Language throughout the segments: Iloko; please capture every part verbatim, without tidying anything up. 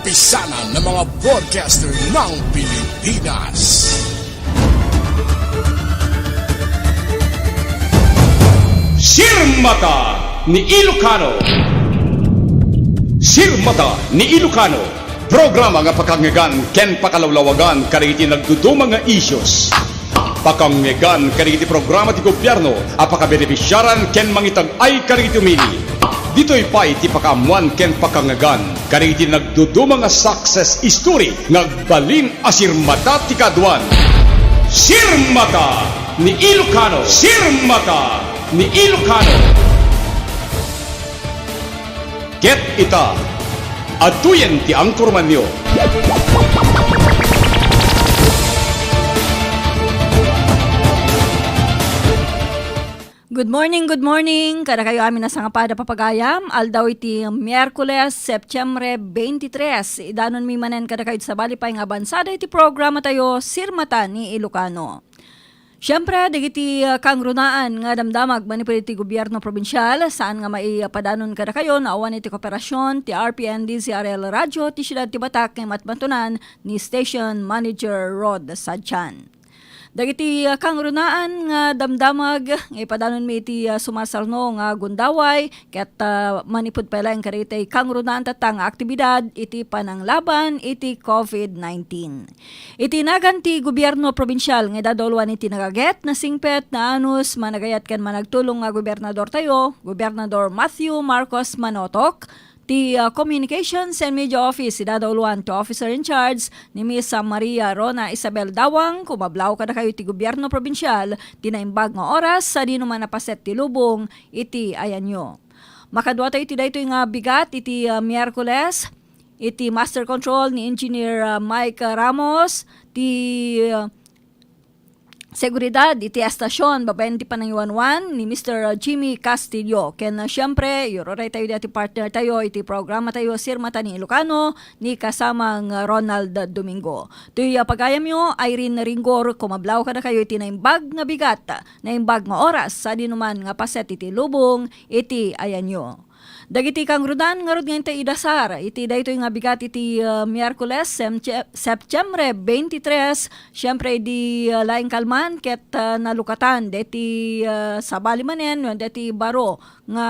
Sana ng mga broadcaster ng Pilipinas. Sirmata ni Ilocano. Sirmata ni Ilocano. Programa nga pakangngegan ken pakalawlawagan kadagiti nagduduma nga issues. Pakangngegan kadagiti programa ti gobyerno a pakabenefisiaran ken mangitag-ay kadagiti umili. Ditoy pay ti pakaammuan ken pakangngegan kadagiti nagduduma nga success story nga agbalin a sirmata ti kaduan. Sirmata ni Ilocano. Sirmata ni Ilocano. Ket ita, adtoyen ti anchormanyo. Good morning, good morning. Kadakayo amin a sangapada papagayam, aldaw iti Miyerkules, Septiembre twenty-three. Idanonmi manen kadakayo ti sabali pay nga abansada iti programa tayo, Sirmata ni Ilocano. Siyempre, dagiti, ah, kangrunaan nga damdamag manipud iti gobierno probinsial, saan nga maipadanon kadakayo no awan iti kooperasion ti R P N D Z R L Radio ti Siudad ti Batak nga matmatunan ni Station Manager Rod Sadjan. Dagiti, ah, kangrunaan nga damdamag nga ipadanonmi iti, ah, sumasalno nga gundaway, ket, ah, manipud pay laeng kadagiti kangrunaan tatta nga aktibidad iti pananglaban iti covid nineteen. Iti nagan ti gobierno probinsial nga idadauluan iti nagaget, nasingpet, naanus, managayat ken managtulong nga gobernadortayo, Gobernador Matthew Marcos Manotok, ti, ah, Communications and Media Office, idadauluan ti Officer in Charge ni Miss, ah, Maria Rona Isabel Dawang, kumablaw kadakayo ti gobierno probinsial ti naimbag nga oras, sadino man a paset ti lubong iti ayanyo. Makadua tayo iti daytoy nga bigat iti, ah, Miyerkules, iti master control ni Engineer, ah, Mike Ramos, ti, ah, seguridad iti estasion babaen ti panangiwanwan ni Mister Jimmy Castillo. Ken, ah, siyempre, iruray tayo dati partner tayo iti programa tayo, Sirmata ni Ilocano, ni kasamang Ronald Domingo. Toy, ah, pagayamyo, Irene Ringgor, kumablaw kadakayo iti naimbag nga bigat, naimbag nga oras, sadino man nga paset iti lubong iti ayanyo. Dagiti kangrunaan ngarud nga intay idasar iti daytoy nga bigat iti, ah, Miyerkules, Semche-, Septiembre twenty-three, siyempre idi, ah, laeng kalman ket, ah, nalukatan deti, ah, sabali manen wenno deti baro nga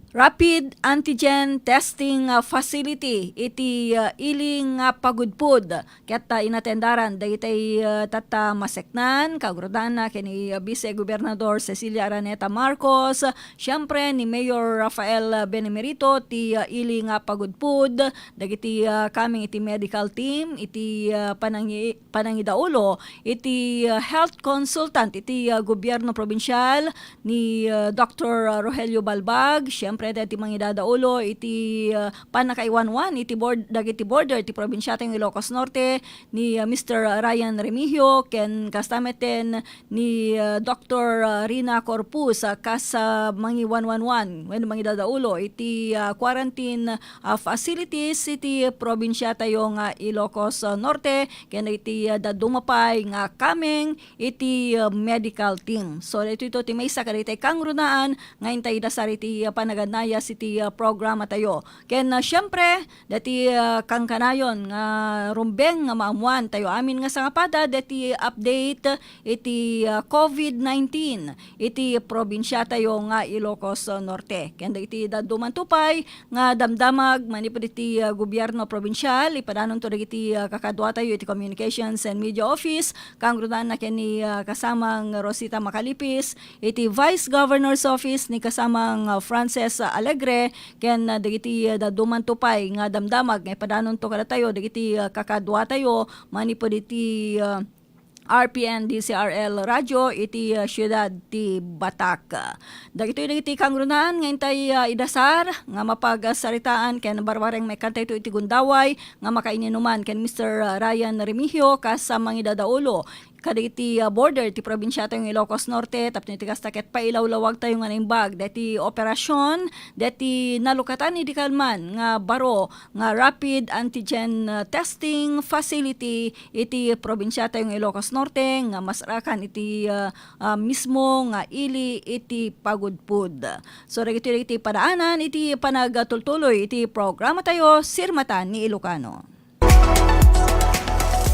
rapid antigen testing, ah, facility iti, ah, ili nga pagudpud. Ket, ah, inatendaran dagitay, ah, tatta maseknan, kagurdaanna ken ni, ah, Vice Gobernador Cecilia Araneta Marcos, siempre ni Mayor Rafael, ah, Benemerito ti, ah, ili nga pagudpud dagiti, ah, coming iti medical team iti, ah, panangi-, panangidaulo iti, ah, health consultant iti, ah, gobierno probinsial ni, ah, Doktor Rogelio Balbag, siempre dagiti mangidadaulo iti, ah, pannakaiwanwan iti bord-, dagiti border ti probinsia ti Ilocos Norte ni, ah, Mister Ryan Remigio ken kasta metten ni, ah, Doktor, ah, Rina Corpus, ah, kas, ah, mangiwanwanwan wenno mangidadaulo iti, ah, quarantine, ah, facilities iti probinsia tayo nga Ilocos, ah, Norte ken iti, ah, dadduma pay nga coming iti, ah, medical team. So, daytoy ti maysa kadagiti kangrunaan nga intay idasar iti, ah, panaganayas iti, ah, programa tayo. Ken, ah, siempre, dati, ah, kankanayon nga rumbeng nga maammuan tayo amin nga sangapada dati update iti, ah, covid nineteen iti probinsia tayo nga Ilocos Norte. Ken dagiti dadduma pay nga damdamag manipud iti, ah, gobierno probinsial, ipadanonto dagiti, ah, kakadua tayo iti Communications and Media Office, kangrunaanna ken ni, ah, kasamang Rosita Macalipis, iti Vice Governor's Office ni kasamang, ah, Frances Alegre, ken, ah, dagiti, ah, dadduma pay nga damdamag nga ipadanonto kadatayo dagiti, ah, kakadua tayo manipud iti, ah, R P N D C R L Radio iti, ah, siudad ti Batak. Dagitoy dagiti kangrunaan nga intay, ah, idasar nga mapagsaritaan ken barbareng maikantayto iti gundaway nga makaininuman ken Mister Ryan Remigio kas mangidadaulo kadagiti, ah, border ti probinsiatayo nga Ilocos Norte, tapno iti kasta ket pailawlawagtayo nga naimbag daytoy operasyon, daytoy nalukatan idi kalman nga baro nga rapid antigen, ah, testing facility iti probinsiatayo nga Ilocos Norte nga masarakan iti, ah, ah, mismo nga ili iti pagudpod. So, dagitoy dagiti padaanan iti panagtultuloy iti programatayo, Sirmata ni Ilocano.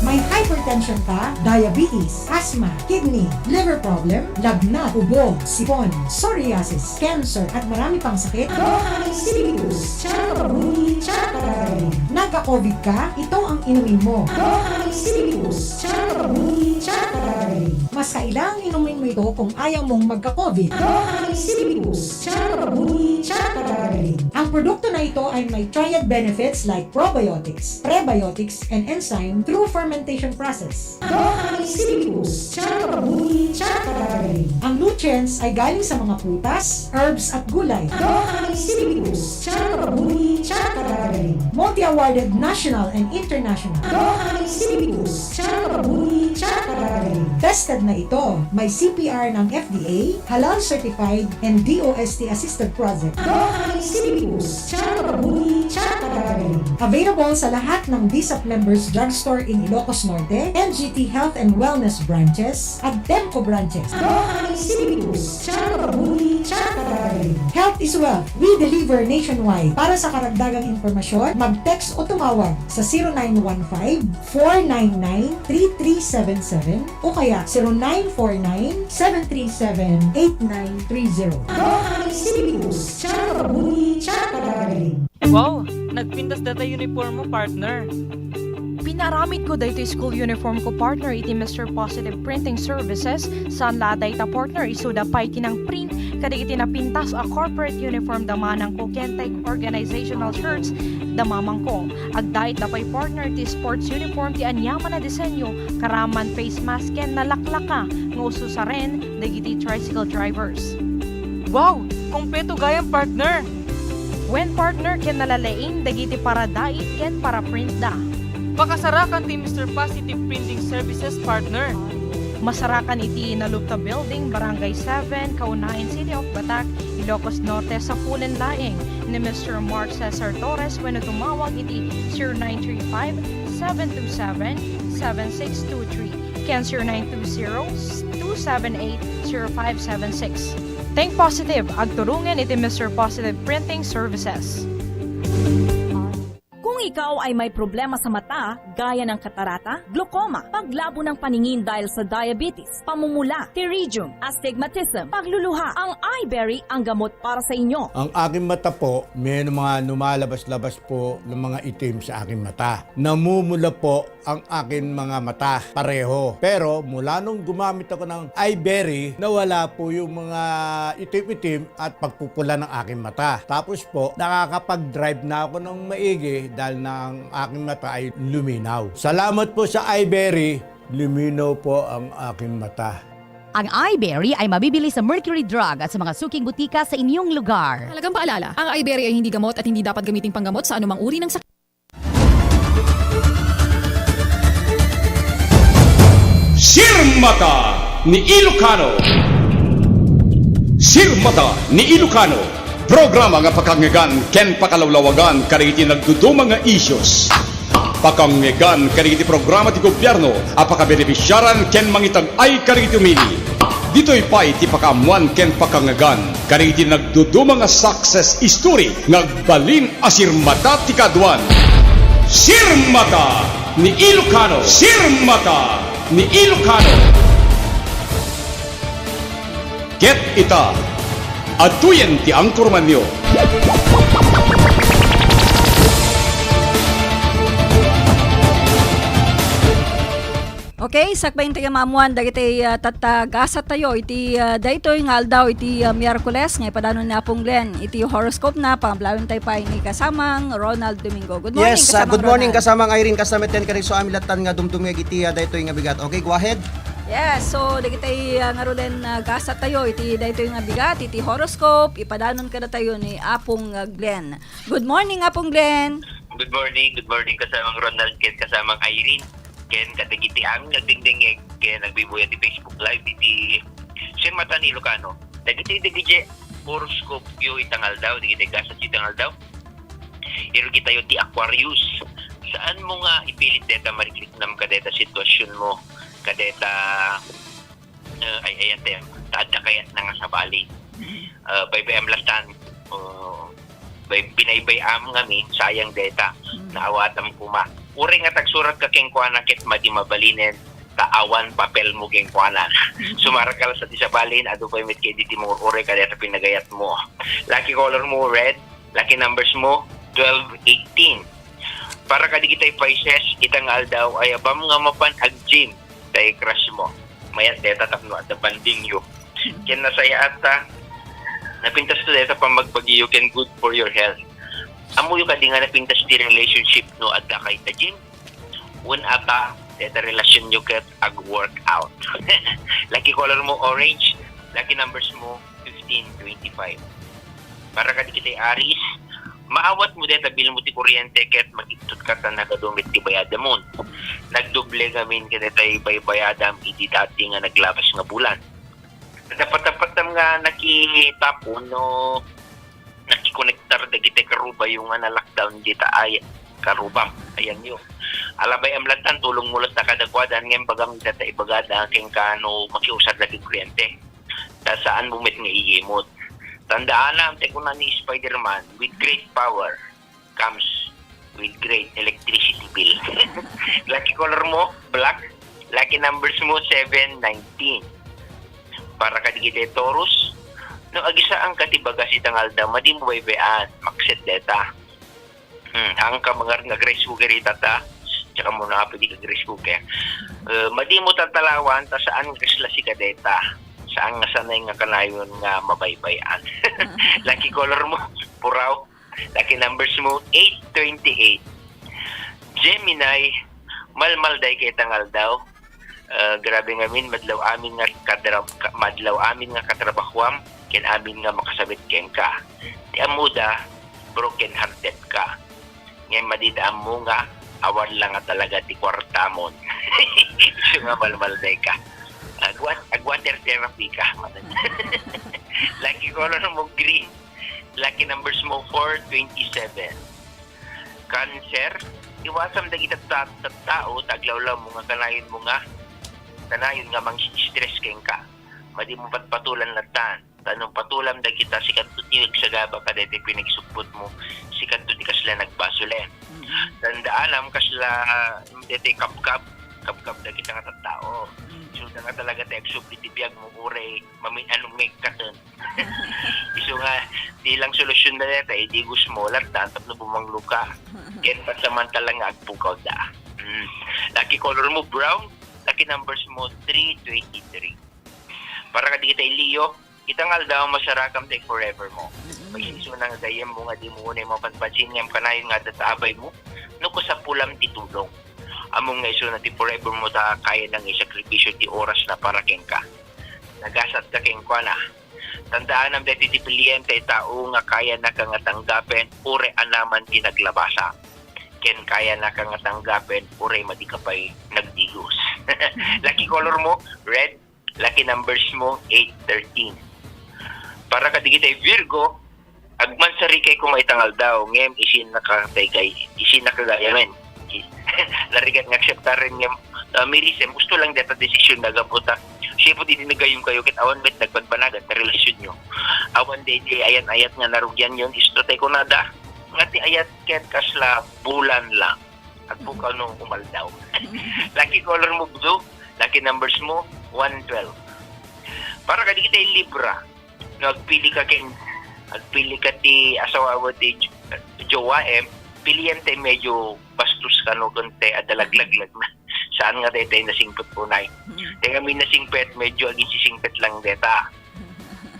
May hypertension ka, diabetes, asthma, kidney, liver problem, lagnat, ubo, sipon, psoriasis, cancer, at marami pang sakit? Doha ni Sibicus, Charabuni, Charabuni. Nagka-covid ka? Ito ang inumin mo. Doha ni Sibicus, Charabuni, Charabuni. Mas kailangang inumin mo ito kung ayaw mong magka-covid. Doha ni Sibicus, Charabuni, Charabuni. Ang produkto na ito ay may triad benefits like probiotics, prebiotics, and enzyme through fermentation process. Doha ni Sibicus, Charabuni, Charabuni. Ang nutrients ay galing sa mga prutas, herbs, at gulay. Doha ni Sibicus, Charabuni, Charabuni. Multi-awarded national and international. Doha ni Sibicus, Charabuni, Charabuni. Tested na ito. May C P R ng F D A, halal certified, and D O S T assisted project. Doha ni Sibicus, Charabuni, Charabuni. Available sa lahat ng D S A P members drugstore in Ilocos Norte, M G T Health and Wellness branches, at Temco branches. Doha ni Sibicus, Charabuni, Charabuni. Health is wealth. We deliver nationwide. Para sa karagdagang impormasyon, mag-text o tumawag sa zero nine one five, four nine nine, three three seven seven o kaya zero nine four nine, seven three seven, eight nine three zero. Doha ni Sibicus, Charabuni, Charabuni. Wow! Nagpintas data uniform mo, partner. Pinaramid ko daytoy school uniform ko, partner, iti Mister Positive Printing Services. Saan la dayta, partner, isuda pay ti nangprint kadagiti napintas a corporate uniform da manangko ken tay organizational shirts da mamangko. Agdaitda pay, partner, ti sports uniform ti aniaman a disenyo, karaman face mask ken nalaklaka nga ususaren dagiti tricycle drivers. Wow! Kompleto gayam, partner! Wen, partner, ken nalalaing dagiti paradait ken paraprintda. Pakasarakan ti Mister Positive Printing Services, partner. Masarakan iti Nalupta Building, Barangay seven, Kaunayan, City of Batac, Ilocos Norte, sapulen laeng ni Mister Mark Cesar Torres wenno tumawag iti zero nine three five, seven two seven, seven six two three ken zero nine two zero, two seven eight, zero five seven six. Think positive, agturungen iti Mister Positive Printing Services. Kung ikaw ay may problema sa mata, gaya ng katarata, glaucoma, paglabo ng paningin dahil sa diabetes, pamumula, pterygium, astigmatism, pagluluha, ang Iberry ang gamot para sa inyo. Ang aking mata po, may mga lumalabas-labas po ng mga itim sa aking mata. Namumula po ang aking mga mata, pareho. Pero mula nung gumamit ako ng Iberry, nawala po yung mga itim-itim at pagpupula ng aking mata. Tapos po, nakakapag-drive na ako ng maigi dahil na ang aking mata ay luminaw. Salamat po sa Iberry, luminaw po ang aking mata. Ang Iberry ay mabibili sa Mercury Drug at sa mga suking butika sa inyong lugar. Mahalagang paalala, ang Iberry ay hindi gamot at hindi dapat gamiting panggamot sa anumang uri ng sakit. Sirmata ni Ilocano. Sirmata ni Ilocano, programa nga pakangngegan ken pakalawlawagan kadagiti nagduduma nga issues. Pakangngegan kadagiti programa ti gobierno a pakabenefisiaran ken mangitag-ay kadagiti umili. Ditoy pay ti pakaammuan ken pakangngegan kadagiti nagduduma nga success story nga agbalin a sirmata ti kaaduan. Sirmata ni Ilocano. Sirmata ni Ilocano. Ket ita, adtoyen ti angkormanyo. Okay, sakbay ti kamaamuan dagiti, ah, tatta-, gasattayo iti, ah, daytoy nga aldaw iti, ah, Miyerkules nga ipadanon ni Apong Glenn iti horoscope na, pangabalawen tayo pay ni kasamang Ronald Domingo. Good morning, Yes, ah, kasamang good morning, Ronald. Kasamang Irene, kasta met ken kadagiti amin lattan nga dumdumngeg iti, ah, daytoy nga bigat. Okay, go ahead. Yes, so dagiti, ah, ngaruden, ah, gasattayo iti daytoy nga bigat, iti horoscope, ipadanon kadatayo ni Apong, ah, Glenn. Good morning, Apong Glenn. Good morning, good morning, kasamang Ronald, ken kasamang Irene, ken kadagiti amin nga agdengdengngeg, ken agbuybuya ti Facebook Live iti Sir Matan Ilocano. Dagiti, dagiti horoscope yo ita nga aldaw, dagiti gasat yo ita nga aldaw. Irugitayo ti Aquarius. Saan mo nga ipilit deta mariknam ka deta sitwasyon mo, ka deta, eh, ay, ay, antem, ta adda kayat na nga sabali. Eh, baybay-am latan, oh, bay-, binaybay-am ngamin, sayang deta, naawatam kuma. Uray nga tagsurat ka kenkuana ket madi mabalinen, ta awan papel mo kenkuana. Sumarakal sa di sabalin, adu pay met ket diti mo uray ka deta pinagayat mo. Lucky color mo, red. Lucky numbers mo, twelve, eighteen. Para kadagiti Pisces, ita nga aldaw, ayabam nga mapan ag-gym, tay crush mo. Mayat deta tapno adda banding yo. Ken nasayaat ta, napintas to deta pammagbagi yo ken good for your health. Ammo yo kadi nga napintas ti relationship no adda kay ta gym? Wen apa, deta relasyon yo ket ag-workout. Lucky color mo, orange. Lucky numbers mo, fifteen, twenty-five. Para kadagiti Aries, maawat mo deta bill mo ti kuryente ket magiptot ka ta nagadu met ti bayadamon. Nagdoble ngamin kadagiti baybayadam idi dati nga naglabas nga bulan. Dapat-dapat nga nakitapon no nakikonektar dagiti karubayo nga na-lockdown dita ay karubam. Ayan yo. Alabay-am latan, tulong mo latta kadakuada, ngem bagam data ibagada kenka no makiusar dagiti kuryente. Ta saan mo met nga iyimot. Tandaanam, ti kuna ni Spider-Man, "With great power comes with great electricity bill." Lucky color mo, black. Lucky numbers mo, seven, nineteen. Para kadagiti Taurus, no agisaan ka ti bagas ita nga aldaw, madi mo baybay-an, makset deta. Hmm, ang ka mangar nga Grace Cooker ita ta, tsaka mo na pwede ka Grace Cooker. Eh, madi mo tatalawan, ta saan nga kasla sika deta. Saan nga sanay nga kanayon nga mabaybay-an. Lucky color mo, puraw. Lucky numbers mo, eight, twenty-eight. Gemini, malmalday ka ita nga aldaw. Ah, grabe ngamin, madlaw amin nga kadra-, ka-, madlaw amin nga katrabahuam, ken amin nga makasabit kenka. Ti ammoda, broken hearted ka. Ngem madi ta ammo nga awan la nga talaga ti kuartamon. Isu nga malmalday ka. Agwa-, agwater therapy ka. Lucky color mo, green. Lucky numbers mo, four, twenty-seven. Cancer, iwasam dagiti ta-, tattao ta aglawlaw mo nga kanayon mo nga, kanayon nga mang-stress kenka. Madi mo patpatulan latan. Ta no patulam dagita, sikato ti agsagaba kadaytoy pinagsupot mo, sikato ti kasla nagbasolen. Mm. Tandaanam, kasla, daytoy kabkab, kabkab dagita nga tattao. Mm. Isu nga talaga ti agsubli ti biag mo, uray mamin-anong nga ikkaten. Isu nga, ti lang solusyon na deta, idi Diyos mo, latan, tapno bumanglo ka. Ken pansamantala nga agpukaw da. Mm. Lucky color mo, brown. Lucky numbers mo, three, twenty-three. Para kadagiti Leo, ita nga aldaw, masarakam ti forever mo. Mm-mm. Isu nga gayyem mo nga di mo unay mapanpansin ngem kanayon nga adda ta abay mo, no kasapulam ti tulong. Ammom nga isuna ti forever mo ta kayana nga isakripisyo ti oras na para kenka. Nagasat ka kenkuana. Tandaanam daytoy ti pilien ti tao nga kayana ka nga tanggapen uray anaman ti naglabasa. Ken kayana ka nga tanggapen uray madi ka pay nagdigos. Lucky color mo, red. Lucky numbers mo, eight, thirteen. Para kadagiti Virgo, agmansarikay koma ita nga aldaw, ngem isin nakatay gay-, isin nakagayamen. Narigat nga akseptaren ngem, ah, mirisem, gusto lang deta desisyon na gapu ta. Sipud idi nagayom kayo, ket awan met nagbanbanagan ta relasyon nyo. Awan daydi ayan-ayat nga narugian yon, isu tay kunada, nga ti ayat ket kasla bulan lang. Agpukaw no umaldaw. Lucky color mo, blue. Lucky numbers mo, one, twelve. Para kadagiti Libra, no agpili ka ken, agpili ka ti asawa ti j-, jowaem, pilian ti medyo bastos kano ken ti adda laglaglag na. Saan nga daytoy nasingpet unay. Mm. Ti ngamin nasingpet, medyo aginsisingpet lang deta.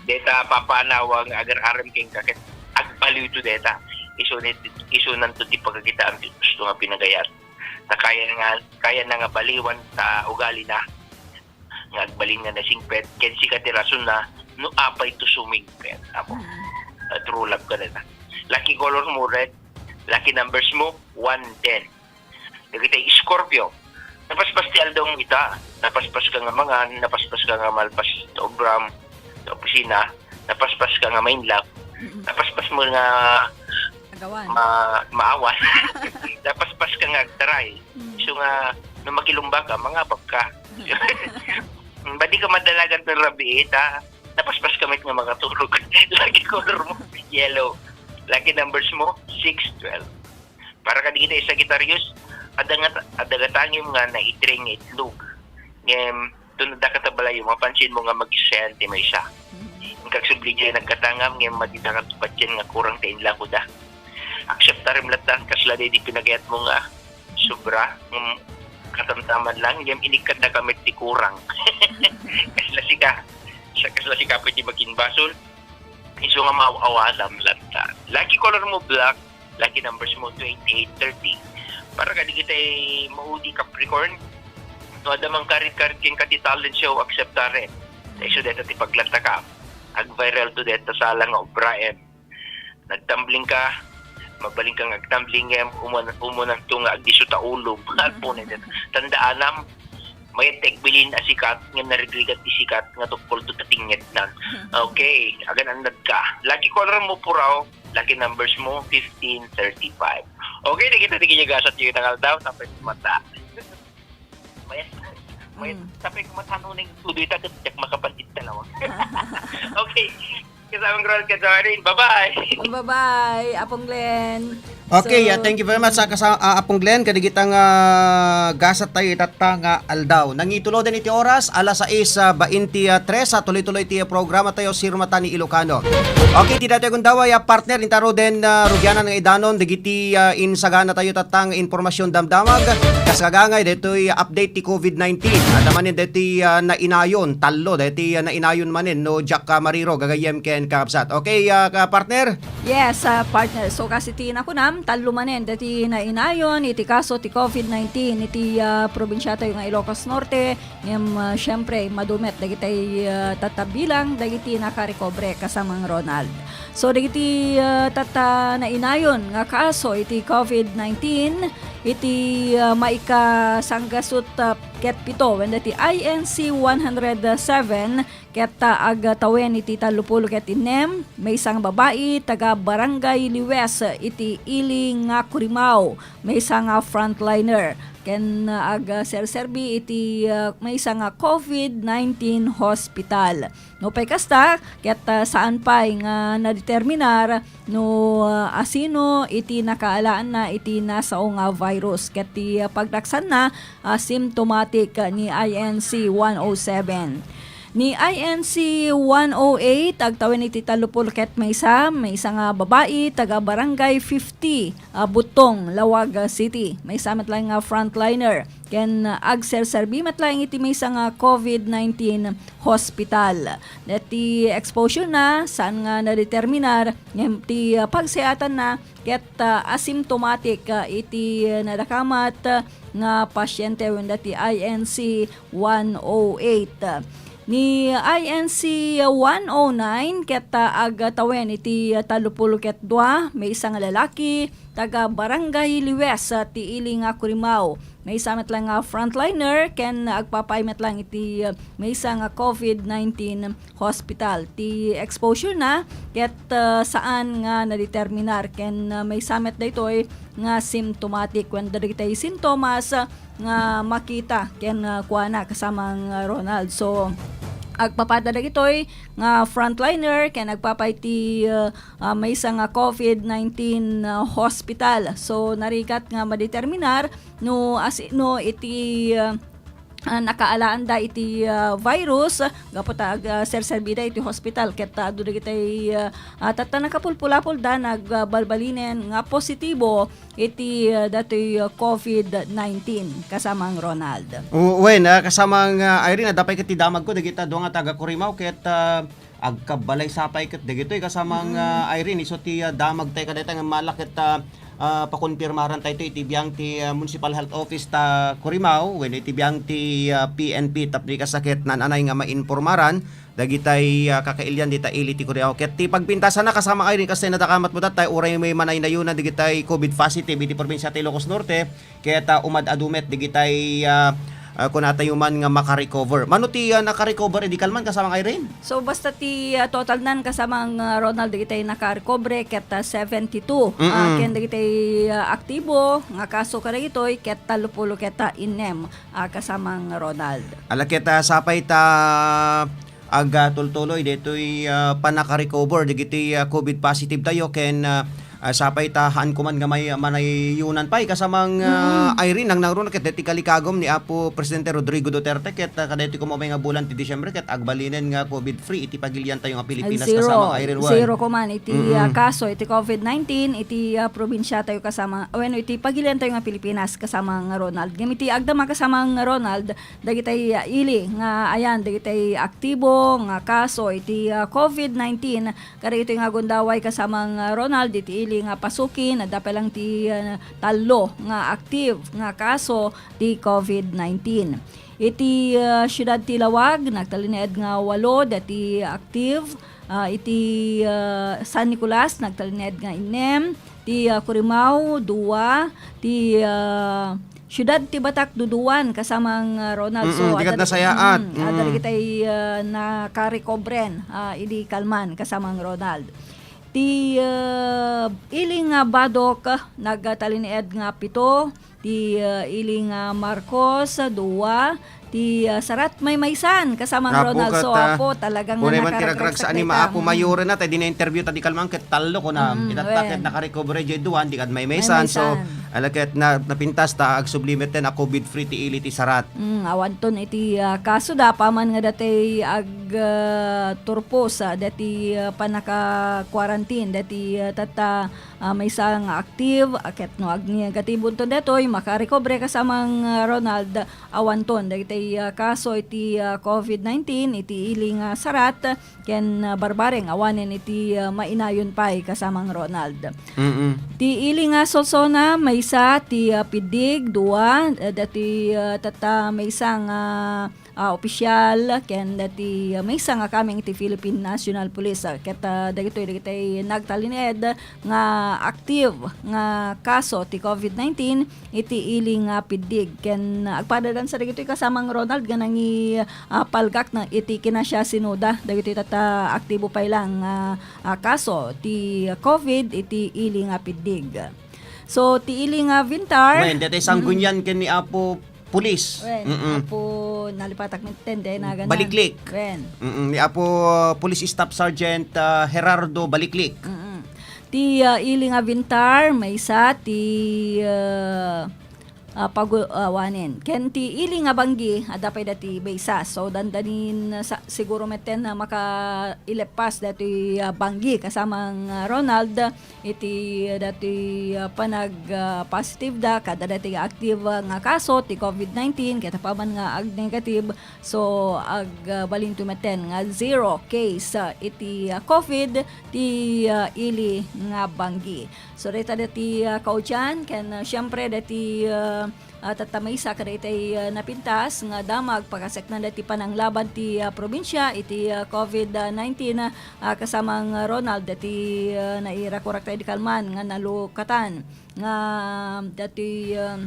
Deta papanawag nga agar-arem kenka ket agbaliwto deta. Isu ni, isunanto ti pagkakitaan ti gusto nga pinagayat. Ta kaya nga, kaya na nga baliwan ta ugali na nga agbalin nga nasingpet, ken sika ti rason na no apay to sumingpet. Apo. Mm. Ah, true love ka na. Lucky color mo, red. Lucky numbers mo, one, ten. Dagiti Scorpio, Napaspas ti aldaw mo ita. Napaspas ka nga mangan, napaspas ka nga malpas ta obram, ta opisina, napaspas ka nga main love, Mm-mm. napaspas mo nga Agawan. ma-, maawan, napaspas ka nga agtaray. Mm. So nga, no makilumba ka, mangabak ka. Badi ka madalagan ng rabiit, ha? Napaspas ka met nga makatulog. Lucky color mo, yellow. Lucky numbers mo, six, twelve. Para kadagiti Sagittarius, adda nga, adda nga tangim nga naitring nga itlog. Ngem, doon adda ka ta balayo, mapansin mo nga mag-isayante maysa. Mm. Ang kagsubli diay nagkatangam, ngem madida ka patien nga kurang ta inlakoda. Akseptarem latta, kasla diay di pinagayat mo nga sobra, mm, katamtaman lang, ngem inikkat na kami ti kurang. Kasla sika, sa kasla sika pwede maging basol, isu nga maaw-awalam latta. Lucky color mo, black. Lucky numbers mo, twenty-eight, thirty. Para kadagiti maudi, Capricorn, no adda mangkarit-karit kenka ti talent show, akseptarem. Ta isu dayta ti paglattaka. Ag-viral to dayta sala nga obraem. Nagtumbling ka, mabalin ka nga agtumbling, ngem uman-, umunanto nga agdisso ta ulom. Alpo na dayta. Tandaanam, mayat ti agbilin a sikat, ngem narigrigat ti sikat nga tukkolto ta tingngednan. Okay, agan-annad ka. Lucky color mo, puraw. Lucky numbers mo, fifteen, thirty-five. Okay, dagita ti gasatyo ita nga aldaw, tapos mata. Mayat, mayat, Mm. Tapos mata no nang tudo ita, ket diak makapanit talaga. Okay. Kasamang Ronald, kasamang Irene. Bye-bye. Bye-bye, Apong Glenn. Okay, So, ah, thank you very much, ah, kasa-, ah, Apong Glenn, kadagita nga, ah, gasat tayo itatta nga aldaw. Nangituloden iti oras, alas sais, ah, bainti tres, ah, tuloy-tuloy ti programa tayo, Sirmata ni Ilocano. Okay, ti datoy gundaway, ah, partner, intaro den, ah, rugianan nga idanon, dagiti, ah, insagana tayo tatta nga impormasyon damdamag, kas kagangay, daytoy, ah, update ti covid nineteen. Adda manen daytoy, ah, nainayon, tallo, daytoy, ah, nainayon manen, no, Jack, ah, Mariro, gagayyem ken kakabsat. Okay, ah, ka-, partner? Yes, ah, partner. So, kas iti nakunam, tallo manen daytoy nainayon iti kaso ti covid nineteen iti, ah, probinsia tayo nga Ilocos Norte. Ngem, ah, siyempre, madu met dagitay, ah, tattabilang dagiti nakarekobre, kasamang Ronald. So, dagiti, ah, tatta nainayon nga kaso iti covid nineteen, iti, ah, maikasanggasut, ah, ket pito, wenno ti I N C one hundred seven, ket, ah, agtawen iti tallopulo ket innem, maysa nga babai, taga Barangay Liwes, iti ili nga Kurimaw, maysa nga frontliner, ken, ah, agserserbi iti, ah, maysa nga covid nineteen hospital. Nupay kasta, ket, ah, saan pay nga nadeterminar no, ah, asino iti nakaalaanna iti nasao nga virus, ket ti, ah, pagraksanna, ah, symptomatic, ah, ni I N C one oh seven. Ni I N C one oh eight, agtawen iti tallopulo ket maysa, maysa nga babai, taga Barangay fifty, ah, Butong, Laoag, ah, City. Maysa met laeng nga frontliner, ken, ah, agserserbi met laeng iti maysa nga covid nineteen hospital. Deti exposure na, saan nga nadeterminar, ngem ti, ah, pagsayatanna, ket, ah, asymptomatic, ah, iti nadakamat, ah, nga pasyente wenno ti I N C one oh eight. Ni I N C one oh nine ket, ah, agtawen iti tallopulo ket dua, maysa nga lalaki, taga Barangay Liwes, ah, ti ili nga Kurimaw. Maysa met laeng nga frontliner ken agpapay met laeng iti, ah, maysa nga covid nineteen hospital. Ti exposure na ket, ah, saan nga nadeterminar ken, ah, maysa met daytoy nga symptomatic wenno dagitay sintomas nga makita ken, ah, kuana, kasamang, ah, Ronald. So, agpapay dagitoy nga frontliner ken agpapay ti, ah, ah, maysa nga covid nineteen, ah, hospital. So, narigat nga madeterminar no asino iti, ah, ah, nakaalaanda iti, ah, virus gapu ta ag-, ah, serserbida iti hospital ket, ah, adu dagitay, ah, ah, tatta nakapulpulapolda nagbalbalinen nga positibo iti, ah, datoy, ah, covid nineteen, kasamang Ronald. O, wen, ah, kasamang, ah, Irene, adda pay ket ti damagko dagita dua nga taga Corimao ket, ah, agkabbalay sapay ket dagitoy kasamang, Mm. ah, Irene, isu ti, ah, damag tayo kadayta nga mala ket, ah, ah, pakonpirmaran tayo iti biang ti, ah, Municipal Health Office ta Curimaw, wenno iti biang ti, ah, P N P tapno kasla ket naan-anay nga mainpormaran dagitay, ah, kakailian dita ili ti Curimaw. Ket ti pagpintasana, kasama Irene, kasta nadakamat mo datay, uray may manaynayunan dagitay covid positive iti probinsia ti Ilocos Norte, ket, ah, umad-adu met dagitay, ah, ah, kunatayo man nga makarecover. Mano ti, ah, nakarecover idi kalman, kasama Irene? So, basta ti, ah, total nan, kasama nga Ronald, dagitay nakarecover ket, ah, seventy-two. Ah, Mm-mm. Ken dagitay, ah, aktibo nga kaso kadagitoy ket tallopulo ket, ah, innem, ah, kasama nga Ronald. Ala ket, ah, sapay ta ag, ah, tultuloy daytoy, ah, pannakarecover dagiti, ah, covid positive tayo ken, ah, ah, sapay ta haan ko man nga may manayunan pay, kasamang, ah, Mm. Irene, nangnangruna ket daytoy kalikagum ni Apo Presidente Rodrigo Duterte ket, ah, kadaytoy koma umay nga bulan ti Disyembre ket agbalinen nga covid free iti pagilian tayo nga Pilipinas, Zero. Kasamang Irene, wen. Zero koman iti, Mm-mm. ah, kaso iti covid nineteen iti, ah, probinsia tayo, kasama, wenno iti pagilian tayo nga Pilipinas, kasamang Ronald. Ngem iti agdama, kasamang Ronald, dagitay, ah, ili nga ayan dagitay aktibo nga kaso iti, ah, covid nineteen kadagitoy nga gundaway, kasamang, ah, Ronald, iti ili nga Pasukin, adda pay lang ti, ah, tallo nga active nga kaso ti covid nineteen. Iti, ah, siudad ti Laoag, nagtalinaed nga walo dati active. Ah, iti, ah, San Nicolas, nagtalinaed nga innem. Ti, ah, Curimaw, dua. Ti, ah, Siudad ti Batac, duduan, kasamang, ah, Ronald. So, Mm-mm, di ket adda dagiti, nasayaat. Mm, adda Mm. dagitay, ah, nakarekobren, ah, idi kalman, kasamang Ronald. Ti, ah, ili nga Badoc, ah, nagtalinaed nga pito. Ti, ah, ili nga Marcos, ah, dua. Ti, ah, Sarat, maymaysan, kasamang Apo, Ronald. So, ket, ah, apo, talagang uray man ti nakaregragsak ragragsak ni dayta. Maapo Mm. Mayor na, tay di na-interview ta di kalman ket tallo ko na. Mm, Itatta wen. Ket nakarecover jay duan, di kad maymaysan. So, Maymaysan. Ala ket na, napintas ta agsubli metten a covid free ti ili ti Sarat. Mm, awanton iti, ah, kaso da, apaman nga dati ag, ah, turpos, ah, dati, ah, panaka-quarantine, dati, ah, tatta, ah, maysa nga active, ah, ket no agnegatibonton datoy, makarecover, kasamang, ah, Ronald, awanton dagiti, ah, kaso iti, ah, covid nineteen iti ili nga Sarat, ken, ah, Barbareng awanen iti, ah, mainayon pay, kasamang Ronald. Mm-mm. Ti ili nga Solsona, maysa ti, ah, Piddig, dua, ah, dati, ah, tatta maysa nga, ah, opisyal, ken dati, ah, maysa nga kameng ti Philippine National Police. Ah, ket, ah, dagitoy, dagitoy nagtalinaed nga active nga kaso ti covid nineteen iti ili nga Piddig. Ken agpadadan sa dagitoy, kasamang Ronald, nga nangi, ah, palgak na iti kinasiasinoda dagitoy tatta aktibo pay lang nga, ah, kaso ti covid iti ili nga Piddig. So, ti ili nga Vintar. Wen, dati Mm. Sanggunian ken ni Apo Pulis. Wen, Mm-mm. Apo, nalipatak metten, dayta nagan-, Baliklik. Wen. Mm-mm, ni Apo, uh, Police Staff Sergeant, uh, Gerardo Baliklik. Mm-mm. Ti, uh, ili nga Vintar, maysa ti, uh, ah, pagu-, ah, wanen. Ken ti ili nga banggi, adda pay dati maysa. So, dandanin, ah, sa-, siguro metten a makaileppas dati, ah, banggi, kasamang, ah, Ronald, iti, ah, dati, ah, panag, ah, positive da, kada dati active, ah, nga kaso ti covid nineteen, ket apaman nga ag-negative, so, ag, ah, balinto metten nga zero case, ah, iti, ah, covid ti, ah, ili nga banggi. So, dayta dati, ah, kaudian, ken, ah, siempre, dati, ah, ah, tatta maysa kadaytay, ah, napintas nga damag pakasaknaan dati pananglaban ti, ah, probinsia iti, ah, covid nineteen, ah, kasamang Ronald, dati, ah, nairakurak tayo di kalman nga nalukatan nga dati, ah,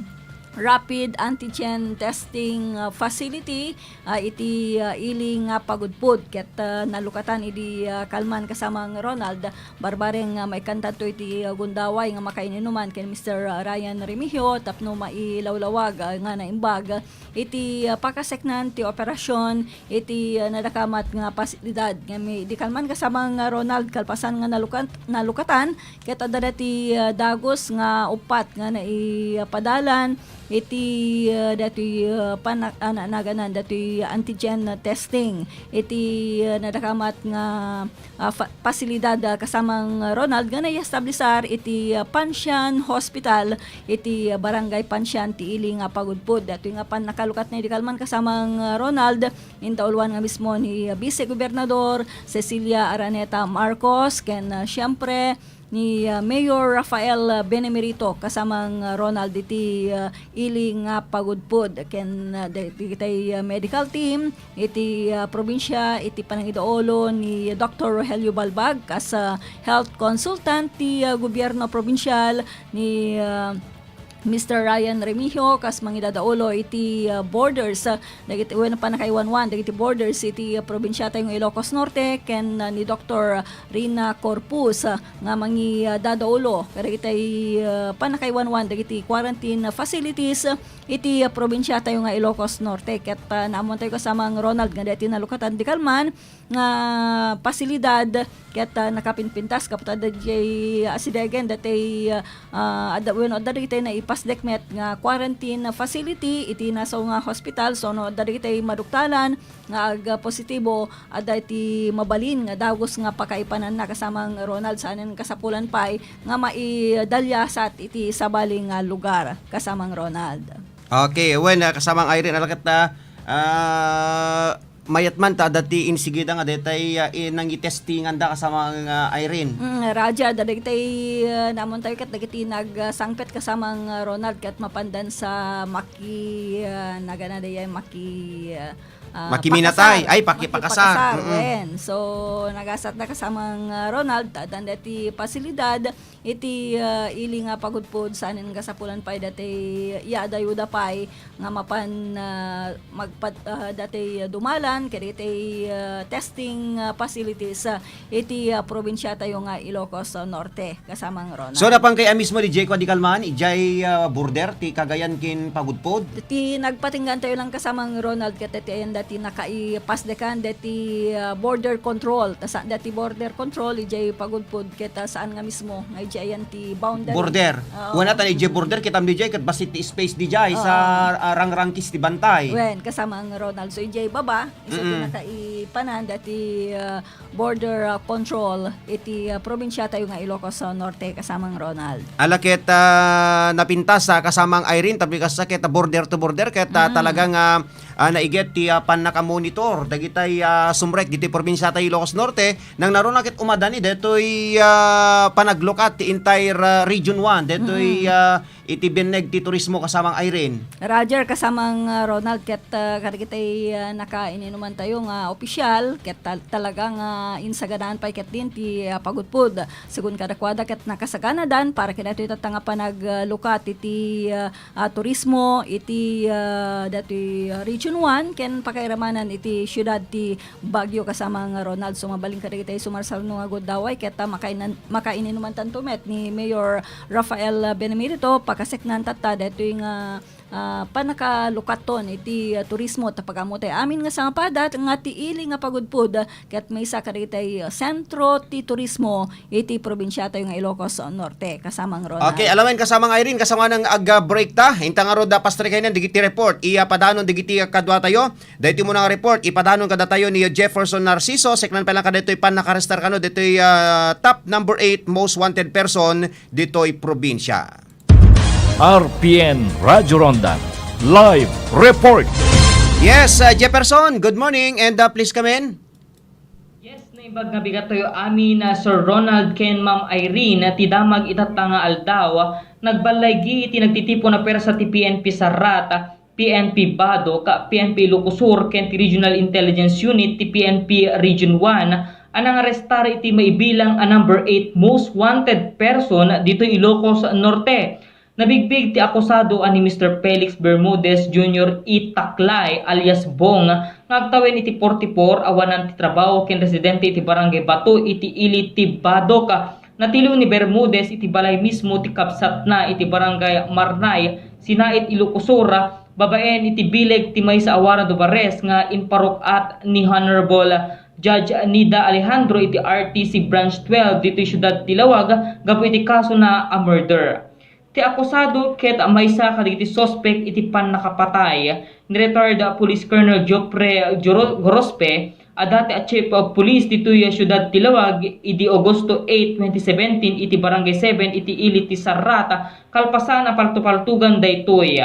rapid antigen testing, ah, facility, ah, iti, ah, ili nga pagudpud ket, ah, nalukatan idi, ah, kalman, kasamang Ronald, barbareng, ah, maikkantanto iti, ah, gundaway nga makaininuman ken Mister Ryan Remigio tapno mailawlawag, ah, nga naimbag iti, ah, pakaseknan ti operasyon iti, ah, nadakamat nga pasilidad. Ngem idi kalman, kasamang Ronald, kalpasan nga nalukat-, nalukatan ket adda dati, ah, dagus nga uppat nga naipadalan iti, ah, datoy, ah, pana-, ah, na-, naganan datoy antigen testing iti, ah, nadakamat nga, ah, fa-, pasilidad, ah, kasamang Ronald, nga naiestablisar iti, ah, Pansian Hospital iti, ah, Barangay Pansian ti ili nga pagudpud. Datoy nga pannakalukat idi kalman, kasamang, ah, Ronald, intauluan nga mismo ni, ah, Vice Gobernador Cecilia Araneta Marcos ken, ah, siyempre, ni, ah, Mayor Rafael, ah, Benemerito, kasamang, ah, Ronald, iti, ah, ili nga pagudpod ken, ah, da-, dagitay, ah, medical team iti, ah, probinsia iti panangidaulo ni Doktor Rogelio Balbag kas, ah, health consultant ti, ah, gobierno probinsial ni, ah, Mister Ryan Remigio kas mangidadaulo iti, ah, borders, ah, dagiti, wenno pannakaiwanwan dagiti borders iti, ah, probinsiatayo nga Ilocos Norte ken, ah, ni Doktor Rina Corpus, ah, nga mangidadaulo kadagitay, ah, pannakaiwanwan dagiti quarantine facilities, ah, iti, ah, probinsiatayo nga Ilocos Norte. Ket, ah, naammoantayo kasamang Ronald nga daytoy nalukatan ti kalman nga pasilidad ket, ah, nakapinpintas gapu ta adda diay asidegen daytoy, ah, adda, wenno adda dagitoy naipasdek met nga quarantine facility iti Nasaw nga hospital, so no adda dagitoy maduktalan nga agpositibo, adda iti mabalin nga dagus nga pakaipananna kasamang Ronald, saanen kasapulan pay nga maidaliasat iti sabali nga lugar kasamang Ronald. Okay, wen, ah, kasamang Irene, ala ket, ah, ah, mayat man ta adda ti insigida nga daytay, ah, i-, nangitestinganda kasamang, ah, Irene. Mm, Raja, dagitay, ah, naammoantayo ket dagiti nagsangpet kasamang, ah, Ronald ket mapandan sa maki-, ah, nagana dayay maki-, ah, ah, Makiminatay. Pakasar. Ay, pakipakasar. Makipakasar, Mm-mm. wen. So, nagasat na kasamang, ah, Ronald, ta addan daytoy pasilidad iti, ah, ili nga pagudpod, saanen kasapulan pay daytoy, ya, adayoda pay nga mapan, ah, magpad-, ah, daytoy dumalan kadagitoy, ah, testing, ah, facilities, ah, iti, ah, probinsiatayo nga Ilocos Norte, kasamang Ronald. So, napan kay a mismo di Jay Kuadikalman, ijay, ah, border ti Cagayan ken Pagudpod? Ti nagpatinggantayo lang kasamang Ronald ket ti ayan daytoy nakaipasdekan daytoy, ah, border control. Ta saan daytoy border control, ijay Pagudpod ket, ah, saan nga mismo nga ijay ayan ti boundary. Border. Oo. Wen, atan ijay border, kitam di jay, ket bassit ti space di jay sa, Oo. ah, rangrangkis ti bantay. Wen, kasamang Ronald. So, ijay baba, isu ti Mm-mm. nakaipanan daytoy, ah, border, ah, control iti, ah, probinsiatayo nga Ilocos, ah, Norte, kasamang Ronald. Ala ket, ah, napintas, ah, kasamang Irene, tapno kasta ket, ah, border to border ket, ah, Mm. talaga nga, ah, naiget ti, ah, pannaka-monitor dagitay, ah, sumrek ditoy probinsiatayo Ilocos Norte, nangnaruna ket umadani daytoy, ah, panaglukat ti entire, ah, Region one, daytoy, Mm-mm. ah, iti binneg ti turismo kasamang Irene. Roger, kasamang, ah, Ronald, ket, ah, kadagitay, ah, nakaininumantayo nga opisyal, ket tal-, talaga nga insaganaan pay ketdin ti, ah, pagudpod. Segun kadakuada, ket nakasaganadan para kadaytoy tatta nga panaglukat iti, ah, ah, turismo iti, ah, daytoy, ah, Region one, ken pakairamanan iti siudad ti Baguio kasamang Ronald. So, mabalin kadagitay sumarsaruno nga gundaway ket, ah, makainan-, makaininumantanto met ni Mayor Rafael Benemerito, pakaseknan tatta daytoy nga, ah, pannakalukaton iti, ah, turismo. Ta pag-ammotay amin nga sangapadat nga ti ili nga pagudpod, ah, ket maysa kadagitay, ah, sentro ti turismo iti probinsiatayo nga Ilocos Norte, kasamang Ronald. Okay, ala wen, kasamang Irene, kasano nga ag-break ta? Inta ngarud, ah, pastrikayen dagiti report. Iya padanon dagiti kaduatayo. Daytoy muna nga report, ipadanon kadatayo ni Jefferson Narciso, seknan pay lang kadaytoy pannakarestar kano daytoy, ah, top number eight most wanted person ditoy probinsia. R P N Radyo Ronda, live report. Yes, ah, Jefferson, good morning and, ah, please come in. Yes, naimbag nga bigat tayo amin, ah, Sir Ronald ken Ma'am Irene, ti damag itatta nga aldaw, nagballay gi iti nagtitipon a pwersa ti P N P Sarrat, P N P Badoc, P N P Ilocos Sur, ken ti Regional Intelligence Unit ti P N P Region one a nangarestar iti maibilang a number eight most wanted person ditoy Ilocos Norte. Nabigbig ti akusado a ni Mister Felix Bermudez Junior E Taklay alias Bong nga agtawen iti forty-four a wanan ti trabaho ken residente iti Barangay Bato iti ili ti Badoc. Natiliw ni Bermudez iti balay mismo ti kabsatna iti Barangay Marnay, Sinait, Ilocos Sur, babaen iti bileg ti maysa a warrant of arrest nga imparuk-at ni Honorable Judge Nida Alejandro iti R T C Branch twelve ditoy siudad ti Laoag gapu iti kasona a murder. Ti akusado ket maysa kadagiti suspek iti pannakapatay ni retired Police Colonel Geoffrey Joro-, Gorospe, a dati a Chief of Police ditoy siudad ti Laoag idi Agosto eight, twenty seventeen iti Barangay seven iti ili ti Sarrat, kalpasan a paltupaltugan daytoy.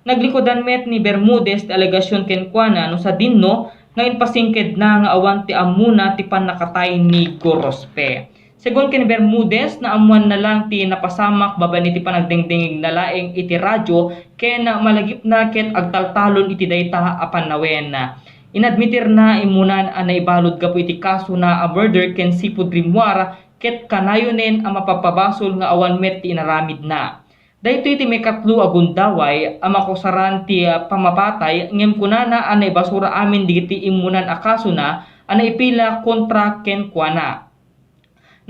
Naglikudan met ni Bermudez ti alegasyon kenkuana no sadinno nga impasingkedna nga awan ti ammona ti pannakatay ni Gorospe. Segun ken Bermudez, naammoanna lang ti napasamak babaen iti panagdengdengngegna laeng iti radyo ken malagipna ket agtaltalon iti dayta a panawen. Inadmitirna immunan a naibalud gapu iti kasona a murder ken sipud rimmuar ket kanayonen a mapabpabasol nga awan met ti inaramidna. Daytoy ti maikatlo a gundaway a makusaran ti, ah, pammapatay ngem kunana a naibasura amin dagiti immunan a kasona a naipila kontra kenkuana.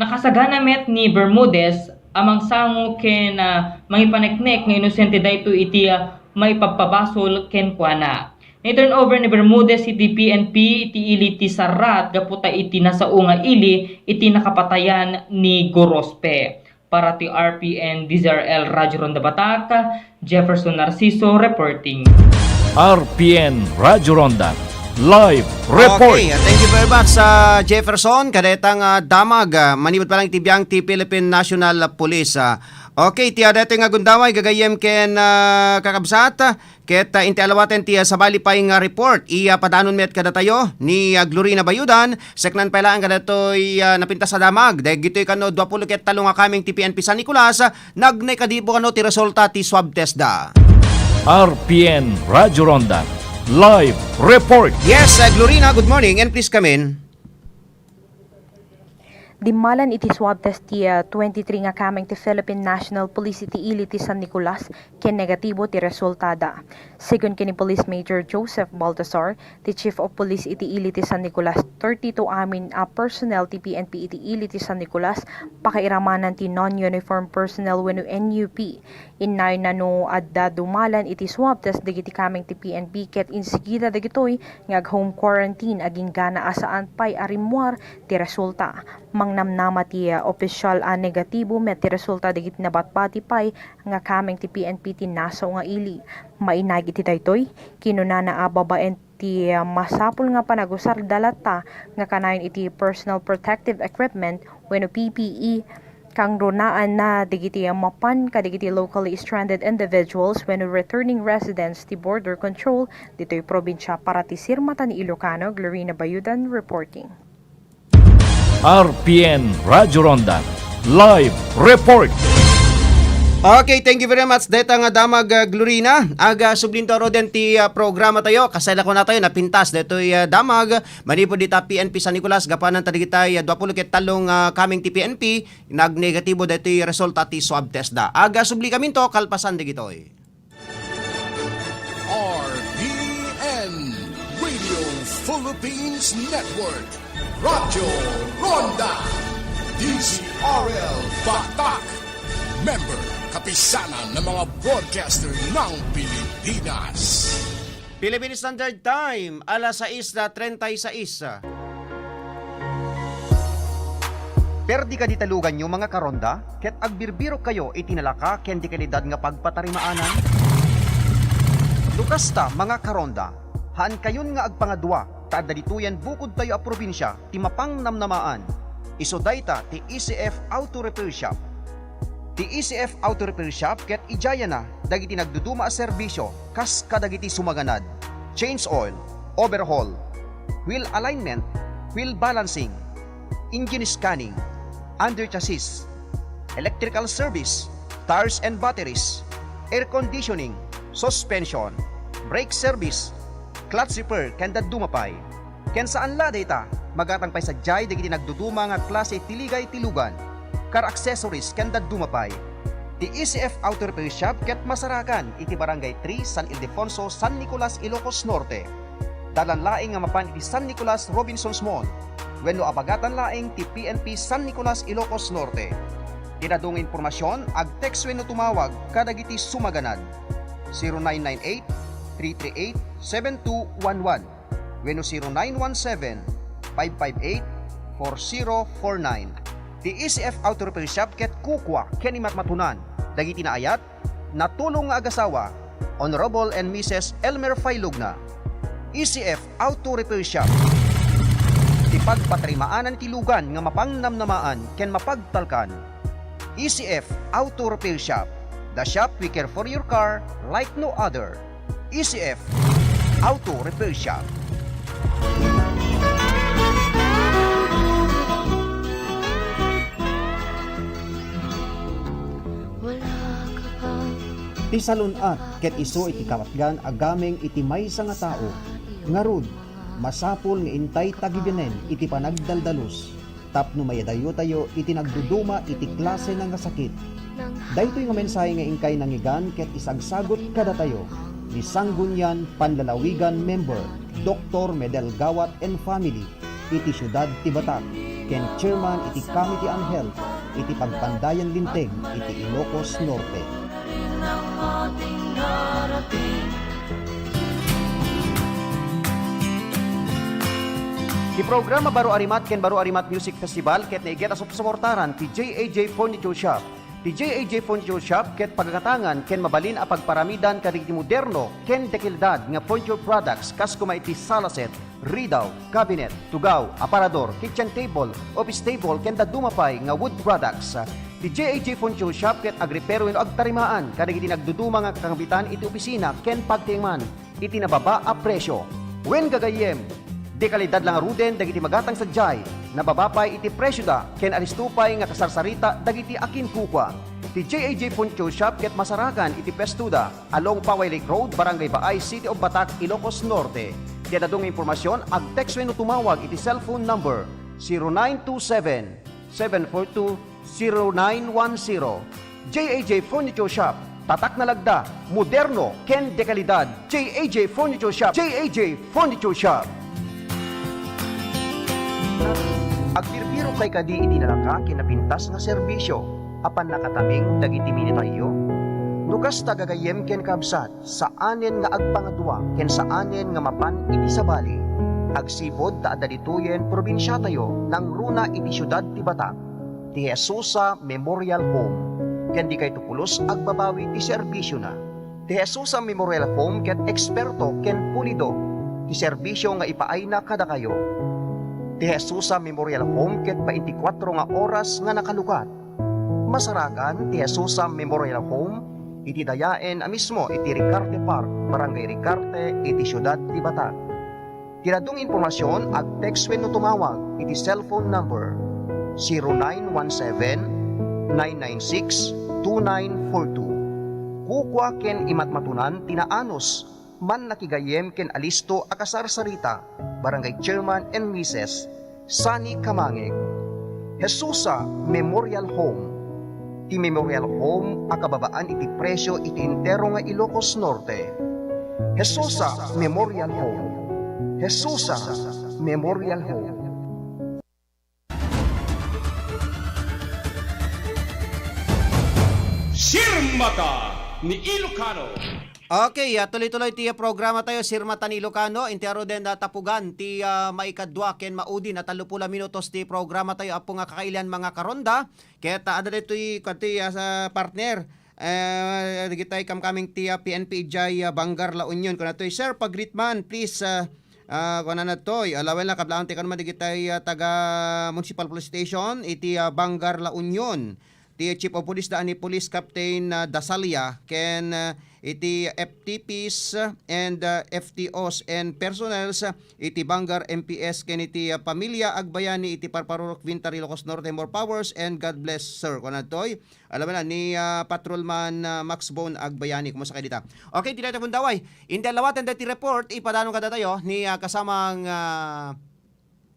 Nakasagana met ni Bermudez a mangsango ken, ah, mangipaneknek nga inosente daytoy iti, ah, maipabpabasol kenkuana. Ni-turnover ni Bermudez iti P N P iti ili ti sarrat gapu ta iti nasao nga ili iti nakapatayan ni Gorospe. Para ti R P N D Z R L Radyo Ronda Batak, Jefferson Narciso reporting. R P N Radyo Ronda, live report. Okay, uh, thank you very much, uh, Jefferson. Kadayta nga damag, uh, manipud pa lang iti biang ti Philippine National Police, uh. Okay, ti, uh, daytoy nga gundaway, gagayyem ken, uh, kakabsat, uh, ket, uh, inti alawaten ti, uh, sabali pay nga report. Iyapadanon met kadatayo ni, uh, Glorina Bayudan, Seknan pay laeng kadatoy, ah, napintas a damag. Dagitoy kano, duapulo ket tallo nga kameng ti P N P San Nicolas, ah, nagnegatibo kano ti resulta ti swab test da. R P N Radyo Ronda, live report. Yes, ah, Glorina, good morning and please come in. Dimmalan iti swab test ti, ah, twenty-three nga kameng ti Philippine National Police iti ili ti San Nicolas, ken negatibo ti resulta da. Segun ken ni Police Major Joseph Baltasar, ti Chief of Police iti ili ti San Nicolas, thirty-two amin a personnel ti P N P iti ili ti San Nicolas, pakairamanan ti non-uniform personnel wenno N U P. Innayon no adda dumalan iti swab test dagiti kameng ti P N P ket insigida dagitoy nga ag-home quarantine agingga a saan pay a rimmuar ti resulta. Mangnamnama ti, ah, opisyal a negatibo met ti resulta dagiti nabatbati pay nga kameng ti P N P ti nasao nga ili. Mainaig iti daytoy, kinunana a babaen ti, ah, masapul nga panagusarda latta nga kanayon iti personal protective equipment wenno P P E, kangrunaanna dagiti mapan kadagiti locally stranded individuals wenno returning residents ti border control ditoy probinsia. Para ti Sirmata ni Ilocano, Glorina Bayudan reporting. R P N Radyo Ronda, live report. Okay, thank you very much. Dayta nga damag, ah, Glorina. Aga sublinto aro den ti, ah, programa tayo. Kasay la kunatayo, napintas daytoy, ah, damag. Manipud dita P N P San Nicolas, gapuanan ta dagitay, ah, duapulo ket tallo nga kameng ti P N P, nagnegatibo daytoy resulta ti swab test da. Aga subli kaminto, kalpasan dagitoy. R P N, Radio Philippines Network, Radyo Ronda, D Z R L Batak, member, Kapisanan ng mga Broadcaster ng Pilipinas. Philippine Standard Time, alas sais na treinta y seis. Perdi kadi ti luganyo, mga karonda, ket agbirbirok kayo iti nalaka ken di kalidad nga pagpatarimaanan? No kasta, mga karonda, haan kayon nga agpangadua, ta adda ditoyen bukodtayo a probinsia ti mapangnamnamaan. Isu dayta ti E C F Auto Repair Shop. Ti E C F Auto Repair Shop ket idiayana dagiti nagduduma a serbisio kas kadagiti sumaganad, change oil, overhaul, wheel alignment, wheel balancing, engine scanning, under chassis, electrical service, tires and batteries, air conditioning, suspension, brake service, clutch repair, ken dadduma pay. Ken saan la dayta, magatang pay sadiay dagiti nagduduma nga klase ti ligay ti lugan, car accessories ken dadduma pay. Ti E C F Auto Repair Shop ket masarakan iti Barangay three, San Ildefonso, San Nicolas, Ilocos Norte. Dalan laeng nga mapan iti San Nicolas Robinsons Mall wenno abagatan laeng ti P N P San Nicolas, Ilocos Norte. Ti adu nga impormasion, ag-text wenno tumawag kadagiti sumaganad, zero nine nine eight, three three eight, seven two one one wenno zero nine one seven, five five eight, four zero four nine. Ti E C F Auto Repair Shop ket kukua ken imatmatunan dagiti naayat, natulong nga agasawa, Honorable and Missus Elmer Failugna. E C F Auto Repair Shop. Ti pagpatarimaanan ti lugan nga mapangnamnamaan ken mapagtalkan. E C F Auto Repair Shop, the shop we care for your car like no other. E C F Auto Repair Shop. Ti salun-at ket isu iti kapatgan a gameng iti maysa nga tao. Ngarud, masapul nga intay tagibianen iti panagdaldalus tapno maidayutayo iti nagduduma iti klase nga sakit. Daytoy nga mensahe nga inkay nangngegan ket isagsagut kadatayo ni Sangguniang Panlalawigan member, Doktor Medel Gawat and family, iti siudad ti Batac, ken chairman iti Committee on Health iti Pagpandayan Linteg iti Ilocos Norte. Ti programa Baro a Rimat ken Baro a Rimat Music Festival ket naiget a supsuportaran ti J A J Furniture Shop. Ti J A J Furniture Shop ket pagagatangan ken mabalin a pagparamidan kadagiti moderno ken dekalidad nga furniture products kas koma iti sala set, ridaw, cabinet, tugaw, aparador, kitchen table, office table, ken dadduma pay nga wood products. Ti J A J Furniture Shop ket agrepero wenno agtarimaan kadagiti nagduduma nga kakambitan iti opisina ken pagtiengan iti nababa a presio. Wen gagayyem, dekalidad la ngaruden dagiti magatang sadiay, nababa pay iti presioda ken alisto pay nga kasarsarita dagiti akinkukua. Ti J A J Furniture Shop ket masarakan iti pwestoda, along Paway Lake Road, Barangay Baay, City of Batac, Ilocos Norte. Ti adda nga impormasion, ag-text wenno tumawag iti cellphone number zero nine two seven, seven four two, zero nine one zero. J A J Furniture Shop, tatak nalagda, moderno, ken dekalidad. J A J Furniture Shop, J A J Furniture Shop. Agbirbirokay kadi iti nalaka ken napintas nga serbisio a pannakataming dagiti minitayyo? No kasta, gagayyem ken kabsat, saanen nga agpangadua ken saanen nga mapan iti sabali. Agsipud ta adda ditoyen probinsiatayo, nangruna iti siudad ti Batac, ti Jesusa Memorial Home, ken dikayto pulos agbabawi ti serbisiona. Ti Jesusa Memorial Home ket eksperto ken pulido ti serbisio nga ipaayna kadakayo. Ti Jesusa Memorial Home ket baintikwatro nga oras nga nakalukat. Masarakan ti Jesusa Memorial Home iti dayaen a mismo iti Ricarte Park, Barangay Ricarte, iti siudad ti Batac. Ti dadduma nga impormasion, ag-text wenno tumawag iti cellphone number zero nine one seven, nine nine six, two nine four two. Kukua ken imatmatonan ti naanus, mannakigayyem ken alisto a kasarsarita, Barangay Chairman and Missus Sunny Kamangeg. Jesusa Memorial Home. Ti Memorial Home a kababaan iti presio iti entero nga Ilocos Norte. Jesusa Memorial Home. Jesusa Memorial Home. Sirmata ni Ilocano. Okay, ah, tuloy-tuloy ti, ah, programa tayo, Sirmata ni Ilocano. Entero den, ah, tapugan ti, ah, maikadua ken maudin a tallo puluh a minutos ti programa tayo, apo nga kakailian, mga karonda. Ket, ah, adda daytoy, kadtoy, ah, sa partner, eh, dagitay kamkaming ti, ah, P N P idiay, ah, Bangar, La Union. Kunatoy, "Sir, pag-greet man, please," ah, ah, kunana toy, ah, lawen la, kablaang ti kanuman dagitay, ah, taga Municipal Police Station iti, ah, Bangar, La Union. Ti Chief of Police da ni Police Captain, ah, Dasalia ken, ah, iti F T Ps and, ah, F T Os and personnels, ah, iti Bangar M P S ken iti, ah, Pamilya Agbayani iti Parparurok, Vintar, Ilocos Norte, more powers and God bless, sir. Kunana toy, alam na ni, ah, Patrolman, ah, Max Bone Agbayani. Kumusta kayo dita? Okay, dita tayo, Bundaway. Indi lawaten dati report, ipadano kadatayo ni, ah, kasamang, ah,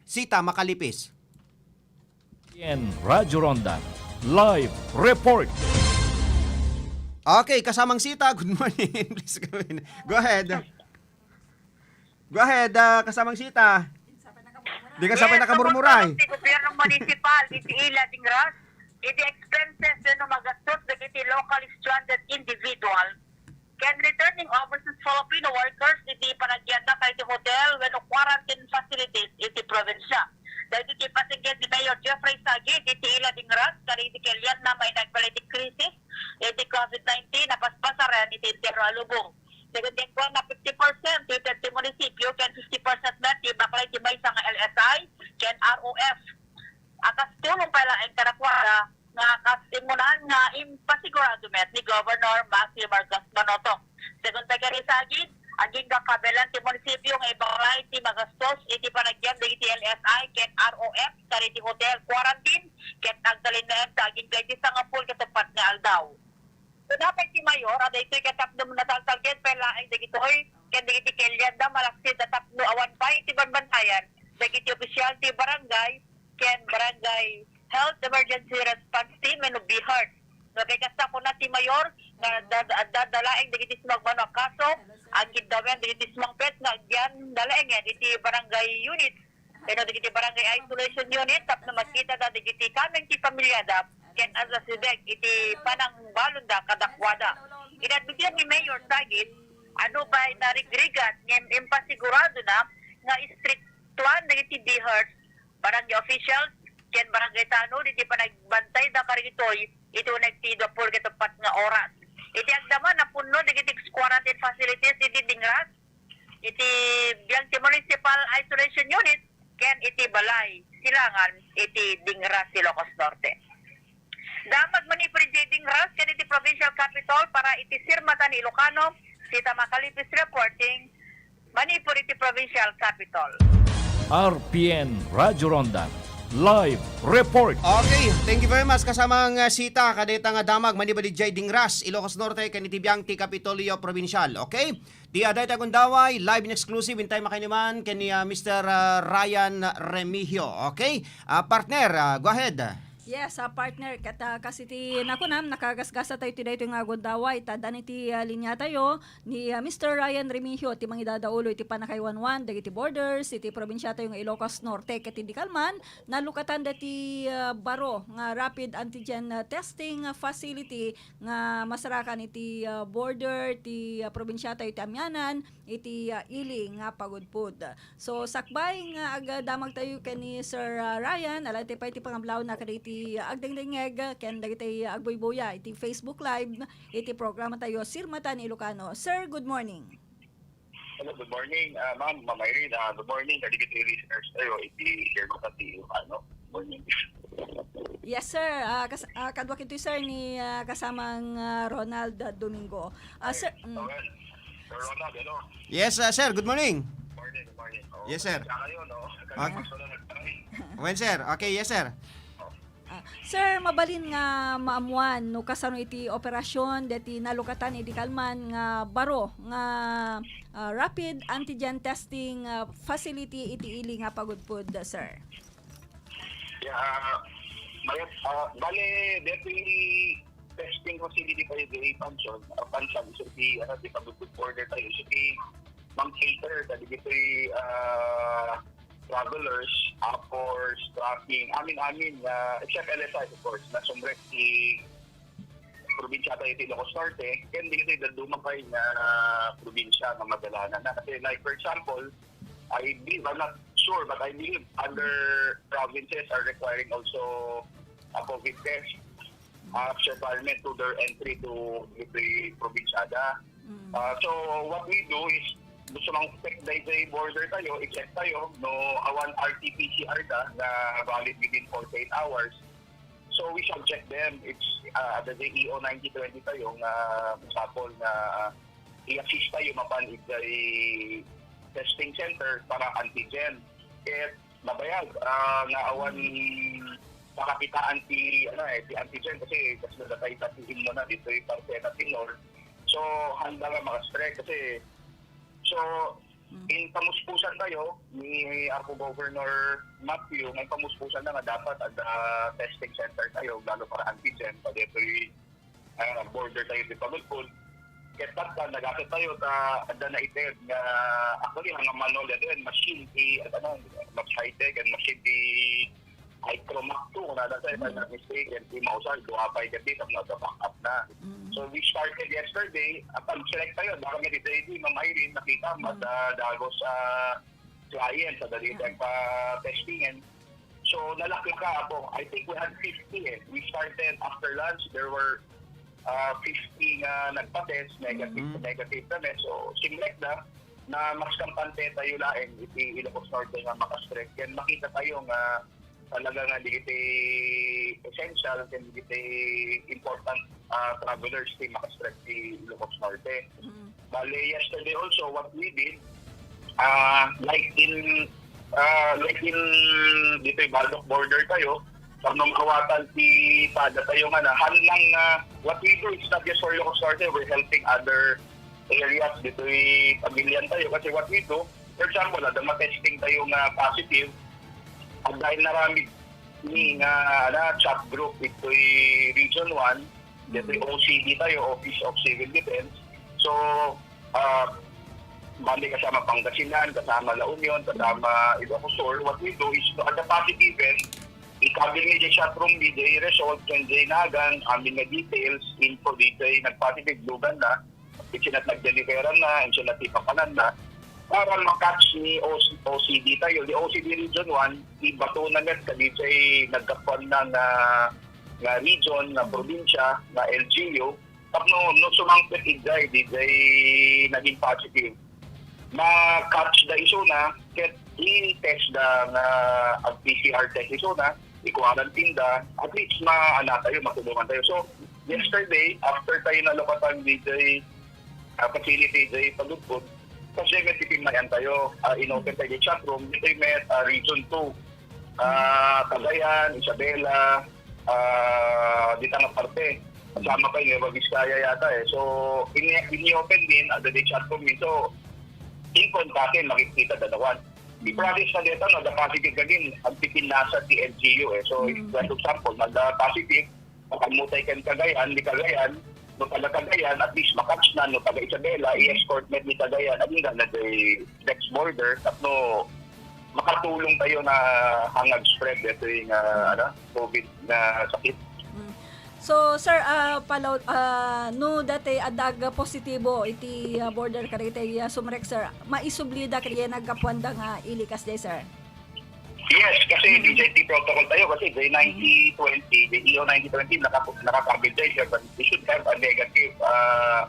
Sita Makalipis. Yan, Radyo Ronda, live report. Okay, kasamang Sita, good morning. Please go in. Go ahead. Go ahead, ah, kasamang Sita. Di ka sabay nakamurmuray. Yes, nakamurmura ti gobyerno municipal iti ila Dingras iti expenses wenno magastos dagiti locally stranded individual ken returning overseas Filipino workers iti panagyanna kadagiti hotel wenno quarantine facilities iti probinsya. Daytoy ti ipasigeg ni Mayor Jeffrey Sagid iti ila Dingras kadagiti kilianna nga inagbalin ti krisis iti COVID nineteen a paspasaren iti entero a lubong. Dagiti kenkuana, fifty percent ti ited ti munisipio ken fifty percent met ti ibaklay ti maysa nga L S I ken R O F. A kas tulong pay laeng kadakuada nga kas immunan nga impasigurado met ni Governor Maxie Vargas Manotong. Segun dagiti sagid, agingga kabaelan ti munisipio nga ibaklay ti magastos iti panagyan dagiti L S I ken R O F kadagiti hotel quarantine ket agtalinaed ta agingga iti sangapulo ket uppat nga aldaw. Kunana pay ti mayor, a daytoy ket tapno nataltalgen pay laeng dagitoy ken dagiti kelianda malaksid a tapno awan pay ti banbantayan dagiti opisyal ti barangay ken Barangay Health Emergency Response Team wenno BHERT. No, kay kasta kuna ti mayor nga da-, da-, adda laeng dagiti sumagmamano a kaso, agkiddawen dagiti sumangpet nga agyan da laengen iti barangay unit wenno dagiti barangay isolation unit tapno makita da dagiti kameng ti pamilyada ken adda sideg iti panangbalonda kadakuada. Inadmitir ni Mayor Sagit, ano pay narigrigat ngem impasiguradona nga istriktuan dagiti BHERT, barangay officials, ken barangay tanod iti panagbantayda kadagitoy iti uneg ti dua puluh ket uppat nga oras. Iti agdama, napunno dagiti quarantine facilities iti Dingras, iti biag ti Municipal Isolation Unit, ken iti balay silangan iti Dingras, Ilocos Norte. Damag manipud idiay Dingras ken iti provincial capital para iti Sirmatan Ilocano, Sita Macalipis reporting, manipud iti provincial capital. R P N Radyo Ronda, live report. Okay, thank you very much, kasamang, uh, Sita, kadayta nga damag manipud idiay Dingras, Ilocos Norte, ken iti biag ti Kapitolyo Provincial. Okay? Ti adda iti agundaway, live in exclusive, intay makainuman ken ni, ah, Mister, ah, Ryan Remigio. Okay? Ah, partner, ah, go ahead. Yes, ah, partner, ket, ah, kas iti nakunam, nakagasgasa tayo ti daytoy nga agundaway. Ta adda iti, ah, linia tayo ni, ah, Mister Ryan Remigio, ti mangidadaulo iti pannakaiwanwan dagiti borders iti probinsia tayo nga Ilocos Norte. Ket idi kalman, nalukatan dati, ah, baro nga rapid antigen, ah, testing, ah, facility nga masarakan iti, ah, border ti, ah, probinsia tayo iti Amianan, iti, ah, Ili nga pagudpud. So, sakbay nga agdamag tayo ken ni Sir, ah, Ryan, alaen tayo pay ti pangablaawna kadagiti, ah, agdengdengngeg ken dagiti agbuybuya iti Facebook Live iti programa tayo, Sirmatan Ilocano. Sir, good morning. Hello, good morning, ah, ma'am, Ma'am Irene. Ah, good morning kadagiti listeners tayo iti Sirmatan ti Ilocano. Morning. Yes, sir. Ah, kas-, ah, kaduak itoy, sir, ni, ah, kasamang, ah, Ronald, ah, Domingo. Ah, sir, mm. Sir Ronald, hello. Yes, ah, sir. Good morning. Morning, good morning. Oh, yes, sir. Pasensya kayo, no? Kami, okay. Paso na nagtaray. Well, sir. Okay, yes, sir. Ah, sir, mabalin nga maammuan no kasano iti operasyon deti nalukatan idi kalman nga baro nga, ah, rapid antigen testing, ah, facility iti Ili nga pagudpud, sir? Yeah, ah, mayat, ah, bale, deti testing facility tayo di Panson, ah, Pansan, isu ti, ano, ti pagudpud border tayo, isu ti mang-cater kadagitoy, ah, travelers, ah, for tracking, amin-amin, ah, except L S I, of course, na sumrek ti probinsya tayo ti Ilocos Norte, ken dagiti dadduma pay nga probinsya nga madalanan na. Kasi, like, for example, I believe, I'm not sure, but I believe other provinces are requiring also a COVID test, ah, requirement to their entry to the probinsyada. Mm. Ah, so, what we do is, gusto mang check dahil sa border tayo, i-check tayo, no, awan R T P C R ka na valid within forty-eight hours. So, we subject them. It's, ah, the J E O ninety twenty tayo nga, example, nga i-assist tayo mapan idiay testing center para antigen. Ket mabayag, ah, nga awan makakitaan ti, ano, eh, ti antigen kasi, kasi nadatay ta ti himno na ditoy parte na tinor. So, handa nga makastrek kasi, so, mm, in pamuspusan tayo ni Arco Governor Matthew, nga in pamuspusan na nga dapat adda testing center tayo, lalo para antigen, pa ditoy ah, border tayo ti pagudpud. Ket tatta, nagasat tayo ta adda naited nga, actually, nga manual ito, and machine ti, ano, mas high-tech and machine ti Hydromac two, kung nada tayo, if I'm not mistaken, ti mausar, dua pa ket di, tapno adda backup na. Mm. So, we started yesterday, at pag-select tayo, baka may di, di, Ma'am Irene, nakita mo, mm, adda dagos, ah, clients, adda di, mm, pa-testingan. So, nalaklaka ako. I think we had fifty eh. We started after lunch, there were, ah, fifty nga nagpa-test, negative, mm, negative kami. So, simrek da na mas kampante tayo laeng iti Ilocos Norte nga makastrek. Then makita tayo nga talaga nga dagiti essential, ken dagiti important, ah, travelers ti makastrek ti Ilocos Norte. Mm. Bale, yesterday also, what we did, ah, like in, ah, like in ditoy Baldoc border tayo, Tapno makawatan ti pada tayo nga na, han lang, ah, what we do is not just for Ilocos Norte, we're helping other areas ditoy pagilian tayo. Kasi what we do, for example, adda matesting tayo nga positive, adda inaramid ni nga, ana, chat group ditoy Region one, ditoy O C D tayo, Office of Civil Defense. So, ah, bali kasama Pangasinan, kasama La Union, kasama Ilocos Sur. What we do is, no, adda positive event, ikabil mi di chat room, di di result, ken di nagan, amin nga details, info di di nagpositive, lugan na, insinat nagdeliveran na, insinat ipapanan na, para makatch ni O C, O C D tayo. Di O C D Region one, ibato na met ka di nagkapuan na nga, nga region, nga probinsya, nga L G U, tapno, no sumangpet idiay, di jay naging positive, ma-catch da isuna, ket i-test da nga ag-P C R test isuna, i-quarantine da, at least maana tayo, matulungan tayo. So, yesterday, after tayo nalukatan di jay, ah, facility jay Pagudpud, kasi may tipimmayan tayo, ah, inopen tayo di chat room, dito may, ah, Region two, ah, Cagayan, Isabela, ah, dita nga parte. Kasama pa yung Nueva Vizcaya yata eh. So, ini-, ini-open din, ada di chat room din. So, in contact, makikita da nawan. Di process na dito, no, the positive again, ang pipinasa ti L G U eh. So, if, for example, nag-positive, makammutay kan Cagayan, di Cagayan, no taga Cagayan, at least makatch na, no taga Isabela, i-escort na di Cagayan, at hindi na di next border, tapno makatulong tayo na hangag spread dito yung, ah, ano, COVID na sakit. Mm. So, sir, ah, palaw-, ah, no dati adda ag positibo iti, ah, border kadagiti, ah, sumrek, sir, maisubli da kadi nagkapuan da nga ilikas di, sir? Yes, kasi Mm. D J T protocol tayo kasi J ninety twenty, the E O ninety twenty, naka-, nakakabil tayo siya, but you should have a negative, ah,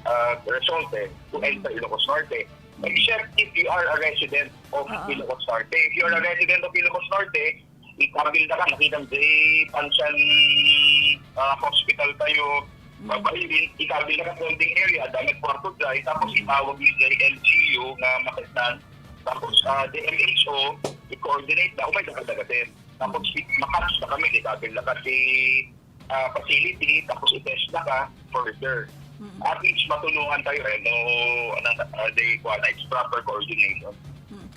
ah, result eh, to Mm. enter Ilocos Norte. Except if you are a resident of Oo. Ilocos Norte. If you are a Mm. resident of Ilocos Norte, ikabil na ka, nakita mo, di, Pansan, ah, Hospital tayo, Mm. babahirin, ikabil na ka holding area, adda met kwarto jay, tapos Mm. itawag ni jay L G U nga maketnan, tapos, ah, D M H O, i-coordinate na, umay da kadagatan. Tapos, Mm. i-, makatch na kami, ikabil na ka ti, ah, facility, tapos i-test na ka further. Mm. At least matulungan tayo eh, no, ano, ah, di, kuwan, it's proper coordination. Mm.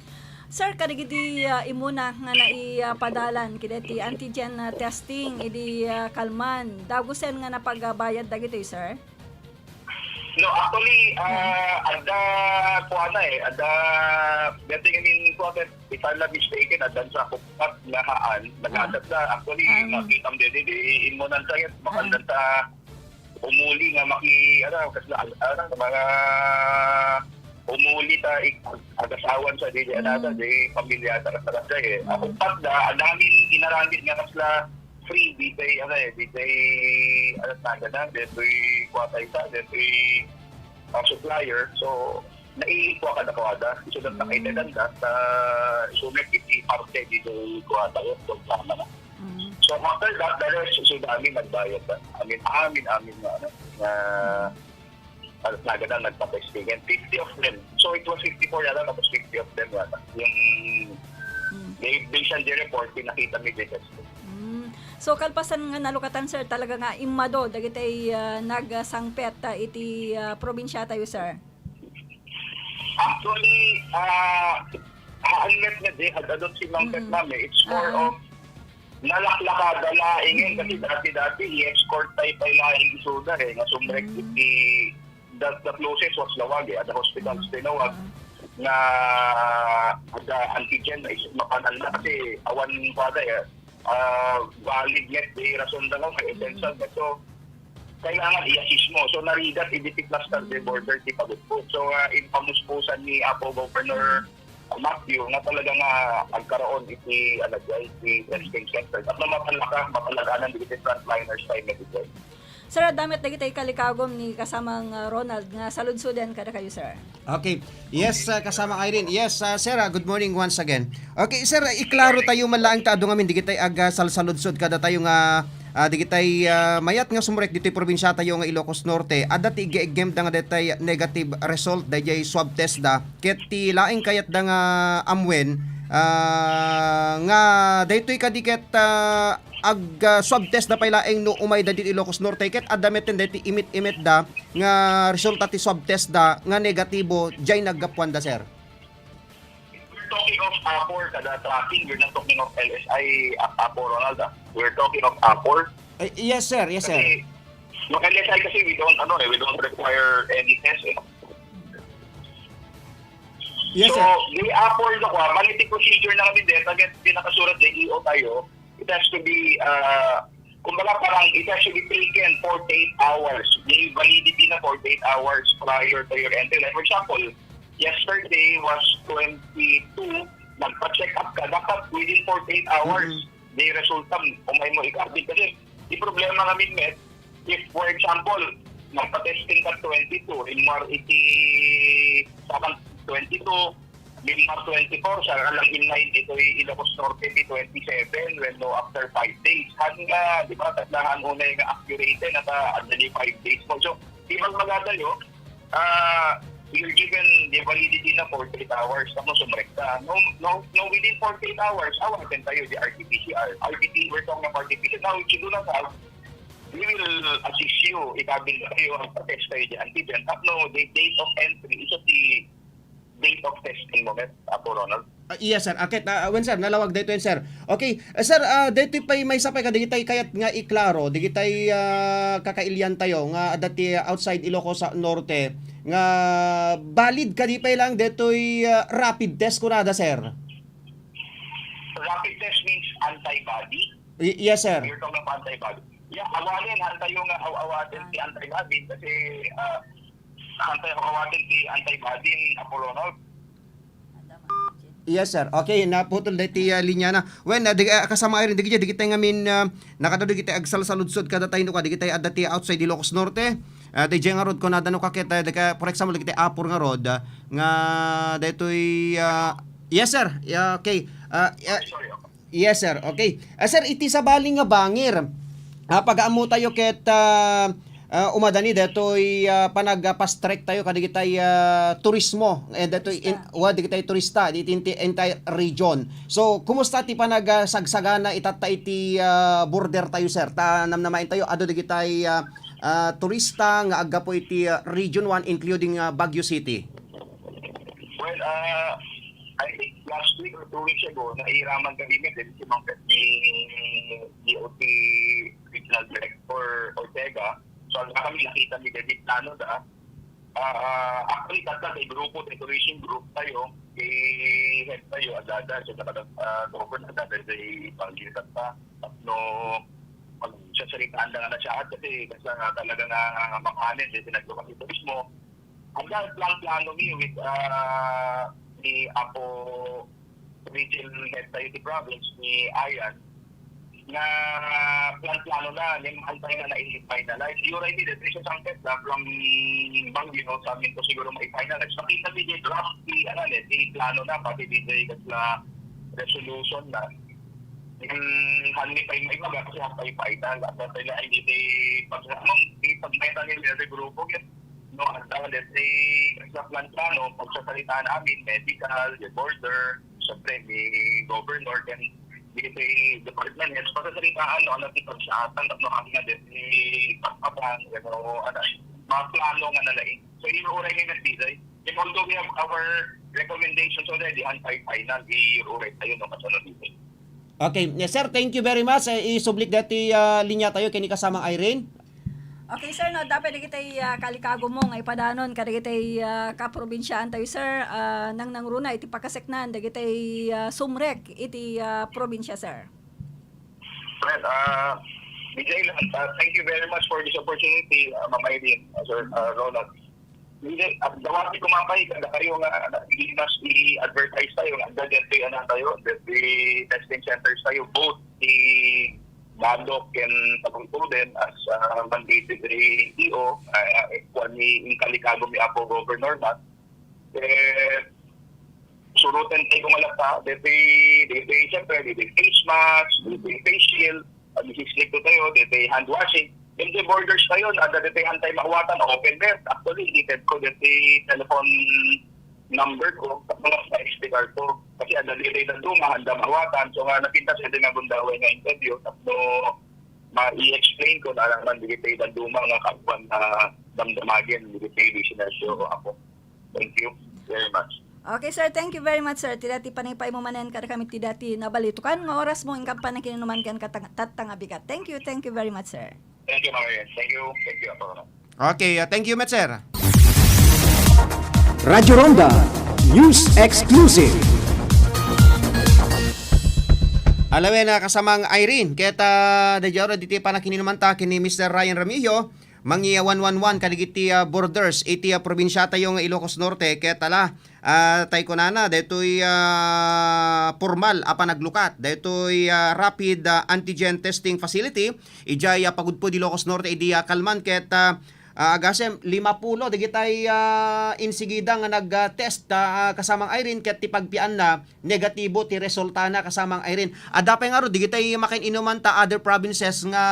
Sir, kadagiti, ah, immuna nga nai-, ah, padalan kadagiti antigen, ah, testing idi, ah, kalman, dagusen nga napagbayad dagitoy, sir? No, actually, ah, Mm. adda, kuwan na eh, adda, dati ngamin, kuwan, if I'm not mistaken, addan sa Kupat nga haan, Mm. nagadat na. Actually, Mm. nakita mo din, di, immuna sa yun, Mm. makandan sa umuli nga maki-, ano, kasla-, ano, mga umuli ta ik-, agasawan sa di, ano, Mm. di pamilya ta, kasla-, kasla, eh. Mm. Ako, pag da, ang daming inaramid nga kasla free, di kay, ano, eh, di kay, ano, taga na, di kay kuwatay sa, di kay, ah, supplier. So, naiikuha ka na kuwada. So, nang Mm. nakaitagan ka, sa, so, may iti parte di kay kuwatay, so, tama na. Mm. So, after that, the rest, so, amin nagbayad na. Amin, amin, amin nga, ano, nga, ah, nagana, nagpa-testingan. Fifty of them. So, it was fifty-four yata, tapos fifty of them yata. Yung Mm. they, based on the report, pinakita mi dito. Mm. So, kalpasan nga nalukatan, sir, talaga nga immado dagiti, ah, nagsangpet, ah, iti, ah, probinsya tayo, sir? Actually, ah, haan met nga di, ad-adot si Mang Mm. Petnam eh. It's more Ah. of nalaklakada laeng eh. Kasi Mm. dati-dati, i-escort tayo pa laeng isuda eh. Nga sumrek Mm. iti, the, the closest was Laoag eh. At the hospital Mm. sa Laoag Ah. nga ada antigen is mapanal na kasi awan pa da eh. Ah, valid met di rason da nga, may essential Mm. met. So, kailangan i-assist mo. So, narigat, idi ti cluster the Mm. border, ti Pagudpud. So, ah, in pamuspusan ni Apo Governor Mm. Matthew, nga talaga nga agkaraon iti, ano, iti testing center. At no, mapalaka, mapalaganan dito frontliners tayo na dito. Sir, adda met dagiti kalikagom ni kasamang, ah, Ronald nga saludsoden kadakayo, sir. Okay. Yes, ah, kasama Irene. Yes, ah, sir, ah, good morning once again. Okay, sir, ah, iklaro tayo man laeng ta adu ngamin digitay aga salsaludsod kada tayo nga, ah, digitay, ah, mayat nga sumrek ditoy probinsya tayo nga Ilocos Norte. Adda ti iggeeggem da nga detay negative result dayjay swab test da. Ket ti laeng kayat da nga amwen, ah, nga daytoy kadi ket, ah, ag, ah, swab test da pay laeng no umayda ditoy Ilocos Norte, ket adda metten daytoy imit-imitda nga resulta ti swab test da nga negatibo, diay naggapuanda, sir. We're talking of APOR, kada tracking. We're not talking of L S I at APOR, Ronald, ah. We're talking of APOR. Eh, yes, sir. Yes, sir. Kasi, no, L S I kasi we don't, ano, eh, we don't require any test, eh. Yes, So, sir. Di APOR, no, kwa, bali ti procedure na kami din, pag pinakasurat di E O tayo, it has to be, uh, kumbaga parang it has to be taken forty-eight hours. May validity na forty-eight hours prior to your entry. Like, for example, yesterday was twenty-two, nagpa-check up ka, dapat within forty-eight hours, Mhm. may resulta, umay mo ikabit. Kasi, di problema nga minmet, if, for example, nagpa-testing ka twenty-two, in Mar-, iti, sakang twenty-two, May March twenty-four, saka lang inline ditoy Ilocos Norte ti twenty-seven, when no, after five days. Han nga, di ba, tatlahan unay nga accurate, nata, adda ni five days mo. So, di man magadayo, ah, you're given the validity na forty-eight hours, tapos sumrekta. No, no, no, within forty-eight hours, awaten tayo di R T P C R. R T P, we're talking of R T P C R. Now, if you do not have, we will assist you. Ikabil na kayo, ang test tayo di antigen. Tapno, the date of entry, iso ti date of testing mo met, Apo Ronald? Ah, yes, sir. Akit, ah, wen, sir, nalawag daytoy, sir. Okay, ah, sir, ah, daytoy pay maysa pay kadagitay kayat nga iklaro, dagitay, ah, kakailian tayo nga adda ti outside Ilocos Norte nga valid kadi pay lang daytoy, ah, rapid test kunada, sir? Rapid test means antibody? Y-, yes, sir. You're talking about antibody. Yeah, awanen, han tayo nga aw-, awaten ti antibody kasi, ah, han tayo awaten ti antibody, Apo Ronald. Yes, sir. Okay, naputol daytoy, ah, linya na. Wen, ah, di, ah, kasama ay rin, dagiti, dagiti ngamin, ah, nakadado dagiti agsalsaludsod kada tayo, no, ka, dagiti adda ti outside Ilocos Norte. Ah, di, diay nga rod, kunada no kaket, ah, dagiti, for example, dagiti apor nga rod, ah, nga daytoy, ah, yes, sir. Yeah, okay. Ah, ah, Sorry, okay. Yes, sir. Okay. Ah, sir, iti sabali nga bangir, ah, pagaammo tayo ket, ah, ah, umadani daytoy, ah, panag-, ah, fast track tayo kadagitay, ah, turismo, eh, daytoy in-, Turista. wa, dagitay turista, diti inti-, entire region. So, kumusta ti panag-, ah, sagsagana itatta iti, ah, border tayo, sir? Ta namnamaen tayo, adu dagitay, ah, ah, turista nga aggapu iti, ah, Region one, including, ah, Baguio City. Well, ah, I think last week or two weeks ago, nairaman kami ni Dennis Mangkat ni D O T Regional Director Ortega. So, ang kami nakita ni David Plano da. Ah, ah, actually, tatlo kay grupo, kay tourism group tayo, kay head tayo, agada, so, nakada-, ah, governor, agada, kay Pangilinan pa. No, pagsasaritaan na nga na siya, kasi basta nga talaga nga makanin, eh, pinagbukas ito mismo. Ang plan-plano mi with, ah, ni Apo Region Head tayo ti province, ni Ayan, nga plan-plano na, ni antay na na-finalize. You're right, the three sa sangkot na from Baguio, no, sa amin ko siguro ma-finalize. Makita mi di draft, di, ano, di, di plano na, pati di, di, kasla resolution na. Hmm, han mi pay maibaga kasi han pay final. At sa pila, hindi di pag-, di pagmeta ni every grupo, yun. No, at sa, let's say, sa plan plano, pagsasalitaan namin, medical, the border, syempre, ni governor, then, di kasi department heads, pagsasalitaan, no, ano, di pagsaatan, no, ang nga, let's say, pagpapang, ano, ano, mga plano nga nalaing. So, yun, uray nga nagbigay. And although we have our recommendations already, han pay final, i-, uray tayo, no, kasunod dito. Okay. Yes, sir. Thank you very much. Eh, isublik dati, ah, linya tayo kini kasamang Irene. Okay, sir, no, dapat dagiti, ah, kalikagum mo nga ipadanon kadagiti, ah, kaprobinsiaan tayo, sir, ah, nangnangruna iti pakaseknan dagiti, ah, sumrek iti, ah, probinsya, sir. Well, ah, D J, ah, thank you very much for this opportunity, ah, Ma'am Irene, ah, Sir, ah, Ronald. Hindi, at dawati ko mapay, kada kayo nga, na, hindi mas i-advertise tayo, nga, that, that, ano tayo, that the testing centers tayo, both the Badoc and Tabungtuden as, ah, mandated by E O, ah, ah, kuwan ni, in kalikagum ni Apo Governor Matt. Eh, surutan tayo kumalata, dati, dati, siyempre, dati face mask, dati face shield, pag-isislik ko tayo, dati hand washing. Yung the borders tayo, ada dati hantay maawatan, open net. Actually, ited ko dati telephone number ko, tapno nga ma-explicar ko. Kasi adda dagiti dadduma, adda maawatan. So nga napintas iti nga gundaway nga interview, tapno ma-i-explain ko na lang man dagiti dadduma nga kaawan a damdamagen dagiti listeners yo, Apo. Thank you very much. Okay, sir. Thank you very much, sir. Ti dati panangipay mo manen kadakami ti dati nabalitukan nga oras mo, inka panakinuman ken katang-, tatta nga bigat. Thank you, thank you very much, sir. Thank you, Marian. Thank you, thank you, Apo. Okay, uh, thank you met, sir. Radyo Ronda, News Exclusive. Alawen, ah, kasamang Irene, ket, ah, daydiay aro diti panakinuman ta ken ni Mister Ryan Remigio, mangi-one one one kadagiti, ah, borders iti, ah, probinsiatayo nga Ilocos Norte, ket ala, ah, tay kunana, daytoy, ah, pormal a panaglukat, daytoy, ah, rapid, ah, antigen testing facility, idiay, ah, pagudpod Ilocos Norte idi, ah, kalman ket, ah, ah, agasem, limapulo dagitay, ah, insigida nga nag, ah, test, ah, kasamang Irene ket ti pagpianna, negatibo ti resultana kasamang Irene. Adda pay ngarud dagitay makin-inuman ta other provinces nga,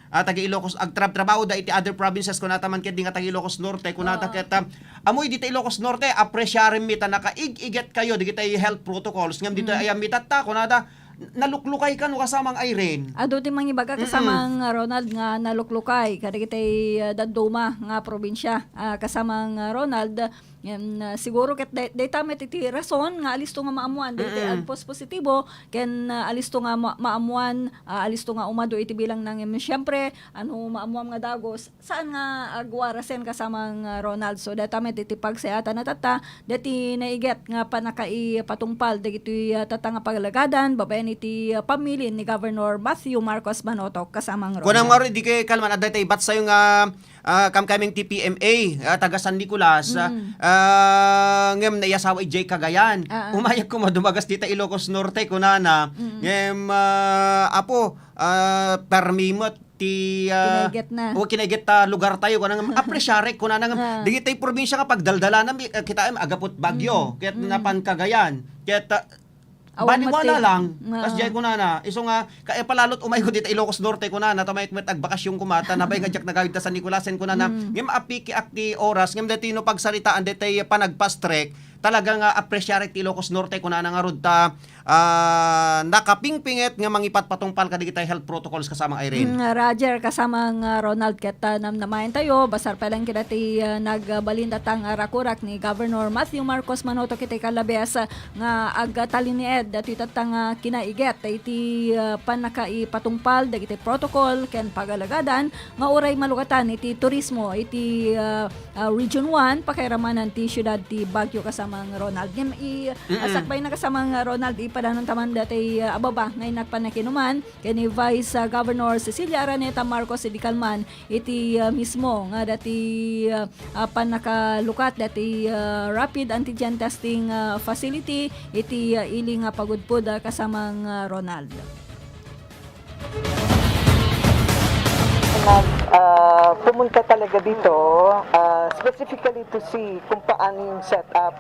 ah, taga Ilocos, agtrabtrabaho da iti other provinces, kunata man ket di nga taga Ilocos Norte, kunata Ah. ket, ah, amoy dita Ilocos Norte, apresiarem mi ta nakaig-iget kayo dagitay health protocols. Ngem dita Mm. ayam mi tatta, kunada, naluklukay kano kasamang Irene. Adu ti mangibaga Mm-mm. kasamang Ronald nga naluklukay kadagitay, ah, dadduma nga probinsia, ah, kasamang Ronald. Ngem, ah, siguro ket day-, dayta met iti rason nga alisto nga maammuan dagiti Mm-mm. agpos positibo ken, ah, alisto nga ma-, maammuan, ah, alisto nga umadu iti bilang na ngem, siyempre, ano, maammuam nga dagus, saan nga agwarasen kasamang, ah, Ronald. So, dayta met iti pagsayaatan a tatta, dayta naiget nga pannakaipatungpal dagitoy, ah, tatta nga pagalegadan babaen iti, ah, pamili ni Governor Matthew Marcos Manotok kasamang Ronald. Kunam ngarud, idi kay kalman, adda tay batsayo nga, ah, kamkaming ti P M A, ah, taga San Nicolas, ah, Mm. ah, ngem naiyasawa idiay Cagayan. Ah, ah. Umayag koma dumagas dita Ilocos Norte, kunana. Mm. Ngem, ah, apo, ah, permi met ti, ah, Kinaiget na. O, kinaiget ta lugar tayo, kunana nga, apresiarek, kunana nga, Ah. dagitay probinsia nga pagdaldalana, mi-, ah, kitaem, agapot Baguio, Mm. ket Mm. napan Cagayan, ket, ah, Awan baliwala met ti lang, Ah. kas jay kunana, isu nga, kaya palalot umay ko dita Ilocos Norte, kunana, ta mayat met agbakasyon koma, ta nabay nga diak nagawid ta San Nicolas, ken kunana, Mm. ngem apiki ak ti oras, ngem daytoy no pagsaritaan, daytay panagpastrek, talaga nga apresiarek ti Ilocos Norte, kunana ngarud ta, ah, nakapingpinget nga mangipatpatungpal kadagitay health protocols kasamang Irene. Mm, Roger, kasamang, ah, Ronald, ket, ah, namnamaen tayo, basar pa lang kita ti, ah, nagbalin datang, ah, rakurak ni Governor Matthew Marcos Manotok iti kalabes, ah, nga agtalinaed datoy tatta nga kinaiget iti, ah, pannakaipatungpal dagiti protocol ken pagalegadan nga uray malukatan iti turismo iti, ah, ah, Region one, pakairamanan ti siudad ti Baguio kasamang Ronald. Ngem i-, Mm-mm. sakbay na kasamang Ronald, ipadanonta man datoy, ah, ababa nga innak pannakinuman ken ni Vice, ah, Governor Cecilia Araneta Marcos idi kalman iti, ah, mismo nga dati, ah, ah, pannakalukat dati, ah, rapid antigen testing, ah, facility iti, ah, ili nga pagudpod, ah, kasamang, ah, Ronald. Nag, ah, pumunta talaga dito, ah, specifically to see kung paano yung setup.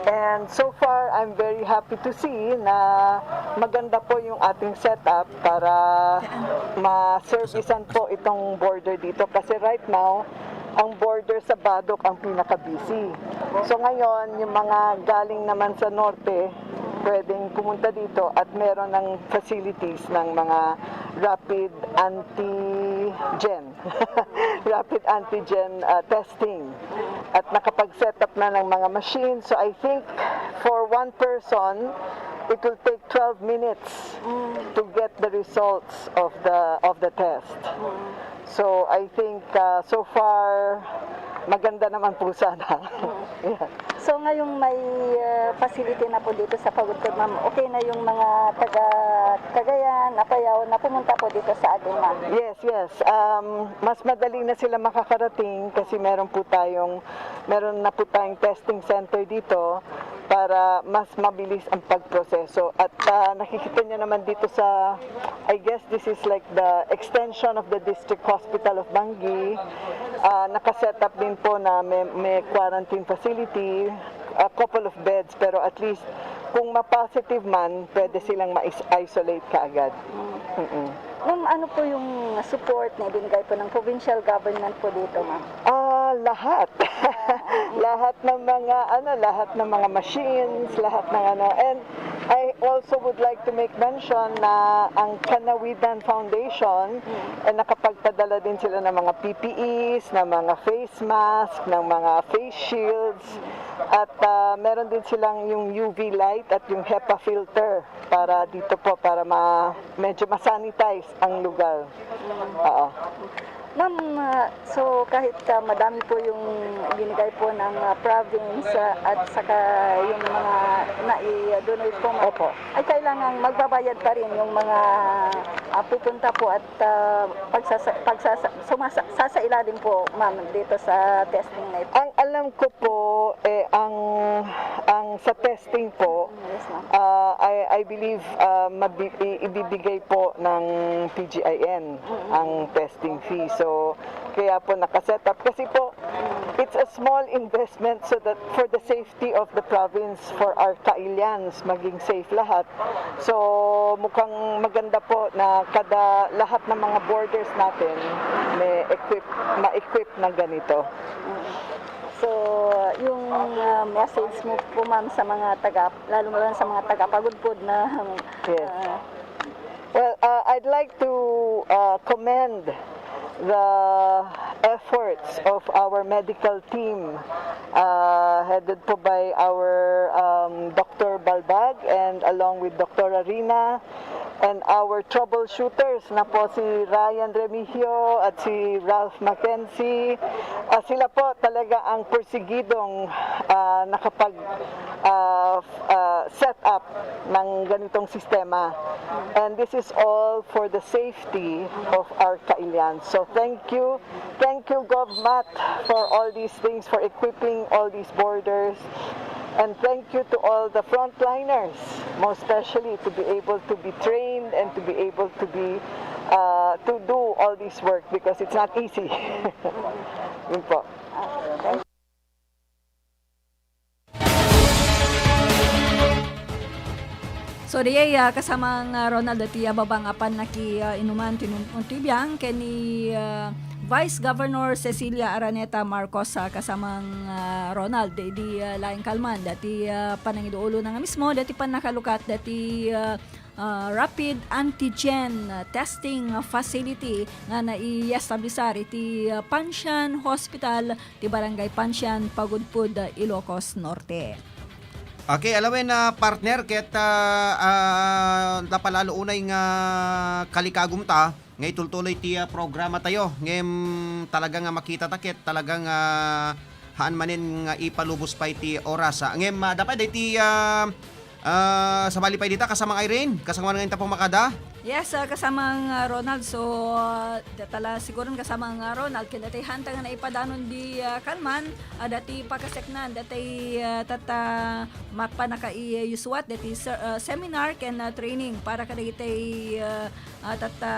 And so far, I'm very happy to see na maganda po yung ating setup para ma-servicean po itong border dito. Kasi right now, ang border sa Badoc ang pinaka-busy. So ngayon, yung mga galing naman sa norte, pwedeng pumunta dito at meron ng facilities ng mga rapid antigen, rapid antigen, ah, testing. At nakapag-set up na ng mga machines. So I think for one person, it will take twelve minutes Mm. to get the results of the, of the test. Mm. So, I think, ah, so far, maganda naman po sana. Mm. Yeah. So, ngayong may, ah, facility na po dito sa Pagudpod, ma'am, okay na yung mga taga Cagayan, Apayao na pumunta po dito sa atin, ma'am? Yes, yes. Um, mas madali na sila makakarating kasi meron po tayong, meron na po tayong testing center dito para mas mabilis ang pagproseso. At, ah, nakikita niyo naman dito sa, I guess this is like the extension of the District Hospital of Bangui. Ah, nakaset up din po na may, may quarantine facility, a couple of beds, pero at least kung ma-positive man, pwede silang ma-isolate kaagad. Mm. Mm-mm. Ma'am, ano po yung support na ibinigay po ng provincial government po dito, ma'am? Ah, Lahat. Lahat ng mga, ano, lahat ng mga machines, lahat ng ano. And I also would like to make mention na ang Kanawidan Foundation, eh, nakapagpadala din sila ng mga P P Es, ng mga face mask, ng mga face shields, at, ah, meron din silang yung U V light at yung HEPA filter para dito po, para ma-, medyo ma-sanitize ang lugar. Oo. Ma'am, ah, so kahit, ah, madami po yung ibinigay po ng, ah, province, ah, at saka yung mga nai-donate po, ma'am, Opo. ay kailangan magbabayad pa rin yung mga, ah, pupunta po at, ah, pagsasa-, pagsasa-, sumasa-, sasailalim po, ma'am, dito sa testing na ito? Ang alam ko po, eh, ang, ang sa testing po, Yes, ma'am. ah, I, I believe, ah, mabi-, i-, ibibigay po ng P G I N Mm-mm. ang testing fee. So, kaya po nakaset up. Kasi po, it's a small investment so that for the safety of the province, for our Kailians, maging safe lahat. So, mukhang maganda po na kada, lahat ng mga borders natin may equip, ma-equip na ganito. So, yung, ah, message mo po, ma'am, sa mga taga, lalo na sa mga taga-Pagudpud na, Yes. ah, Well, uh, I'd like to, uh, commend the efforts of our medical team, uh, headed po by our, um, Doctor Balbag and along with Doctor Rina and our troubleshooters na po si Ryan Remigio at si Ralph Mackenzie. Ah, sila po talaga ang pursigidong, ah, nakapag, ah, f-, ah, set up ng ganitong sistema. And this is all for the safety of our Kailian. So thank you. Thank you, Gov Matt, for all these things, for equipping all these borders. And thank you to all the frontliners, most especially to be able to be trained and to be able to be, uh, to do all this work because it's not easy. Yun po. So, diay, ah, kasamang, ah, Ronald, dati, ah, babang apan naki, ah, inuman tinun-, untibiang ken ni, ah, Vice Governor Cecilia Araneta Marcos, ah, kasamang, ah, Ronald, di, di, ah, laeng kalman, dati, ah, panangiduulo na nga mismo, dati pannakalukat, dati, ah, ah, rapid antigen, ah, testing facility nga naiestablisar iti, ah, Pansian Hospital ti Barangay Pansian, Pagudpud, Ilocos Norte. Okay, alawen, ah, partner, ket, ah, ah, napalalo unay nga kalikagum ta nga itultuloy ti, ah, programa tayo. Ngem talaga nga makita ta ket talaga nga haan manen nga ipalubos pay ti oras, ah. Ngem, ah, dapat iti, ah, ah, sabali pay dita, kasamang Irene, kasangoan nga inta pumakada? Yes, ah, kasamang, ah, Ronald. So, ah, datala siguron kasamang, ah, Ronald, ken dati hanta nga naipadanon di, ah, kalman, ah, dati pakaseknan, dati, ah, tata, mapanakaiyuswat, dati ser-, ah, seminar ken, ah, training para kadagiti, ah, ah, tata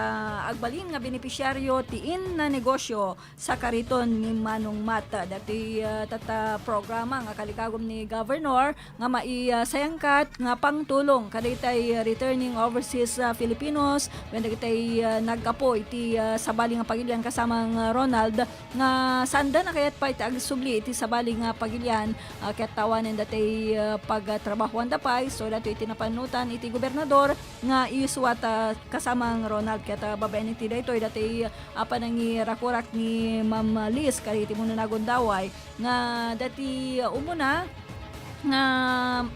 agbalin nga benepisyaryo ti inna negosyo sa kariton ni Manong Mat. Dati, ah, tata programa nga kalikagum ni Governor nga mai, ah, sayangkat nga pangtulong kadagitay returning overseas, ah, Filipinos ken dagitay, ah, naggapu iti, ah, sabali nga pagilian kasamang, ah, Ronald nga sanda na kayat pay ti agsubli iti sabali nga pagilian, ah, ket awanen datay, ah, pagtrabahoanda pay. So, datoy iti napanutan iti gobernador nga iyuswat, ah, kasamang Ronald ket, ah, babaen iti daytoy datay, ah, panangirakurak ni Ma'am Liz kadagiti umuna nga gundaway nga dati, ah, umuna nga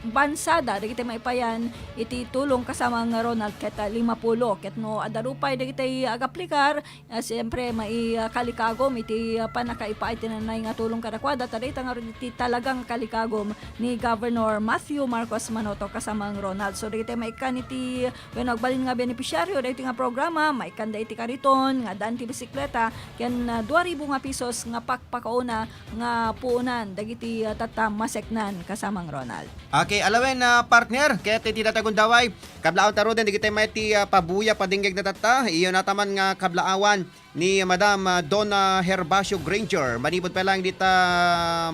bansada dagiti maipayan iti tulong kasamang Ronald ket, ah, limapulo ket no adda rupay dagiti agaplikar, ah, siempre mai, ah, kalikagum iti, ah, pannakaipaay ti nanay nga tulong kadakuada ta dayta ngarud iti talagang kalikagum ni Governor Matthew Marcos Manoto kasamang Ronald. So dagiti maikkan iti wenno agbalin nga benepisyaryo daytoy nga programa, maikkanda iti kariton nga addaan ti bisikleta ken, ah, dua ribu nga pesos nga pakpakauna nga puonan dagiti, ah, tatta maseknan kasamang Ronald. Okay, alawen, ah, partner, ket iti data gundaway, kablaawanta ruden dagiti met ti, ah, pabuya padinggeg na tatta, iyo nataman nga kablaawan ni Madam, ah, Donna Herbacio Granger. Manipud pay laeng dita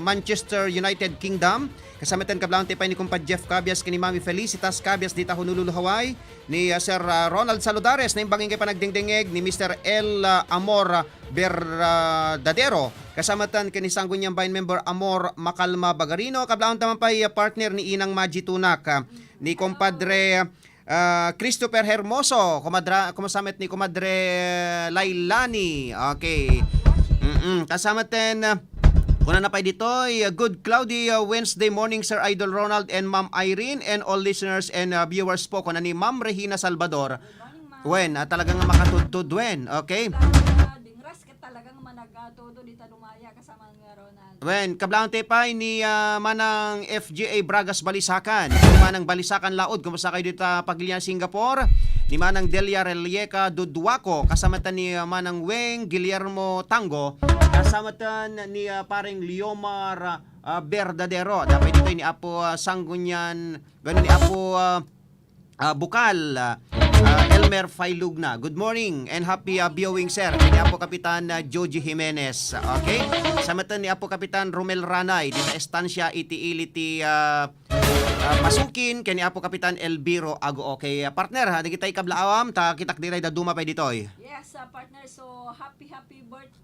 Manchester, United Kingdom. Kasama ten kablaawanta pay ni Kumpad Jeff Cabias ken ni Mami Felicitas Cabias dita Honolulu, Hawaii. Ni, ah, Sir, ah, Ronald Saludares, naimbag idiay panagdengdengngeg ni Mister L, ah, Amor, ah, Verdadero, kasama ten ken ni Sangguniang Bayan member Amor Macalma Bagarino, kablaon ta man pay, ah, partner ni Inang Maji Tunak, ah, ni Compadre, ah, Christopher Hermoso, kumadra-, kumasamet ni Comadre Lailani. Okay. Mm-mm. Kasama ten, ah, kuna na pay ditoy, ah, good cloudy, ah, Wednesday morning, Sir Idol Ronald and Ma'am Irene and all listeners and, ah, viewers po, kuna ni Ma'am Regina Salvador. Wen, ah, talagang makatudtod, wen. Okay? Ah, dingras ket talagang managatudo dita dumaya kasama nga Ronald. Wen, kablaon ti pay ni, ah, Manang F J A Bragas Balisakan. Manang Balisakan Laod, kumusta kayo dita Pagilian, Singapore? Ni Manang Delia Relieca Duduaco, kasama ta ni, ah, Manang Weng Guillermo Tango, kasama ta ni, ah, pareng Liomar, ah, Verdadero. Dapat dito ni Apo, ah, Sanggunian, gano ni Apo, ah, ah, Bukal, ah, ah, Elmer Failugna. Good morning and happy, ah, viewing, sir. Kini Apo Kapitan, ah, Joji Jimenez. Okay? Sa matan ni Apo Kapitan Romel Ranay, dita estansya iti ili ti, ah, ah, Pasukin, kini Apo Kapitan Elviro Ago. Okay, ah, partner, ha, dagitay kablaawam, ta kitak diray daduma pay ditoy. Yes, ah, partner. So, happy, happy birthday.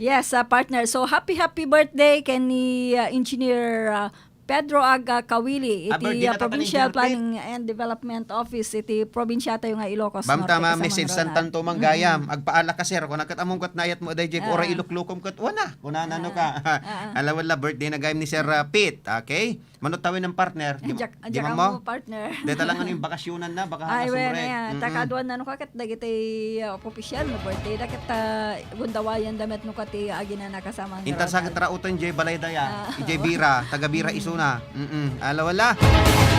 Yes, ah, partner. So, happy, happy birthday ken ni, ah, Engineer, ah, Pedro Aga Kawili, ah, iti, birthday ah, na tata ni Provincial Engineer Pete. Planning and Development Office iti probinsia tayo nga Ilocos Bam Norte, tama, kasama message nga san Ronald. Tanto manggayam. Mm. Agpaala ka, sir. Kuna ket among ket nayat mo, dayjay ko, ora Ah. iluklukom ket, wana. Kuna nano ka. Ah, ah, ah. Ala, wala, birthday na gayam ni Sir, ah, Pete. Okay? Manot tawen ng partner. Di, Jack, di Jack, man mo? Amo, partner. Dahil talaga ano yung bakasyonan na, baka Ay, kasumre. Wen, ayan. Mm-mm. Takaduan na no ka, ket dagiti, ah, opisyal no birthday da, ket, ah, gundawayan da met no ka ti aginana kasama nga Intan sa Ronald. Katrautan, jay balay daya. Ah, Ijay oo. Bira, taga Bira Mm. isuna. Mm-mm. Ala, wala.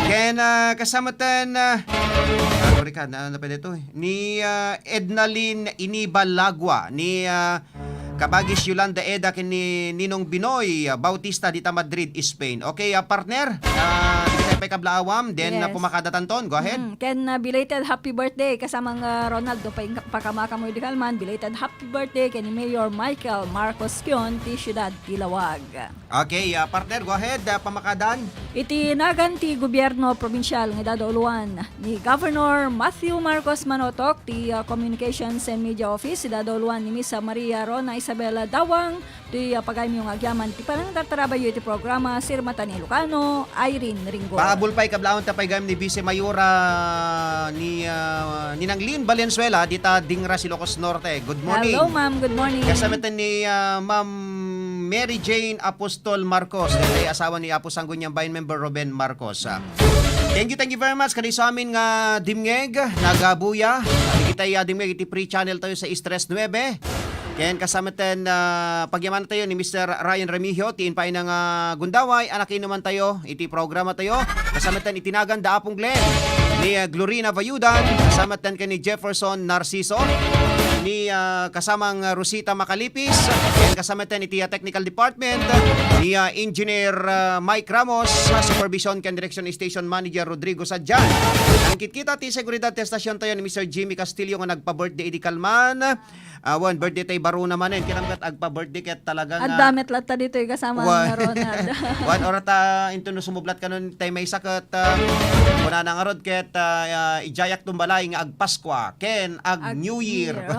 Ken, ah, kasama ten, ah, ah, sorry ka, na, na pwede to eh. Ni, ah, Ednalyn Iniba Lagua, ni, ah, Kabagis Yolanda Eda ken ni Ninong Binoy, ah, Bautista dita Madrid, Spain. Okay, ah, partner, ah, dagitay pay kablaawam, then, ah, Yes. pumakadatanton. Go ahead. Mm, ken, ah, belated happy birthday, kasama nga Ronald, do pay pakamakamoy di kalman, belated happy birthday ken ni Mayor Michael Marcos Kion ti Siudad ti Laoag. Okay, ah, partner, go ahead, ah, pamakadan. Iti nagan ti gobierno probinsial nga idadauluan ni Governor Matthew Marcos Manotok, ti, ah, Communications and Media Office, idadauluan ni Miss Maria Rona Isabela Dawang, ti, ah, pagayamyo nga agyaman ti panangtartarabayyo iti programa, Sir Matan Ilocano, Irene Ringgor. Paabol pay, kablaon ta pay gayam ni Vice Mayora ni, ah, Ninang Lynn Valenzuela, dita Dingras, Ilocos Norte. Good morning. Hello, ma'am. Good morning. Kasama ta ni, ah, Ma'am Mary Jane Apostol Marcos, daytoy asawa ni Apo Sangguniang Bayan member Ruben Marcos. Ah, thank you, thank you very much. Kadi sa amin nga dimngeg, nagabuya. Dagitay, ah, dimngeg iti free channel tayo sa Istres Nueve. Ken kasama ten, ah, pagyaman tayo ni Mister Ryan Remigio, ti impaay na nga gundaway, anak inuman tayo, iti programa tayo. Kasama ten iti nagan da Apong Glenn, ni, ah, Glorina Vayudan, kasama ten ken ni Jefferson Narciso, ni, ah, kasamang Rosita Macalipis, ken kasama ten iti, ah, technical department, ni, ah, Engineer, ah, Mike Ramos, sa supervision ken direction station manager Rodrigo Sadjan. Nangkitkita ti seguridad ti estasyon tayo ni Mister Jimmy Castillo nga nagpa-birthday idi kalman. Awan, birthday tay baro na manen. Kinam ket agpa-birthday ket talaga nga Adda met latta ditoy kasama Wan-, nga Ronald. Wan, ora ta, into no sumublat kanon tay maysa ket, ah, kunana ngarud ket, ah, ah, ijayak tumbalay nga agpaskua ken ag Ag New Year. Year.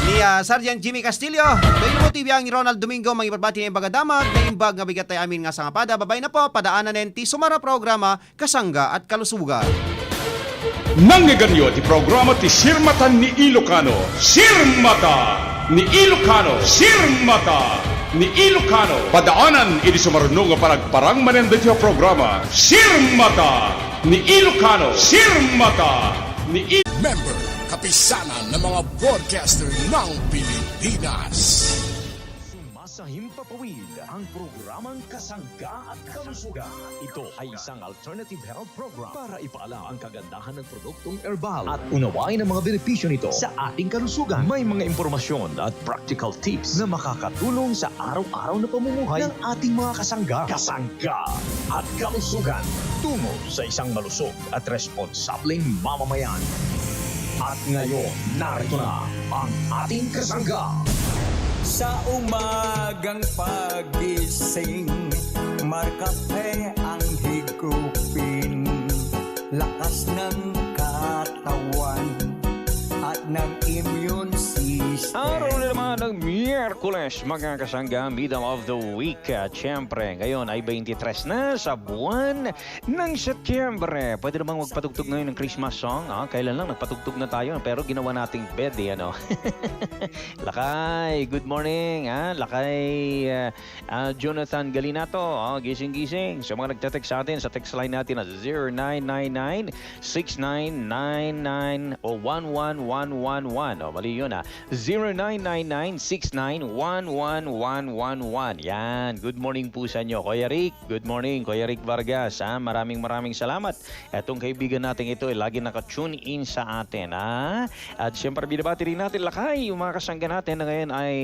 Ni, ah, Sergeant Jimmy Castillo, Toy mo ti biang ni Ronald Domingo, mangipabati na imbag a damag, na imbag nga bigat tay amin nga sangapada, babay na po, padaanan nen ti sumara programa, kasangga at kalusugan. Nangngegyo ti programa ti Sirmatan ni Ilocano. Sirmata ni Ilocano. Sirmata ni Ilocano. Padaanan iti sumaruno nga panagparang manen daytoy a programa. Sirmata ni Ilocano. Sirmata ni Il- Member, Kapisanan ng mga Broadcaster ng Pilipinas. Sumasahimpapawid ang programang Kasangga at Kalusugan. Ito ay isang alternative health program para ipaalam ang kagandahan ng produktong herbal at unawain ang mga benepisyo nito sa ating kalusugan. May mga impormasyon at practical tips na makakatulong sa araw-araw na pamumuhay ng ating mga kasangga. Kasangga at Kalusugan, tungo sa isang malusog at responsableng mamamayan. At ngayon, narito na ang ating kasangga. Sa umagang pagising, markape ang higupin. Lakas ng katawan at ng immune system. Araw na naman, Miyerkules, mga kasangga, middle of the week. At siyempre, ngayon ay twenty-three na sa buwan ng Setyembre. Pwede namang magpatugtog ngayon ng Christmas song. Ah, kailan lang nagpatugtog na tayo, pero ginawa nating bed, eh, ano? Lakay, good morning, ah. Lakay, ah, ah, Jonathan Galinato, oh, gising-gising. Sa mga nagte-text sa atin, sa text line natin na zero nine nine nine, six nine nine nine o one one one one one. Oh, mali yun, ah. Zero nine nine nine, six nine one one one one one. Yan. Good morning po sa inyo, Kuya Rick. Good morning, Kuya Rick Vargas, ha? Maraming, maraming salamat. Etong kaibigan natin ito, eh, lagi naka-tune in sa atin, ha? At siyempre, binabati rin natin lakay yung mga kasangga natin na ngayon ay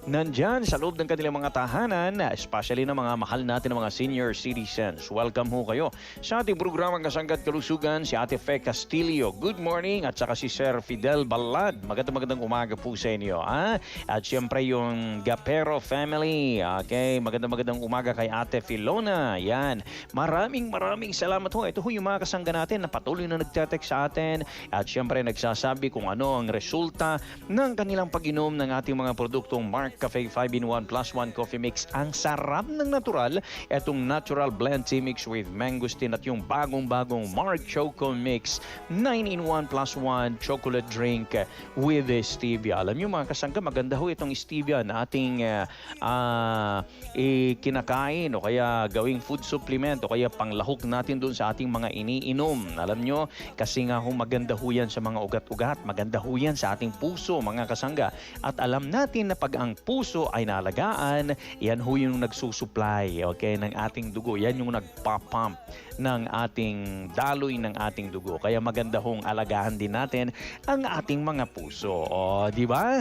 nandyan sa loob ng kanilang mga tahanan, especially ng mga mahal natin ng mga senior citizens. Welcome ho kayo sa ating programang Kasangga at Kalusugan, si Ate Fe Castillo. Good morning. At saka si Sir Fidel Balad. Magandang, magandang umaga po sa inyo, ha? At siyempre yung Gapero family. Okay, magandang, magandang umaga kay Ate Filona. Yan. Maraming, maraming salamat ho. Ito ho yung mga kasangga natin na patuloy na nagte-text sa atin. At siyempre nagsasabi kung ano ang resulta ng kanilang pag-inom ng ating mga produktong Mark Cafe five-in-one plus one Coffee Mix. Ang sarap ng natural. Etong natural blend tea mix with mangosteen at yung bagong-bagong Mark Choco Mix nine-in-one plus one chocolate drink with stevia. Alam niyo, mga kasangga, maganda ho itong stevia na ating, ah, ah, ikinakain o kaya gawing food supplement o kaya panglahok natin doon sa ating mga iniinom. Alam niyo, kasi nga ho maganda ho yan sa mga ugat-ugat, maganda ho yan sa ating puso, mga kasangga. At alam natin na pag ang puso ay naalagaan, yan ho yung nagsusupply, okay, ng ating dugo. Yan yung nagpa-pump ng ating daloy ng ating dugo. Kaya maganda hong alagaan din natin ang ating mga puso. O, di ba?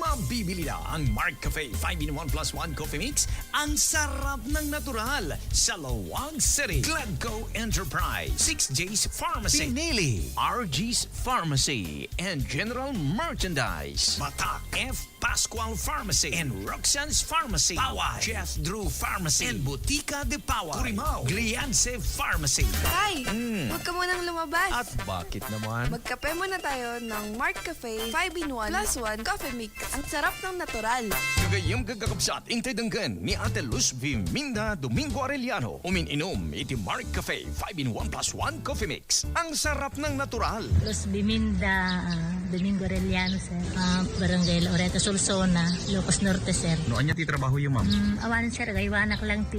Mabibili na ang Mark Cafe five-in-one plus one Coffee Mix. Ang sarap ng natural sa Laoag City. Glenco Enterprise, Six J's Pharmacy, Pinili, R G's Pharmacy, and General Merchandise. Batak F Pascual Pharmacy and Roxanne's Pharmacy, Paway, Jeff Drew Pharmacy, and Botica de Paway, Curimaw, Glianse Pharmacy. Tay, Mm. huwag ka munang lumabas. At bakit naman? Magkape muna tayo ng Mark Cafe five-in-one plus one Coffee Mix. Ang sarap ng natural. Gagayem kakabsat, intay denggen ni Ate Luz Viminda Domingo Arellano. Umin-inom iti Mark Cafe five-in-one plus one Coffee Mix. Ang sarap ng natural. Luz Biminda, ah, Domingo Arellano, sir. Ah, Barangay Loreto, Solsona, Ilocos Norte, sir. No, anya ti trabaho yo, ma'am? Mm, awanen, sir, agaywanak lang ti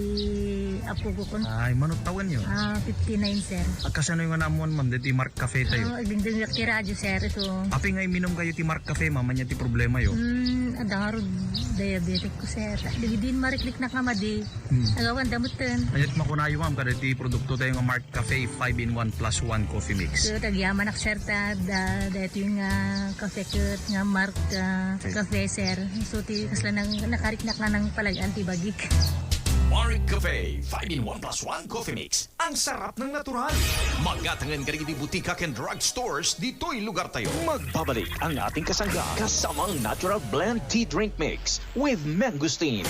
apugo ko. Ay, mano tawen yo? Ah, fifty-nine, sir. Kasano nga naammuan, ma'am, deti Mark Cafe tayo? Ah, agdingdingak ti radyo, sir, ito. Apay nga iminum kayo ti Mark Cafe, ma'am, anya ti problema yo? Mm, adda ngarud diabetic ko, sir. Digidin marikliknak nga madi. Hmm. Agawan damutten. Anya ti makunayo, ma'am, kada ti produkto tayo nga Mark Cafe five-in-one plus one Coffee Mix? So, agyamanak, sir, ta, da, daytoy nga cafe ket nga Mark, ah, Okay. Cafe, sir. So, ti kasla nang nakariknak nga nang palagan ti bagik. Mark Cafe five-in-one plus one Coffee Mix. Ang sarap ng natural. Magatangan ka rin di butika ken drugstores ditoy lugar tayo. Magbabalik ang ating kasangga, kasamang natural blend tea drink mix with mangosteen.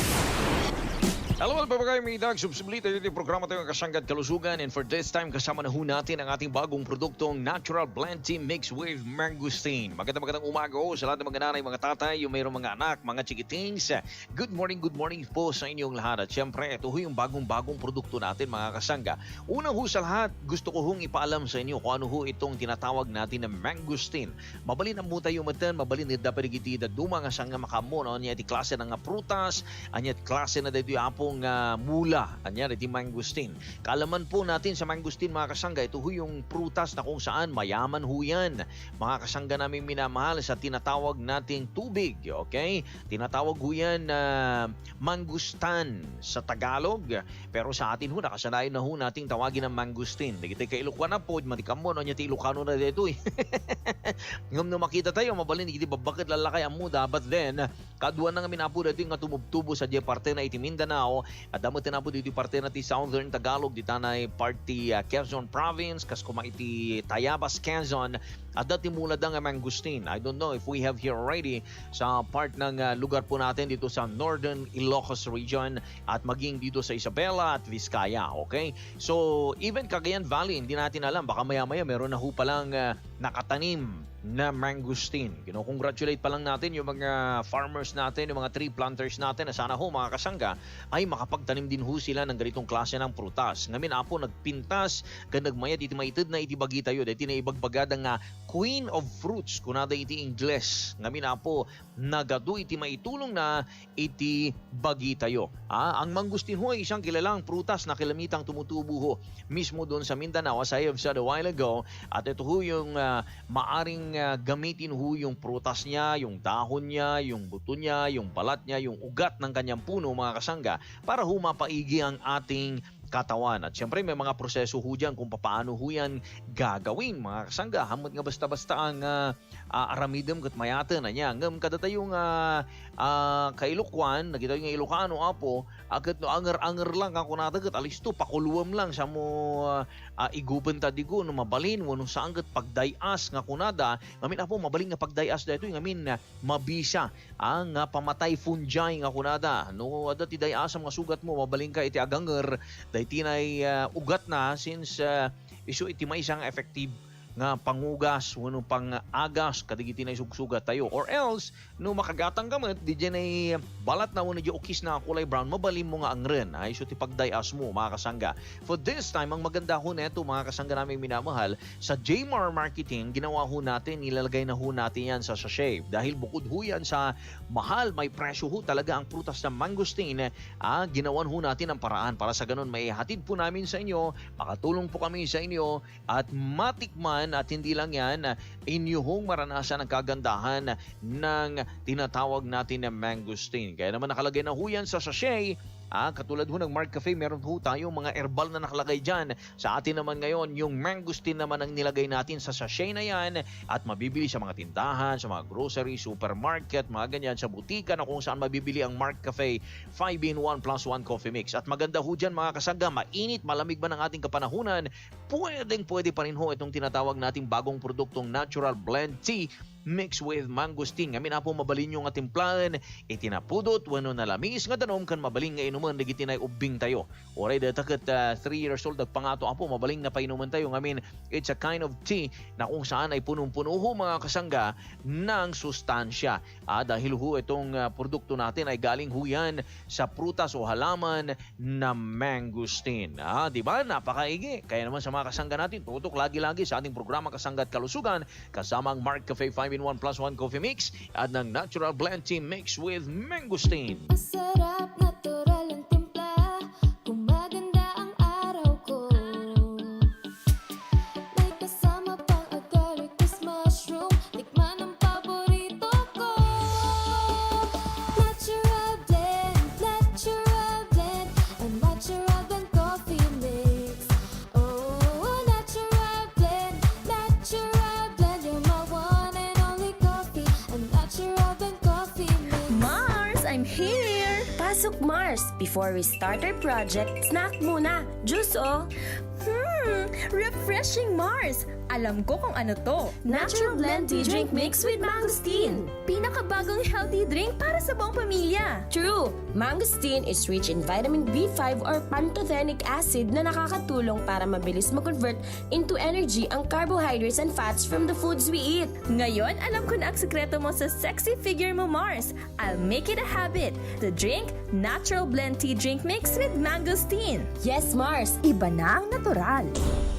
Hello, hello, papagay, may dag, subsiblita dito yung programa tayo, Kasangga at Kalusugan. And for this time, kasama na ho natin ang ating bagong produktong natural blend tea mix with mangosteen. Magandang, magandang umaga ho sa lahat ng mga nanay, mga tatay, yung mayroong mga anak, mga chikitings. Good morning, good morning po sa inyong lahat. At syempre, ito ho yung bagong-bagong produkto natin, mga kasangga. Una ho sa lahat, gusto ko hong ipaalam sa inyo kung ano ho itong tinatawag natin na mangosteen. Mabalin ammo tayo metten, mabalin dapat iti dadduma nga saan nga makaammo, no? Anya ti klase na nga prutas, anya ti klase na daytoy apo nga mula, anya daytoy mangosteen. Kaalaman po natin sa mangosteen, mga kasangga, ito ho yung prutas na kung saan mayaman ho yan, mga kasangga naming minamahal, sa tinatawag nating tubig, okay? Tinatawag ho yan na mangustan sa Tagalog, pero sa atin ho, nakasanayan na ho nating tawagin ang mangustin. Dagiti ka-Ilocano po, matikammo, no, nya ti Ilocano na dito, eh. Ngem no makita tayo, mabalin, iti babbaket lallakay ammo, dapat din, kaduan na ngamin apo dito nga tumubtubo sa diay parte na iti Mindanao, at damat din apo dito parte na ti Southern Tagalog, di tanay part ti, ah, Quezon Province, kas kuma iti Tayabas, Quezon, Adda ti mulada nga mangosteen. I don't know if we have here already sa part ng, ah, lugar po natin dito sa Northern Ilocos Region at maging dito sa Isabela at Vizcaya, okay? So, even Cagayan Valley, hindi natin alam. Baka maya-maya meron na ho palang, ah, nakatanim na mangosteen. Kino-congratulate pa lang natin yung mga farmers natin, yung mga tree planters natin na sana ho, mga kasangga, ay makapagtanim din ho sila ng ganitong klase ng prutas. Ngamin, Apo, nagpintas ken nagmayat iti maited na iti bagitayo. Daytoy naibagbagada nga Queen of Fruits, kunada iti Ingles. Ngamin, Apo, nagadu iti maitulongna iti bagitayo. Ah, ang mangosteen ho ay isang kilalang prutas na kalamitang tumutubo ho mismo doon sa Mindanao, as I have said a while ago. At ito ho yung, ah, maaring, ah, gamitin ho yung prutas niya, yung dahon niya, yung buto niya, yung balat niya, yung ugat ng kanyang puno, mga kasangga, para ho mapaigi ang ating katawan. At siyempre, may mga proseso ho dyan kung papaano ho yan gagawin, mga kasangga. Hamat nga basta-basta ang, ah, ah, aramidem ket mayaten, ania. Ngem kadatayo nga, ah, kailokuan, dagitayo nga Ilocano, Apo, a ket no anger-anger lang nga kunata ket alisto, pakulwem lang sa mo, ah, ah, igupenta digo no mabalin wenno saan ket pagday-as nga kunada. Ngamin, Apo, mabalin nga pagday-as daytoy ngamin, ah, mabisa, ah, nga pamatay fungi nga kunada. No adda ti day-asam nga sugat mo, mabalin ka iti aganger, daytoy nay, ah, ugatna since, ah, isu iti maysa nga effective nga pangugas wenno pang-agas kadagiti naisugsugatayo. Or else, no makagatang ka met, diay balatna wenno diay ukisna a kulay brown, mabalinmo nga angren. Ay, isu ti pagday-asmo, mga kasangga. For this time, ang maganda ho neto, mga kasangga naming minamahal, sa J-Mar Marketing, ginawa ho natin, nilalagay na ho natin yan sa sachet. Dahil bukod ho yan sa mahal, may presyo ho talaga ang prutas na mangosteen, ah, ginawan ho natin ang paraan para sa ganun maihatid po namin sa inyo, makatulong po kami sa inyo, at matikman, at hindi lang yan, ah, inyo hong maranasan ang kagandahan ng tinatawag natin na mangosteen. Kaya naman nakalagay na ho yan sa sachet. Ah, katulad ho ng Mark Cafe, meron ho tayong mga herbal na nakalagay dyan. Sa atin naman ngayon, yung mangosteen naman ang nilagay natin sa sachet na yan at mabibili sa mga tindahan, sa mga grocery, supermarket, mga ganyan, sa butika na kung saan mabibili ang Mark Cafe five-in-one plus one Coffee Mix. At maganda ho dyan, mga kasangga, mainit, malamig man ang ating kapanahunan, pwedeng-pwede pa rin ho itong tinatawag nating bagong produktong natural blend tea mixed with mangosteen. Ngamin, Apo, mabalin nyo nga timplaen iti napudot wenno nalamis nga danum ken mabalin nga inumen dagiti nay-ubbingtayo. Uray dayta ket, ah, three years old agpangato, Apo, mabalin nga painumentayo. Ngamin, it's a kind of tea na kung saan ay punong-puno ho, mga kasangga, ng sustansya. Ah, dahil ho itong, ah, produkto natin ay galing ho yan sa prutas o halaman na mangosteen. Ah, di ba? Napakaigi. Kaya naman sa mga kasangga natin, tutok lagi-lagi sa ating programa Kasangga at Kalusugan, kasama ang Mark Cafe five-in-one plus one Coffee Mix at ng Natural Blend Tea Mix with Mangosteen. Masarap, natural ang timpla. Gumaganda ang araw ko. May kasama pang agaricus mushroom. Tikman ang paborito ko. Natural blend, natural blend, a natural blend coffee mix. Oh, natural blend, natural blend, you're my one and only coffee, a natural blend coffee mix. Mars, I'm here! Pasok, Mars! Before we start our project, snack muna! Juice, oh! Hmm, refreshing, Mars! Alam ko kung ano to. Natural Blend Tea Drink Mix with Mangosteen. Pinakabagong healthy drink para sa buong pamilya. True! Mangosteen is rich in vitamin B five or pantothenic acid na nakakatulong para mabilis ma-convert into energy ang carbohydrates and fats from the foods we eat. Ngayon, alam ko na ang sekreto mo sa sexy figure mo, Mars. I'll make it a habit to drink Natural Blend Tea Drink Mix with Mangosteen. Yes, Mars! Iba na ang natural.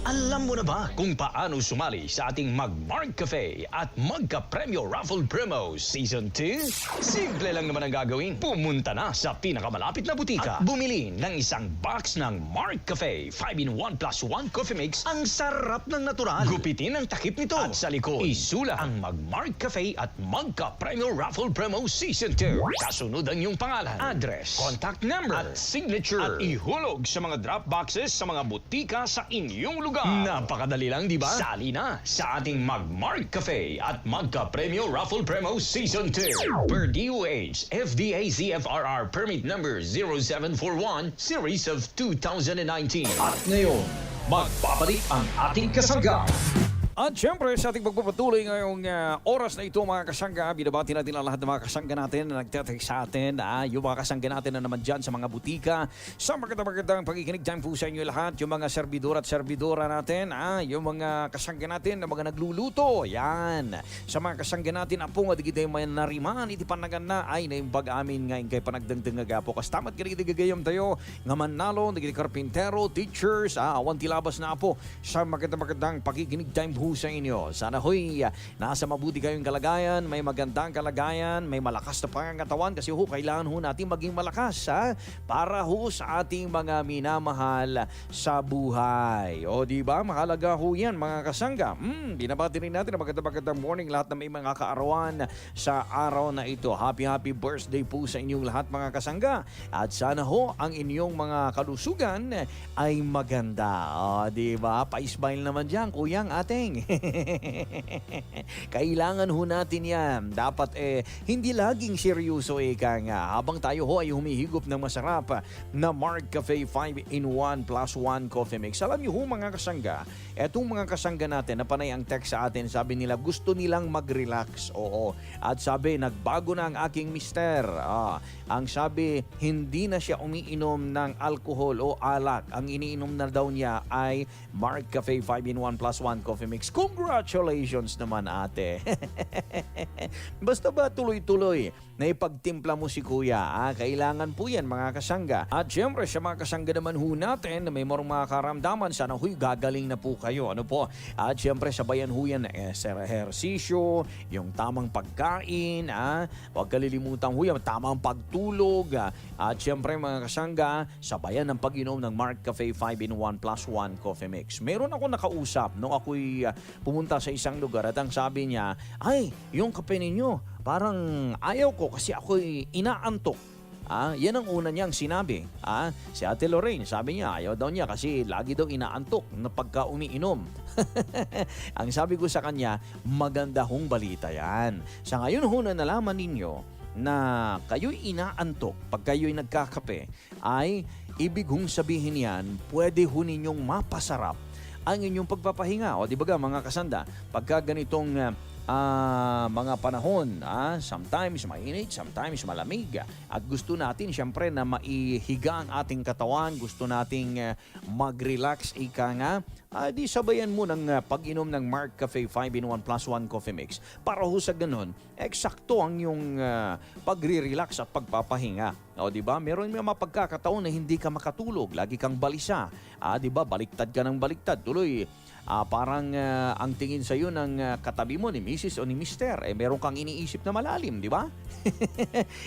Alam mo na ba kung paano sumali sa ating Mag-Mark Cafe at Magka-Premyo Raffle Promo Season two? Simple lang naman ang gagawin. Pumunta na sa pinakamalapit na butika at bumili ng isang box ng Mark Cafe five-in-one plus one Coffee Mix. Ang sarap ng natural. Gupitin ang takip nito at sa likod, isulat ang Mag-Mark Cafe at Magka-Premyo Raffle Promo Season two. Kasunod ang iyong pangalan, address, contact number, at signature. At ihulog sa mga drop boxes sa mga butika sa inyong lugar. Napakadali lang, di ba? Sali na sa ating Mag-Mark Cafe at Magka-Premyo Raffle Promo Season two. Per D O H, F D A C F R R Permit Number zero seven four one, Series of two thousand nineteen. At ngayon, magbabalik ang ating kasangga. At syempre, sa ating pagpapatuloy ngayong ah, oras na ito, mga kasangga, binabati natin ang lahat ng mga kasangga natin na nagte-text sa atin. Ah, yung mga kasangga natin na naman dyan sa mga butika, sa magandang-magandang pakikinig time po sa inyo lahat. Yung mga servidor at servidora natin, ah, yung mga kasangga natin na mga nagluluto, yan. Sa mga kasangga natin, apo nga digitay man nariman, iti panagan na, ay, naimbag amin nga ingkay panagdengdeng nga gapo. Kastamat ka digiti gagayam tayo, nga mannalon, digiti karpintero, teachers, ah, awan ti labas na apo. Sa magandang-magandang pakikinig time po sa inyo. Sana hoy, ah, nasa mabuti kayong kalagayan, may magandang kalagayan, may malakas na pangangatawan kasi ho, kailangan ho natin maging malakas, ha? Para ho sa ating mga minamahal sa buhay. O, di ba? Mahalaga ho yan, mga kasangga. Hmm, binabati rin natin ang magandang-magandang morning lahat na may mga kaarawan sa araw na ito. Happy, happy birthday po sa inyong lahat, mga kasangga. At sana ho, ang inyong mga kalusugan ay maganda. O, di ba? Pa-smile naman dyan, kuyang ating. Kailangan ho natin yan. Dapat, eh, hindi laging seryoso, ika nga. Habang tayo ho ay humihigop ng masarap na Mark Cafe five in one plus one Coffee Mix. Alam niyo ho, mga kasangga, etong mga kasangga natin na panay ang text sa atin, sabi nila, gusto nilang mag-relax. Oo. At sabi, nagbago na ang aking mister. Ah, ang sabi, hindi na siya umiinom ng alcohol o alak. Ang iniinom na daw niya ay Mark Cafe five in one plus one Coffee Mix. Congratulations naman, ate. Basta ba tuloy-tuloy na ipagtimpla mo si kuya, ah, kailangan po yan, mga kasangga. At syempre, sa mga kasangga naman ho natin na may marong mga karamdaman, sana ho'y gagaling na po kayo. Ano po? At syempre, sabayan ho yan ng eser-, ehersisyo, yung tamang pagkain, ah, huwag kalilimutan ho yan, tamang pagtulog, ah, at syempre, mga kasangga, sabayan ng pag-inom ng Mark Cafe five in one plus one Coffee Mix. Meron ako nakausap nung ako'y, ah, pumunta sa isang lugar at ang sabi niya, "Ay, yung kape ninyo, parang ayaw ko kasi ako'y inaantok." Ah, yan ang una niyang sinabi. Ah, si Ate Lorraine, sabi niya, ayaw daw niya kasi lagi daw inaantok na pagka umiinom. Ang sabi ko sa kanya, maganda hong balita yan. Sa ngayon ho na nalaman ninyo na kayo'y inaantok pag kayo'y nagkakape, ay ibig hong sabihin yan, pwede ho ninyong mapasarap ang inyong pagpapahinga. O, di ba ga, mga kasanda, pagka ganitong, ah, ah, mga panahon, ah, sometimes mainit, sometimes malamig, at gusto natin, siyempre, na maihiga ang ating katawan, gusto nating, ah, mag-relax, ika nga, ah, di sabayan mo ng, ah, pag-inom ng Mark Cafe five in one plus one Coffee Mix. Para ho sa ganun, eksakto ang iyong, ah, pagre-relax at pagpapahinga. O, di ba? Meron may mga pagkakataon na hindi ka makatulog, lagi kang balisa. Ah, di ba? Baliktad ka ng baliktad. Tuloy, ah, parang, ah, ang tingin sa'yo ng, ah, katabi mo, ni misis o ni mister, eh, meron kang iniisip na malalim, di ba?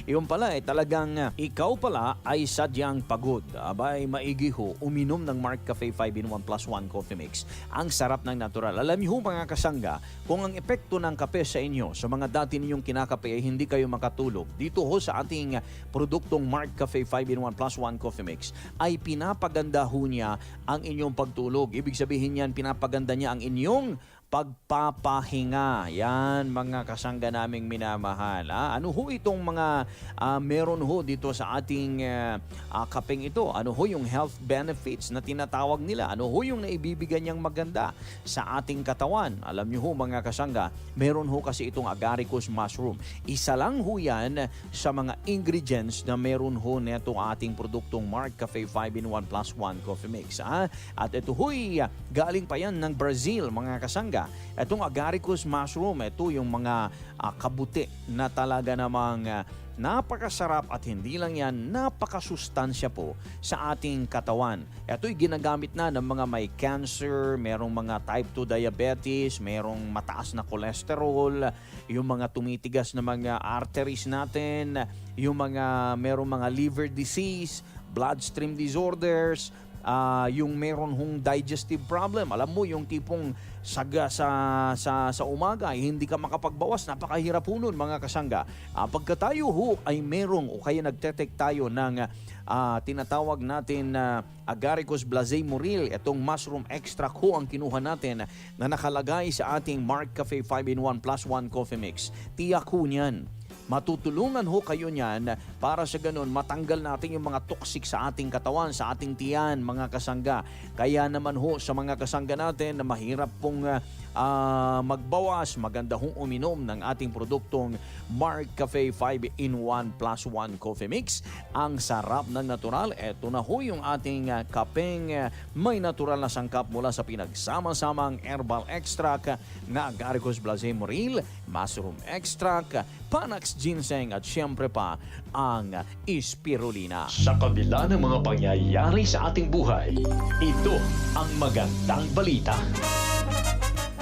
Yun pala, eh, talagang, ah, ikaw pala ay sadyang pagod. Abay, maigi ho, uminom ng Mark Cafe five in one plus one Coffee Mix. Ang sarap ng natural. Alam niyo ho, mga kasangga, kung ang epekto ng kape sa inyo, sa mga dati ninyong kinakape ay hindi kayo makatulog, dito ho sa ating produktong Mark Cafe five in one plus one Coffee Mix, ay pinapaganda ho niya ang inyong pagtulog. Ibig sabihin niyan, pinapaganda niya ang inyong pagpapahinga. Yan, mga kasangga naming minamahal. Ah, ano ho itong mga, ah, meron ho dito sa ating, ah, ah, kapeng ito? Ano ho yung health benefits na tinatawag nila? Ano ho yung naibibigay niyang maganda sa ating katawan? Alam niyo ho, mga kasangga, meron ho kasi itong agaricus mushroom. Isa lang ho yan sa mga ingredients na meron ho neto ating produktong Mark Cafe five in one plus one Coffee Mix, ha? At ito ho'y, ah, galing pa yan ng Brazil, mga kasangga. Itong agaricus mushroom, ito yung mga, ah, kabuti na talaga namang, ah, napakasarap at hindi lang yan, napakasustansya po sa ating katawan. Ito'y ginagamit na ng mga may cancer, merong mga type two diabetes, merong mataas na cholesterol, yung mga tumitigas na mga arteries natin, yung mga merong mga liver disease, bloodstream disorders, ah, yung meron hong digestive problem. Alam mo, yung tipong saga sa, sa, sa umaga, eh, hindi ka makapagbawas. Napakahirap ho nun, mga kasangga. Ah, pagka tayo ho ay merong o kaya nagte-take tayo ng, ah, tinatawag natin na agaricus blazei moril, itong mushroom extract ho ang kinuha natin na nakalagay sa ating Mark Cafe five in one plus one Coffee Mix. Tiyak ho niyan, Matutulungan ho kayo niyan para sa ganun matanggal natin yung mga toxic sa ating katawan, sa ating tiyan, mga kasangga. Kaya naman ho sa mga kasangga natin na mahirap pong, ah, ah, magbawas, maganda hong uminom ng ating produktong Mark Cafe five in one plus one Coffee Mix. Ang sarap ng natural. Eto na ho yung ating, ah, kapeng, ah, may natural na sangkap mula sa pinagsama-samang herbal extract na agaricus blazemoril, mushroom extract, Panax ginseng at siyempre pa ang spirulina. Sa kabila ng mga pangyayari sa ating buhay, ito ang magandang balita.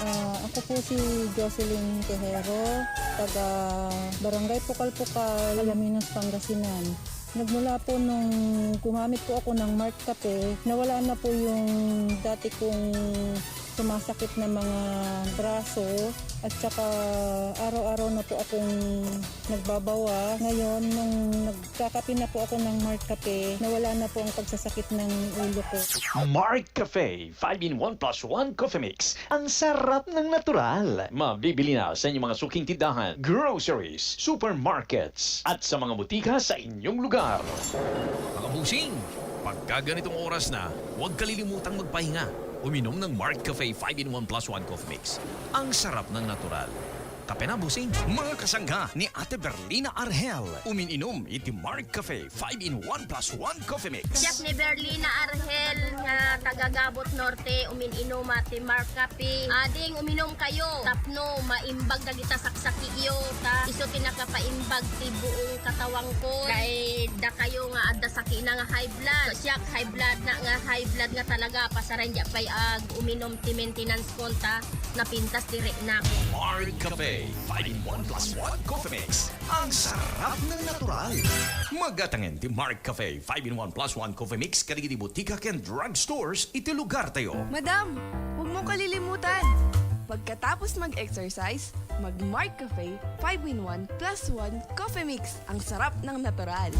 Ah, ako po si Jocelyn Quejero, taga Barangay Pukal-Pukal, Alaminos, Pangasinan. Nagmula po nung gumamit po ako ng Mark Cafe, nawala na po yung dati kong sumasakit na mga braso at saka araw-araw na po akong nagbabawa. Ngayon, nung nagkakape na po ako ng Mark Cafe, nawala na po ang pagsasakit ng ulo ko. Mark Cafe five in one plus one Coffee Mix. Ang sarap ng natural. Mabibili na sa inyong mga suking tindahan, groceries, supermarkets, at sa mga butika sa inyong lugar. Mga busing, pagka ganitong oras na, huwag kalilimutang magpahinga. Uminom ng Mark Cafe five in one plus one Coffee Mix. Ang sarap ng natural. Kape na, busing. Mga kasangga ni Ate Berlina Arhel, umin-inom iti Mark Cafe five in one plus one Coffee Mix. Siak ni Berlina Arhel nga taga Gabot Norte, umin-inuma ti Mark Cafe. Ading uminom kayo tapno maimbag dagita saksakiyo, ta isu ti nakapaimbag ti buong katawangko. Kay dakayo nga adda sakina nga high blood. Siak high blood na nga high blood nga talaga, pasaray diak pay ag uminom ti maintenance kon ta napintas ti reknak. Mark Cafe five in one plus one Coffee Mix. Ang sarap ng natural. Magatangen ti Mark Cafe five in one plus one Coffee Mix kadagiti butika ken drugstores iti lugartayo. Madam, huwag mo kalilimutan! Pagkatapos mag-exercise, mag-Mark Cafe five in one plus one Coffee Mix. Ang sarap ng natural.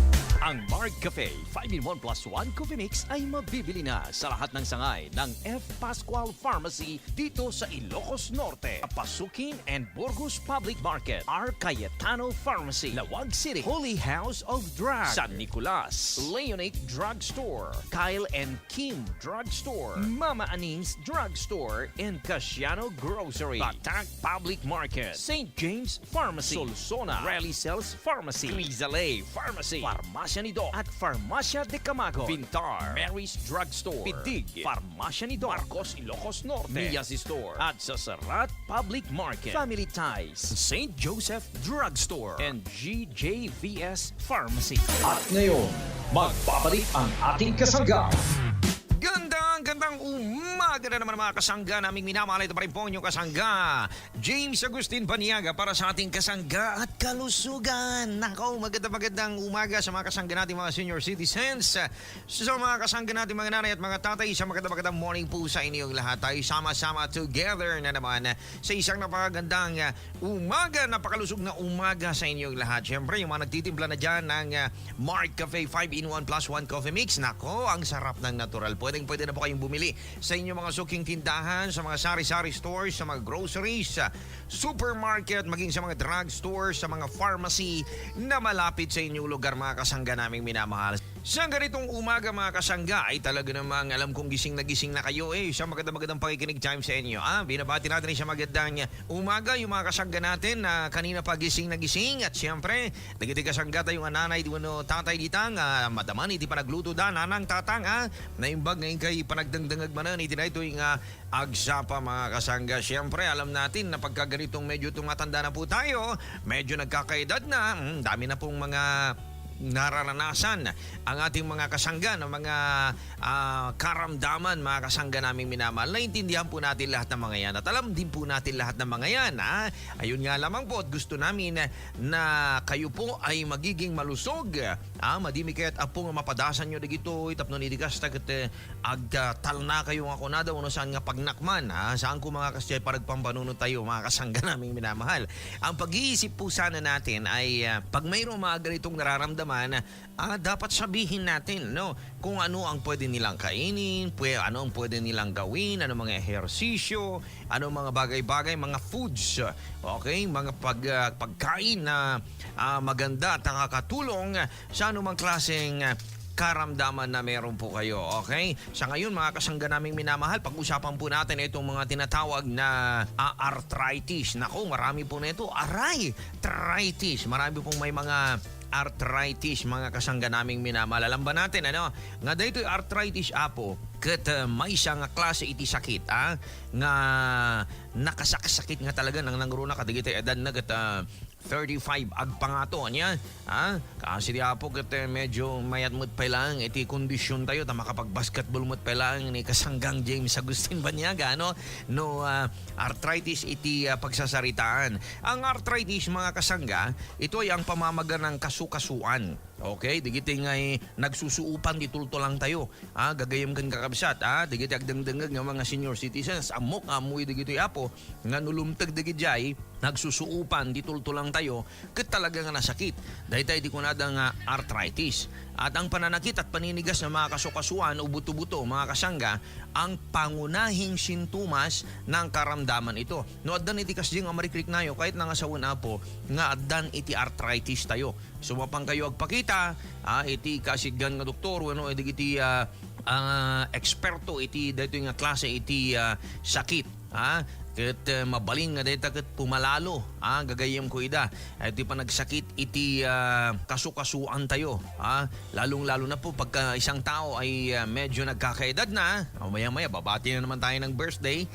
Ang Mark Cafe five in one plus one Coffee Mix ay mabibili na sa lahat ng sangay ng F Pascual Pharmacy dito sa Ilocos Norte, Pasukin and Burgos Public Market, R Cayetano Pharmacy, Laoag City, Holy House of Drug, San Nicolas, Leonate Drug Store, Kyle and Kim Drug Store, Mama Aning's Drug Store, and Casiano Grocery, Batac Public Market, Saint James Pharmacy, Solsona, Rally Sales Pharmacy, Crizale Pharmacy, Farmacia ni Doc, at Farmacia de Camargo, Pintar, Mary's Drug Store, Pidig, Farmacia ni Doc, Marcos Ilocos Norte, Mias Store, at sa Sarat Public Market, Family Ties, Saint Joseph Drug Store, and G J V S Pharmacy. At ngayon, magbabalik ang ating kasangga. Gandang, gandang umaga na naman, mga kasangga naming minamahal. Ito pa rin po inyong kasangga, James Agustin Baniaga, para sa ating kasangga at kalusugan. Nako, maganda, magandang umaga sa mga kasangga natin, mga senior citizens. Sa mga kasangga natin, mga nanay at mga tatay, isang maganda, magandang morning po sa inyong lahat. Tayo sama-sama together na naman sa isang napakagandang, ah, umaga, napakalusog na umaga sa inyong lahat. Siyempre, yung mga nagtitimpla na dyan ng, ah, Mark Cafe five in one plus one Coffee Mix, nako, ang sarap ng natural. Pwedeng-pwede na po kayong bumili sa inyong mga suking tindahan, sa mga sari-sari stores, sa mga groceries, sa supermarket, maging sa mga drugstore, sa mga pharmacy na malapit sa inyong lugar, mga kasangga naming minamahal. Sa ganitong umaga, mga kasangga, ay talaga namang alam kong gising na gising na kayo, eh. Isang magandang, magandang pakikinig time sa inyo, ah. Binabati natin isang magandang umaga yung mga kasangga natin na kanina pa gising na gising. At siyempre, dagiti kasangga tayo nga nanay wenno tatay dita nga madaman iti panagluto da, nanang, tatang, ah. Naimbag nga inkay panagdangdangag manen iti daytoy nga agsapa, mga kasangga. Siyempre, alam natin na pagka ganitong medyo tumatanda na po tayo, medyo nagkakaedad na, mm, dami na pong mga nararanasan ang ating mga kasangga na mga, ah, karamdaman, mga kasangga naming minamahal. Naintindihan po natin lahat ng mga yan at alam din po natin lahat ng mga yan, ha? Ayun nga lamang po at gusto namin na kayo po ay magiging malusog, ah, madimi kayat apo nga mapadasan nyo dagitoy tapno ni di kasta ket, eh, agtalna kayo nga kunada wenno saan nga pagnak man, ha? Saan ko mga kasdiay panagpampanunot tayo, mga kasangga naming minamahal. Ang pag-iisip po sana natin ay, ah, pag mayroong mga ganitong nararamdaman, naman, ah, dapat sabihin natin, no, kung ano ang pwede nilang kainin, pwe-, ano ang pwede nilang gawin, ano mga ehersisyo, ano mga bagay-bagay, mga foods, okay, mga pag-, ah, pagkain na, ah, maganda at nakakatulong sa anumang klaseng, ah, karamdaman na meron po kayo, okay? Sa ngayon, mga kasangga naming minamahal, pag-usapan po natin itong mga tinatawag na, ah, arthritis. Naku, marami po nito. Aray! Arthritis. Marami pong may mga arthritis, mga kasangga naming minamahal. Alam ba natin, ano? Nga daytoy arthritis, apo, ket, ah, maysa nga klase iti sakit, ah, nga nakasaksakit nga talaga nang nangruna kadagiti edad na ket, ah, thirty-five agpangato, ania? Ha? Kasi di apo ket, eh, medyo mayat met pay laeng iti kondisyon tayo ta makapag-basketball met pay laeng ni kasanggang James Agustin Banyaga, no? No, ah, arthritis iti, ah, pagsasaritaan. Ang arthritis, mga kasangga, ito ay ang pamamaga ng kasukasuan. Okay, dagiti ngay nagsusuupan ti tultulang tayo. Ah, gagayyem ken kakabsat, ah, dagiti agdengdengngeg nga mga senior citizens, ammok nga ammoyo dagitoy apo, nga no lumteg dagidiay, nagsusuupan ti tultulang tayo, ket talaga nga nasakit. Dayta iti kunada nga arthritis. At ang pananakit at paninigas nga mga kasukasuan o buto-buto, mga kasangga, ang pangunahing sintomas ng karamdaman ito. No, addan iti kasdi nga marikriknayo, kahit nga sawen apo, nga addan iti arthritis tayo. Sumapang kayo agpakita, ah, iti kasidgan nga doktor wenno dagiti, ah, ah, eksperto iti daytoy nga klase iti, ah, sakit, ah, ket, eh, mabalin nga dayta ket pumalalo, ah, gagayyemko ida. Iti panagsakit iti, ah, kasukasuan tayo, ah, lalong-lalo na po pagka isang tao ay, ah, medyo nagkakaedad na, ah, maya-maya babati na naman tayo ng birthday.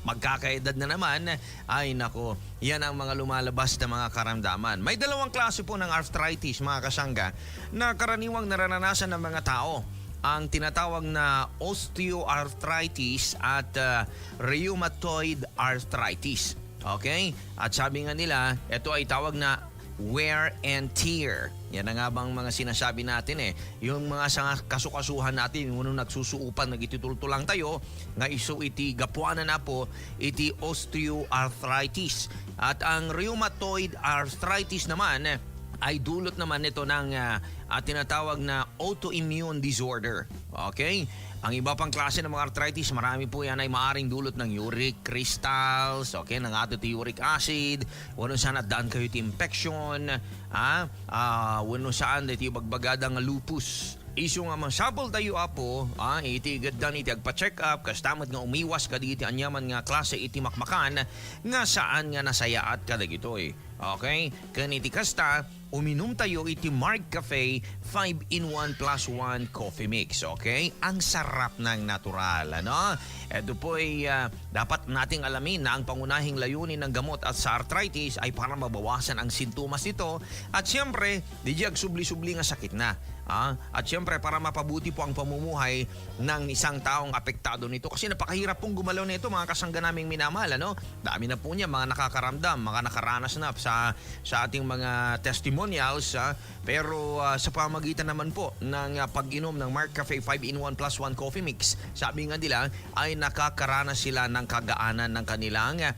Magkakaedad na naman, ay nako, yan ang mga lumalabas na mga karamdaman. May dalawang klase po ng arthritis, mga kasangga, na karaniwang nararanasan ng mga tao. Ang tinatawag na osteoarthritis at, ah, rheumatoid arthritis. Okay? At sabi nga nila, ito ay tawag na wear and tear. Yan na nga bang mga sinasabi natin eh. Yung mga sa kasukasuhan natin, yung nagsusuupan, nagitutultulang tayo, nga isu iti gapuanan na po, iti osteoarthritis. At ang rheumatoid arthritis naman, ay dulot naman nito ng, ah, ah, tinatawag na autoimmune disorder. Okay? Ang iba pang klase ng mga arthritis, marami po yan ay maaring dulot ng uric crystals, okay, ng ato ti uric acid, wenno saan addaan kayo ti infection, ah, ah, wenno saan iti bagbagada nga lupus. Isu nga masapul tayo, apo, ah, iti gaddan iti agpa-check up, kasta met nga umiwas kadagiti aniaman nga klase iti makmakan nga saan nga nasayaat kadagitoy. Okay? Ken iti kasta, uminum tayo iti Mark Cafe five-in-one plus one Coffee Mix, okay? Ang sarap ng natural, ano? Ito po ay, ah, dapat nating alamin na ang pangunahing layunin ng gamot at sa arthritis ay para mabawasan ang sintomas nito at siyempre, di di agsubli-subli nga sakit na. Ah, at siyempre, para mapabuti po ang pamumuhay ng isang taong apektado nito. Kasi napakahirap pong gumalaw nito, mga kasangga naming minamahal, ano? Dami na po niya, mga nakakaramdam, mga nakaranas na sa, sa ating mga testimonials, ah. Pero, ah, sa pamagitan naman po ng, ah, pag-inom ng Mark Cafe five-in-one plus one Coffee Mix, sabi nga nila ay nakakaranas sila ng kagaanan ng kanilang, ah,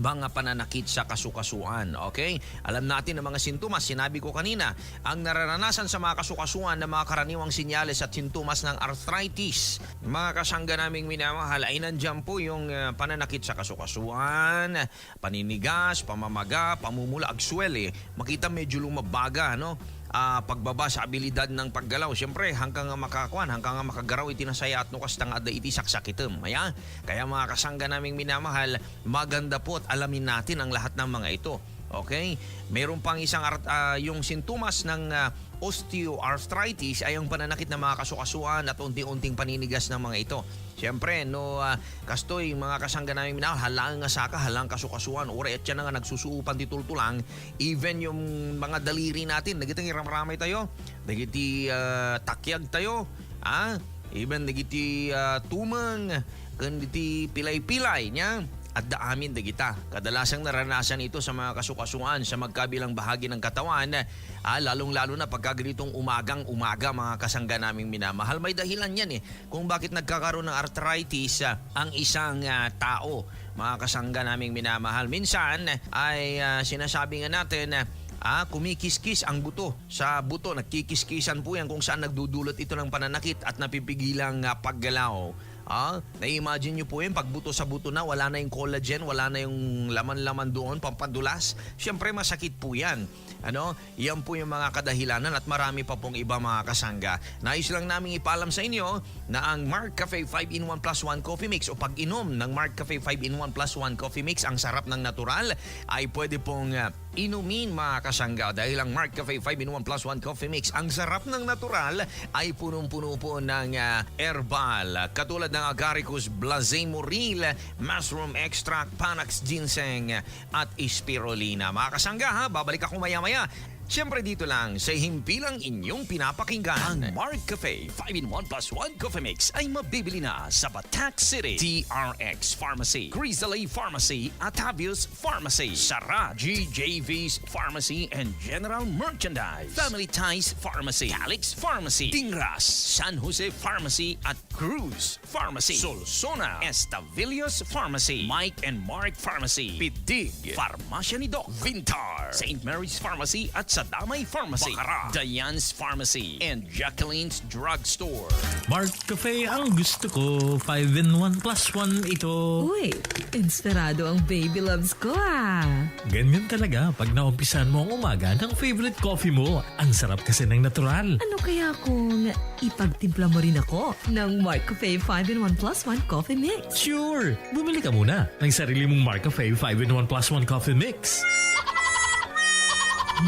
mga pananakit sa kasukasuan. Okay? Alam natin ang mga sintomas, sinabi ko kanina, ang nararanasan sa mga kasukasuan ng mga karaniwang sinyales at sintomas ng arthritis. Mga kasangga naming minamahal, ay nandiyan po yung, ah, pananakit sa kasukasuan, paninigas, pamamaga, pamumula, agsweli. Makita medyo lumabaga, no? Ah, pagbaba sa abilidad ng paggalaw. Siyempre, hangka nga makakuan, hangka nga makagaraw iti nasayaat no kasta nga adda iti saksakitem. Aya? Kaya mga kasangga naming minamahal, maganda po at alamin natin ang lahat ng mga ito. Okay? Meron pang isang art-, ah, yung sintomas ng, ah, osteoarthritis ay ang pananakit ng mga kasukasuan at unti-unting paninigas ng mga ito. Siyempre, no, ah, kastoy, mga kasangga namin minamahal, halaan nga saka, halaan kasukasuan, uray at siya na nga nagsusuupan ti tultulang, even yung mga daliri natin, dagiti nga iramramay tayo, dagiti, ah, takyag tayo, ah, even dagiti, ah, tumeng, ken diti pilay-pilay, nia, adda amin dagita. Kadalasang naranasan ito sa mga kasukasuan sa magkabilang bahagi ng katawan, ah, lalong-lalo na pagka ganitong umagang-umaga, mga kasangga naming minamahal. May dahilan yan eh. Kung bakit nagkakaroon ng arthritis, ah, ang isang, ah, tao, mga kasangga naming minamahal. Minsan ay, ah, sinasabi nga natin, ah, Ah, kumikiskis ang buto. Sa buto, nagkikiskisan po yan kung saan nagdudulot ito ng pananakit at napipigilang, ah, paggalaw. Ah, na-imagine nyo po yan, pag buto sa buto na, wala na yung collagen, wala na yung laman-laman doon, pampadulas. Siyempre, masakit po yan. Ano? Yan po yung mga kadahilanan at marami pa pong iba, mga kasangga. Nais lang naming ipaalam sa inyo na ang Mark Cafe five-in-one plus one Coffee Mix o pag-inom ng Mark Cafe five-in-one plus one Coffee Mix, ang sarap ng natural, ay pwede pong, ah, inumin, mga kasangga, dahil ang Mark Cafe five-in-one plus one Coffee Mix, ang sarap ng natural, ay punong-puno po ng, ah, herbal, katulad ng agaricus, blazemoril, mushroom extract, panax ginseng, at spirulina. Mga kasangga, ha, babalik ako maya-maya. Siyempre, dito lang sa himpilang inyong pinapakinggan. Ang Mark Cafe five-in-one plus one Coffee Mix ay mabibili na sa Batak City, D R X Pharmacy, Crizale Pharmacy, Atavius Pharmacy, Sara, G J V's Pharmacy and General Merchandise, Family Ties Pharmacy, Calix Pharmacy, Tingras, San Jose Pharmacy at Cruz Pharmacy, Solsona, Estavillos Pharmacy, Mike and Mark Pharmacy, Pidig, Farmasya ni Doc Vintar, Saint Mary's Pharmacy at Sadamay Pharmacy, Bacara, Diane's Pharmacy, and Jacqueline's Drugstore. Mark Cafe ang gusto ko, five-in-one plus one ito. Uy, inspirado ang baby loves ko, ah. Ganyan talaga pag naumpisan mo ang umaga ng favorite coffee mo. Ang sarap kasi ng natural. Ano kaya kung ipagtimpla mo rin ako ng Mark Cafe five-in-one plus one Coffee Mix? Sure! Bumili ka muna ng sarili mong Mark Cafe five-in-one plus one Coffee Mix.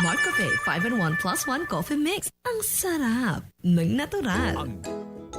Mark Cafe five-in-one plus one Coffee Mix. Ang sarap ng natural. Ang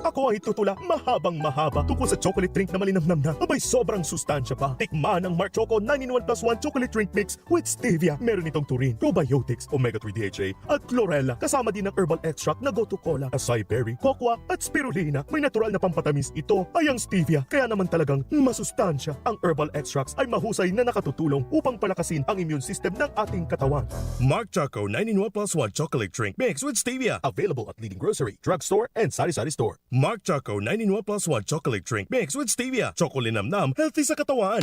Ako ay tutula mahabang mahaba tungkol sa chocolate drink na malinamnam na. Abay, sobrang sustansya pa. Tikman ang Mark Choco nine-in-one plus one Chocolate Drink Mix with Stevia. Meron itong taurine, probiotics, omega three D H A, at chlorella. Kasama din ang herbal extract na gotu kola, acai berry, cocoa, at spirulina. May natural na pampatamis ito ay ang stevia. Kaya naman talagang masustansya. Ang herbal extracts ay mahusay na nakatutulong upang palakasin ang immune system ng ating katawan. Mark Choco nine-in-one plus one Chocolate Drink Mix with Stevia. Available at leading grocery, drugstore, and sari-sari store. Mark Choco nine-in-one plus one Chocolate Drink Mix with Stevia. Choco linamnam, healthy sa katawan.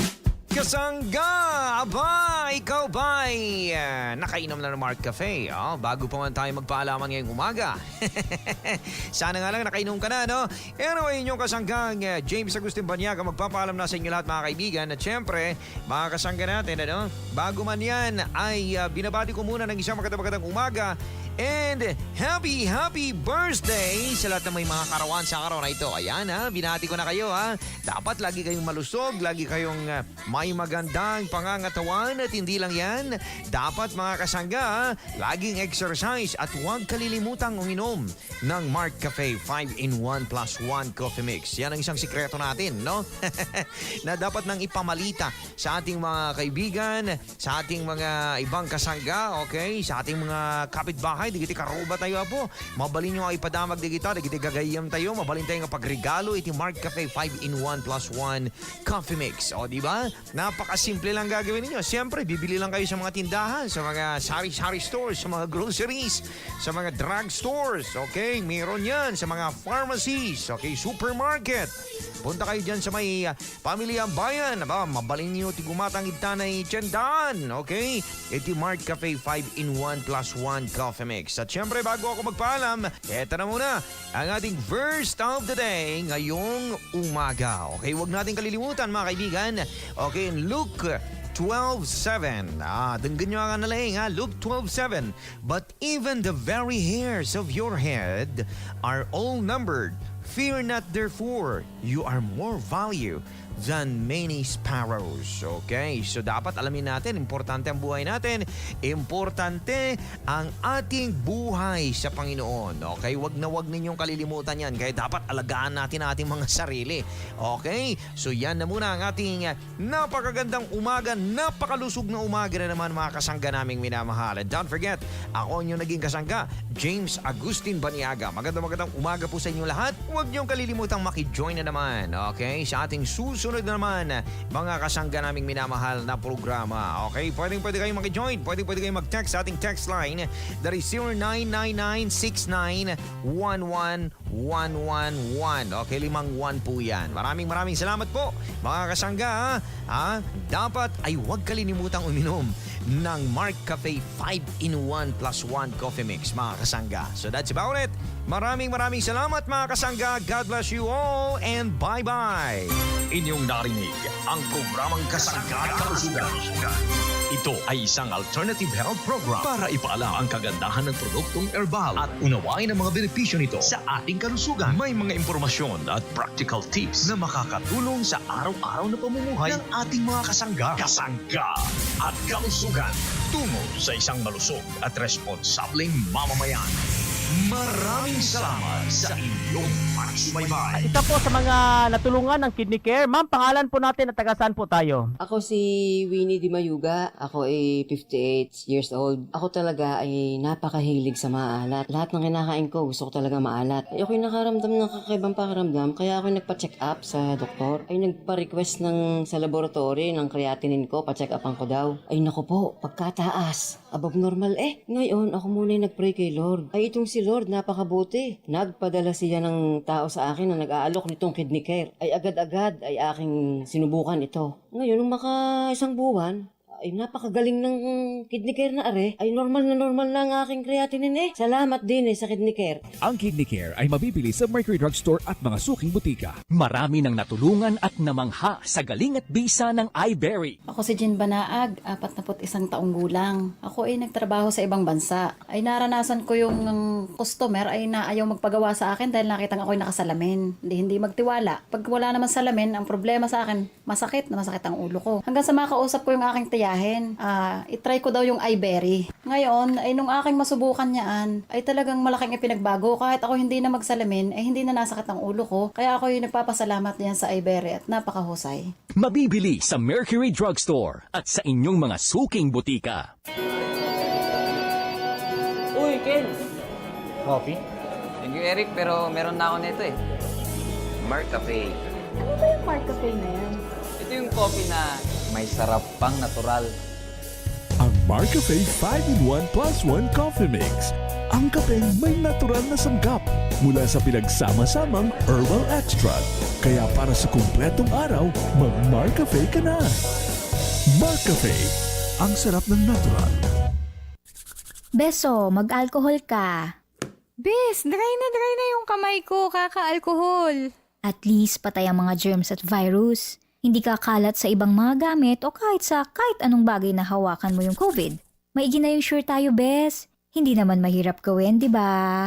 Kasangga! Aba, ikaw ba'y, ah, nakainom na ng Mark Cafe? Oh, bago pa man tayo magpaalaman ngayong umaga. Sana nga lang nakainom ka na, no? Anyway, inyong kasanggang, ah, James Agustin Baniaga, magpapaalam na sa inyo lahat, mga kaibigan. At syempre, mga kasangga natin, ano? Bago man yan, ay, ah, binabati ko muna ng isang magandang-magandang umaga. And happy, happy birthday sa lahat ng may mga karawan sa araw na ito. Ayan, ha, binati ko na kayo, ha. Dapat lagi kayong malusog, lagi kayong, ah, may magandang pangangatawan at hindi lang yan. Dapat, mga kasangga, ha, laging exercise at huwag kalilimutang uminom ng Mark Cafe five-in-one plus one Coffee Mix. Yan ang isang sikreto natin, no? Na dapat nang ipamalita sa ating mga kaibigan, sa ating mga ibang kasangga, okay? Sa ating mga kapitbahay, dagiti karuba tayo, apo. Mabalin nyo nga ipadamag dagita, dagiti gagayyem tayo, mabalin tayo nga pagregalo iti Mark Cafe five-in-one plus one Coffee Mix. O, di ba? Napakasimple lang gagawin ninyo. Siyempre, bibili lang kayo sa mga tindahan, sa mga sari-sari stores, sa mga groceries, sa mga drug stores, okay? Meron yan sa mga pharmacies, okay? Supermarket. Punta kayo dyan sa may, ah, Pamilya Bayan. Aba, mabalin nyo ti gumatang ita na itsendahan, okay? Iti Mark Cafe five-in-one plus one Coffee Mix. At syempre, bago ako magpaalam, eto na muna ang ating verse of the day ngayong umaga. Okay, huwag natin kalilimutan, mga kaibigan. Okay, in Luke twelve seven. Ah, denggen nyo nga na laeng, ha? Luke twelve seven. But even the very hairs of your head are all numbered. Fear not, therefore, you are more value than many sparrows. Okay? So, dapat alamin natin, importante ang buhay natin, importante ang ating buhay sa Panginoon. Okay? Wag na wag ninyong kalilimutan yan. Kaya dapat alagaan natin ang ating mga sarili. Okay? So, yan na muna ang ating, ah, napakagandang umaga, napakalusog na umaga na naman, mga kasangga naming minamahal. And don't forget, ako inyong naging kasangga, James Agustin Baniaga. Magandang, magandang umaga po sa inyo lahat. Huwag niyong kalilimutang maki-join na naman, okay, sa ating susunod na naman, mga kasangga naming minamahal na programa. Okay, pwedeng pwede kayong maki-join. Pwedeng pwede kayong mag-text sa ating text line. That is zero nine nine nine six nine one one one one one. Okay, limang one po yan. Maraming, maraming salamat po, mga kasangga, ha? Ha? Dapat ay huwag kalimutang uminom ng Mark Cafe five-in-one plus one Coffee Mix, mga kasangga. So that's about it. Maraming, maraming salamat, mga kasangga. God bless you all and bye-bye. Inyong narinig ang programang Kasangga at Kalusugan. Ito ay isang alternative health program para ipaalam ang kagandahan ng produktong herbal at unawain ang mga benepisyo nito sa ating kalusugan. May mga impormasyon at practical tips na makakatulong sa araw-araw na pamumuhay ng ating mga kasangga. Kasangga at Kalusugan, tungo sa isang malusog at responsableng mamamayan. Maraming salamat sa inyong pagsubaybay. Isa po sa mga natulungan ng Kidney Care. Ma'am, pangalan po natin at taga saan po tayo? Ako si Winnie Di Mayuga. Ako ay fifty-eight years old. Ako talaga ay napakahilig sa maalat. Lahat ng kinakain ko, gusto ko talaga maalat. Ay, ako'y nakaramdam ng kakaibang pakiramdam, kaya ako'y nagpa-check up sa doktor. Ay, nagpa-request ng, sa laboratory ng creatinine ko, pa-check upan ko daw. Ay, naku po, pagkataas. Above normal eh. Ngayon, ako muna'y nag-pray kay Lord. Ay, itong si Lord, napakabuti. Nagpadala siya ng tao sa akin na nag-aalok nitong Kidney Care. Ay, agad-agad ay aking sinubukan ito. Ngayon, nung maka isang buwan, ay, napakagaling ng Kidney Care na are. Ay, normal na normal na ang aking creatinine eh. Salamat din eh sa Kidney Care. Ang Kidney Care ay mabibili sa Mercury Drugstore at mga suking butika. Marami nang natulungan at namangha sa galing at bisa ng iBerry. Ako si Jean Banaag, apatnapu't isang taong gulang. Ako ay nagtrabaho sa ibang bansa. Ay, naranasan ko yung customer ay naayaw magpagawa sa akin dahil nakitang ako'y nakasalamin. Hindi, hindi magtiwala. Pag wala naman salamin, ang problema sa akin, masakit na masakit ang ulo ko. Hanggang sa makausap ko yung aking tiyahin, ah, itry ko daw yung iBerry. Ngayon, ay nung aking masubukan yaan, ay talagang malaking ipinagbago. Kahit ako hindi na magsalamin, ay hindi na nasakit ang ulo ko. Kaya ako yung nagpapasalamat diyan sa iBerry at napakahusay. Mabibili sa Mercury Drugstore at sa inyong mga suking butika. Uy, Ken! Coffee? Thank you, Eric, pero meron na ako nito eh. Mark Cafe. Ano ba yung Mark Cafe na yan? Ito yung coffee na may sarap pang natural. Ang Mark Cafe five-in-one plus one Coffee Mix. Ang kapeng may natural na sangkap mula sa pinagsama-samang herbal extract. Kaya para sa kumpletong araw, mag-Mark Cafe ka na. Mark Cafe, ang sarap ng natural. Beso, mag-alcohol ka. Bes, dry na dry na yung kamay ko, kaka-alcohol. At least, patay ang mga germs at virus. Hindi kakalat sa ibang mga gamit o kahit sa kahit anong bagay na hawakan mo yung COVID. Maigi na yung sure tayo, bes. Hindi naman mahirap gawin, di ba?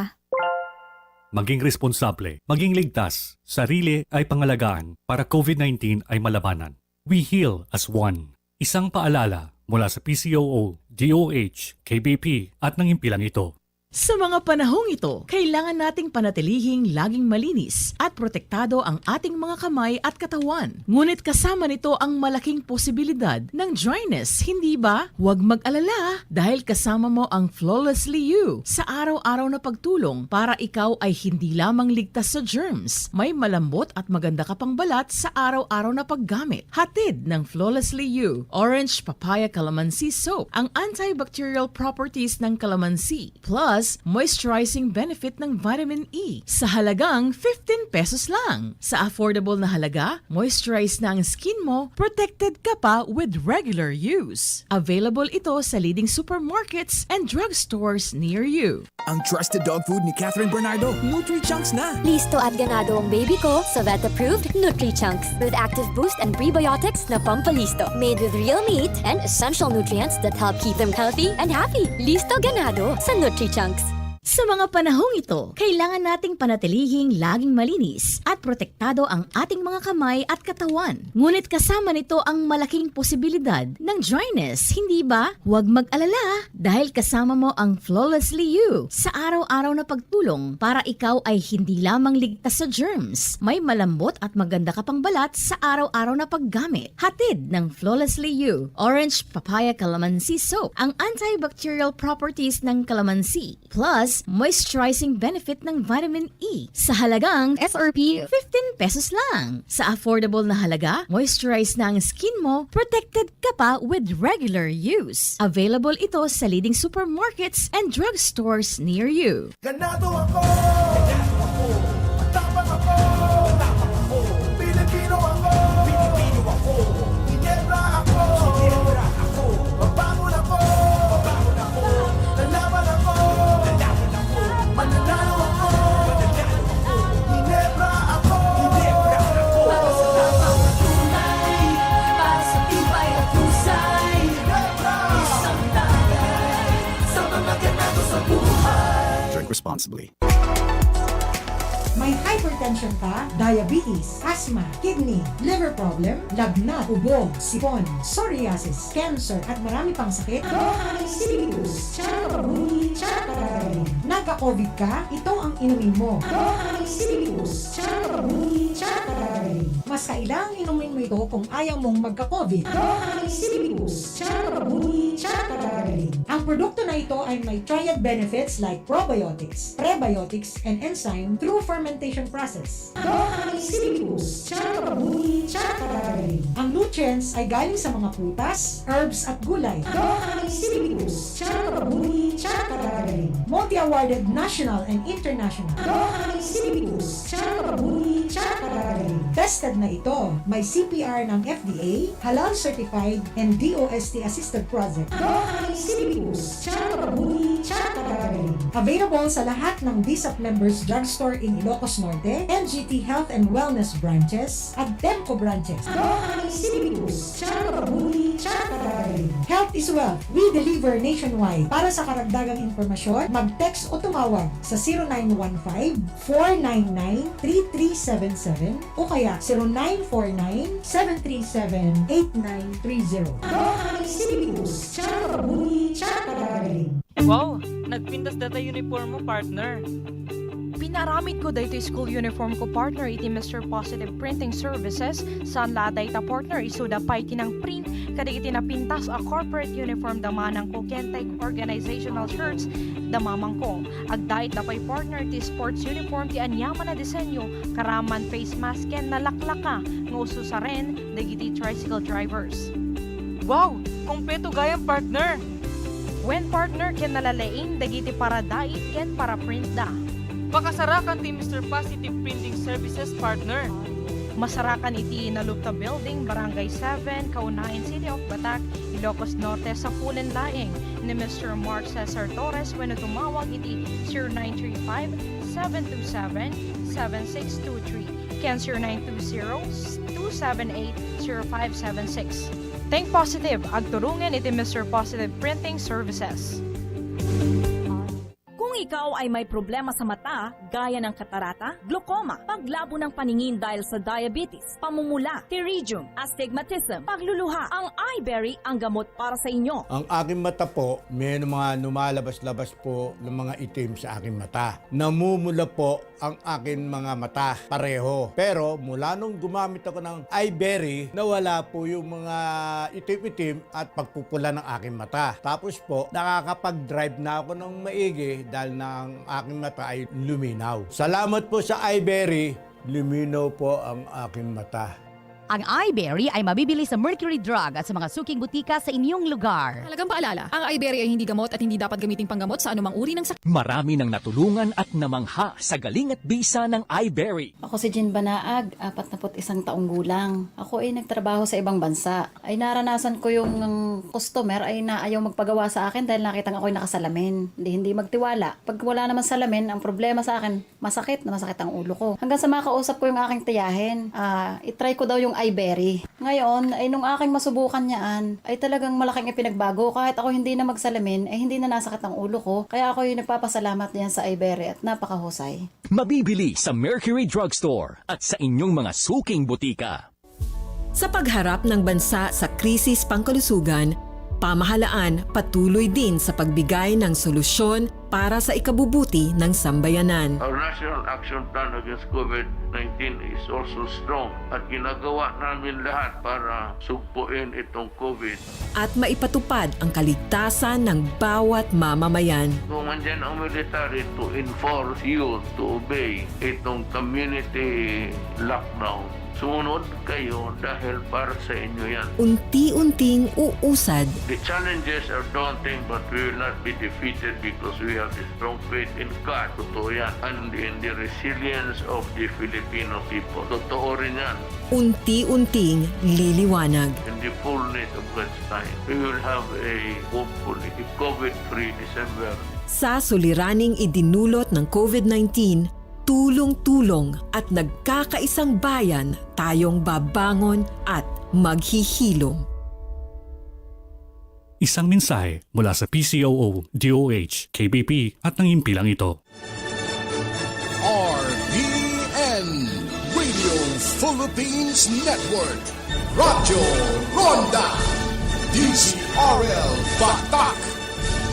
Maging responsable, maging ligtas, sarili ay pangalagaan para COVID nineteen ay malabanan. We heal as one. Isang paalala mula sa P C O O, D O H, K B P at ng himpilang ito. Sa mga panahong ito, kailangan nating panatilihing laging malinis at protektado ang ating mga kamay at katawan. Ngunit kasama nito ang malaking posibilidad ng dryness, hindi ba? Huwag mag-alala dahil kasama mo ang Flawlessly You sa araw-araw na pagtulong para ikaw ay hindi lamang ligtas sa germs, may malambot at maganda ka pang balat sa araw-araw na paggamit. Hatid ng Flawlessly You Orange Papaya Calamansi Soap ang antibacterial properties ng calamansi plus moisturizing benefit ng vitamin E sa halagang fifteen pesos lang. Sa affordable na halaga, moisturize na ang skin mo, protected ka pa with regular use. Available ito sa leading supermarkets and drugstores near you. Ang trusted dog food ni Catherine Bernardo, Nutri-Chunks na. Listo at ganado ang baby ko sa vet-approved Nutri-Chunks with active boost and prebiotics na pampalisto. Made with real meat and essential nutrients that help keep them healthy and happy. Listo ganado sa Nutri-Chunks. Sa mga panahong ito, kailangan nating panatilihing laging malinis at protektado ang ating mga kamay at katawan. Ngunit kasama nito ang malaking posibilidad ng dryness, hindi ba? Huwag mag-alala dahil kasama mo ang Flawlessly You sa araw-araw na pagtulong para ikaw ay hindi lamang ligtas sa germs, may malambot at maganda ka pang balat sa araw-araw na paggamit. Hatid ng Flawlessly You Orange Papaya Calamansi Soap ang antibacterial properties ng calamansi plus moisturizing benefit ng vitamin E sa halagang S R P fifteen pesos lang. Sa affordable na halaga, moisturize na ang skin mo, protected ka pa with regular use. Available ito sa leading supermarkets and drugstores near you. Ganado ako! Ganado ako! Matapang ako! Matapang ako! Pilipino ako! Pilipino ako! Hindi May hypertension ka, diabetes, asthma, kidney, liver problem, lagnat, ubo, sipon, psoriasis, cancer, at marami pang sakit? Dohani Sibibus, tiyan makabuhi, tiyan makagagaling. Nagka-covid ka? Ito ang inumin mo. Dohani Sibibus, tiyan makabuhi, tiyan makagagaling. Mas kailangang inumin mo ito kung ayaw mong magka-covid. Dohani Sibibus, tiyan makabuhi, tiyan makagagaling. Ang produkto na ito ay may triad benefits like probiotics, prebiotics, and enzyme through fermentation process. Dohani Sibibus, tiyan makabuhi, tiyan makagagaling. Ang nutrients ay galing sa mga prutas, herbs, at gulay. Dohani Sibibus, tiyan makabuhi, tiyan makagagaling. Multi-awarded national and international. Dohani Sibibus, tiyan makabuhi, tiyan makagagaling. Tested na ito. May C P R ng F D A, halal certified, and D O S T assisted project. Dohani Sibibus, tiyan makabuhi, tiyan makagagaling. Available sa lahat ng BSAP members drugstore in Ilocos Norte, M G T Health and Wellness branches, at Temco branches. Dohani Sibibus, tiyan makabuhi, tiyan makagagaling. Health is wealth. We deliver nationwide. Para sa karagdagang impormasyon, mag-text o tumawag sa zero nine one five, four nine nine, three three seven seven o kaya zero nine four nine, seven three seven, eight nine three zero. Dohani Sibibus, tiyan makabuhi, tiyan makagagaling. Wow! Nagpintas data uniform mo, partner. Pinaramid ko daytoy school uniform ko, partner, iti Mister Positive Printing Services. Saan la dayta, partner, isuda pay ti nangprint kadagiti napintas a corporate uniform da manangko ken tay organizational shirts da mamangko. Agdait da pay, partner, ti sports uniform ti aniaman a disenyo, karaman face mask ken nalaklaka nga ususaren dagiti tricycle drivers. Wow! Kompleto gayam, partner! Wen, partner, ken nalalaing dagiti paradait ken paraprintda. Pakasarakan ti Mister Positive Printing Services, partner. Masarakan iti Nalupta Building, Barangay seven, Kaunayan, City of Batac, Ilocos Norte, sa pulen laeng ni Mister Mark Cesar Torres wenno tumawag iti zero nine three five, seven two seven, seven six two three ken zero nine two zero, two seven eight, zero five seven six. Think positive, agturungen iti Mister Positive Printing Services. Kung ikaw ay may problema sa mata, gaya ng katarata, glaucoma, paglabo ng paningin dahil sa diabetes, pamumula, pterygium, astigmatism, pagluluha, ang Iberry ang gamot para sa inyo. Ang aking mata po, may mga lumalabas-labas po ng mga itim sa aking mata. Namumula po ang aking mga mata pareho. Pero mula nung gumamit ako ng Iberry, nawala po yung mga itim-itim at pagpupula ng aking mata. Tapos po, nakakapag-drive na ako ng maigi dahil na ang aking mata ay luminaw. Salamat po sa Iberry, luminaw po ang aking mata. Ang Iberry ay mabibili sa Mercury Drug at sa mga suking butika sa inyong lugar. Mahalagang paalala, ang Iberry ay hindi gamot at hindi dapat gamiting panggamot sa anumang uri ng sakit. Marami nang natulungan at namangha sa galing at bisa ng Iberry. Ako si Jean Banaag, apat na put isang taong gulang. Ako ay nagtrabaho sa ibang bansa. Ay naranasan ko yung customer ay naayaw magpagawa sa akin dahil nakita nga ako'y nakasalamin. Hindi, hindi magtiwala. Pag wala naman salamin, ang problema sa akin, masakit na masakit ang ulo ko. Hanggang sa makausap ko yung aking tiyahin, ah, itry ko daw yung Iberry. Ngayon, ay nung aking masubukan yaan, ay talagang malaking ipinagbago. Kahit ako hindi na magsalamin, ay hindi na nasakit ang ulo ko. Kaya ako yung nagpapasalamat diyan sa Iberry at napakahusay. Mabibili sa Mercury Drugstore at sa inyong mga suking butika. Sa pagharap ng bansa sa krisis pangkalusugan, pamahalaan patuloy din sa pagbigay ng solusyon para sa ikabubuti ng sambayanan. Our National Action Plan Against COVID nineteen is also strong at ginagawa namin lahat para sugpuin itong COVID. At maipatupad ang kaligtasan ng bawat mamamayan. Kung andyan ang military to enforce you to obey itong community lockdown, sumunod kayo dahil para sa inyo yan. Unti-unting uusad. The challenges are daunting, but we will not be defeated because we have the strong faith in God. Totoo yan. And in the resilience of the Filipino people. Totoo rin yan. Unti-unting liliwanag. In the fullness of God's time, we will have a, hopefully, a COVID-free December. Sa suliraning idinulot ng COVID nineteen, tulong-tulong at nagkakaisang bayan tayong babangon at maghihilom. Isang mensahe mula sa P C O O, D O H, K B P at ng impilang ito. Philippines Network, Radyo Ronda, D Z R L Batak.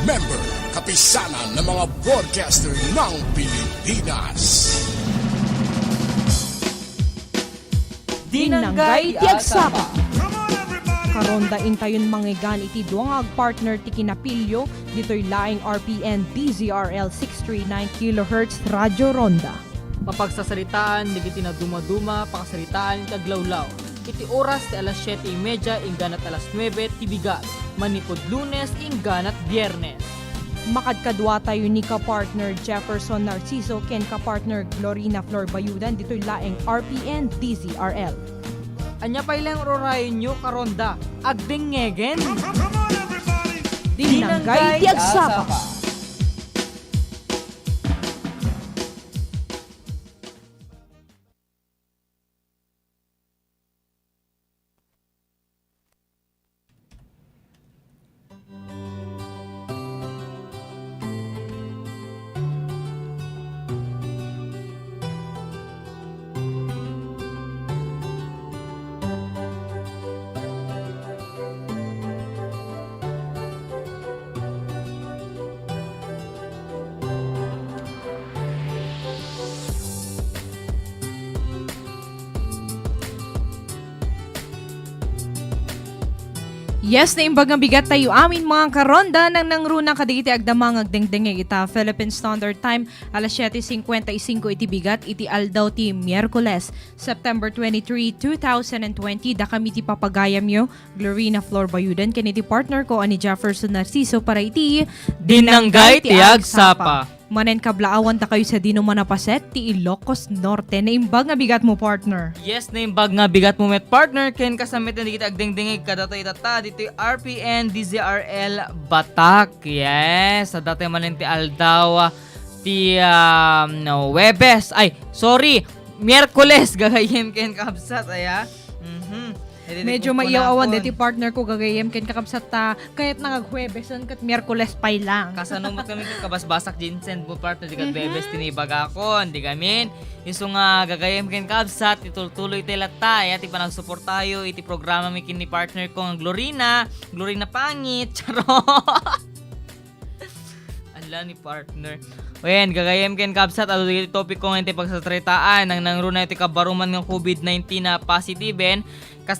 Member, Kapisanan ng mga Broadcaster ng Pilipinas. Dinanggay ti agsapa. Karonda intayon mangngegan iti dua nga agpartner ti kinapilio ditoy laeng R P N D Z R L six three nine kilohertz Radyo Ronda. Mapagsasaritaan dagiti nadumaduma, pakasaritaan iti aglawlaw. Iti oras ti alas siete y media ingganat alas nuebe ti bigat, manipud Lunes ingganat Biernes. Makadkaduatayo ni kapartner Jefferson Narciso ken kapartner Glorina Flor Bayudan ditoy laeng R P N D Z R L. Ania pay laeng urayonyo, Karonda? Agdengngegen! Dinanggay ti agsapa. Yes, naimbag nga bigat tayo amin, mga karonda, nang nangruna kadagiti agdama nga agdengdengngeg ita Philippine Standard Time, alas siete cincuenta y cinco iti bigat iti aldaw ti Miyerkules, September twenty-three, two thousand and twenty. Dakami ti papagayamyo, Glorina Flor Bayudan, ken iti partner ko a ni Jefferson Narciso para iti Dinanggay ti Agsapa. Manen kablaawan dakayo sadino man a paset ti Ilocos Norte. Naimbag nga bigat mo, partner. Yes, naimbag nga bigat mo met, partner, ken kasammet dagiti agdengdengngeg kadatayo ita ditoy R P N D Z R L Batak. Yes, adda tayo manen ti aldaw ti, um, no, Huwebes. Ay, sorry, Miyerkules, gagayyem ken kabsat, aya. Mhm. Iti Medyo tikpon ko maiyaw-awan nakon. Deti partner ko, gagayyem ken kakabsat ta, kayat nang aghuwebesen ket Miyerkules pay lang. Kasano met kami ket kabasbasak Jensen mo, partner, di ket Mhm. Bebes tinibagakon, di gamin. Isu nga gagayyem ken kabsat, itultuloy ti latta, ya ti panagsuportayo iti programa mi ken ni partner ko nga Glorina, Glorina Pangit, charot. Ala ni partner. Wen, gagayyem ken kabsat, adu dagiti topic ko nga iti pagsasaritaan, nang nangruna iti kabaruman nga covid nineteen a positive, en, kas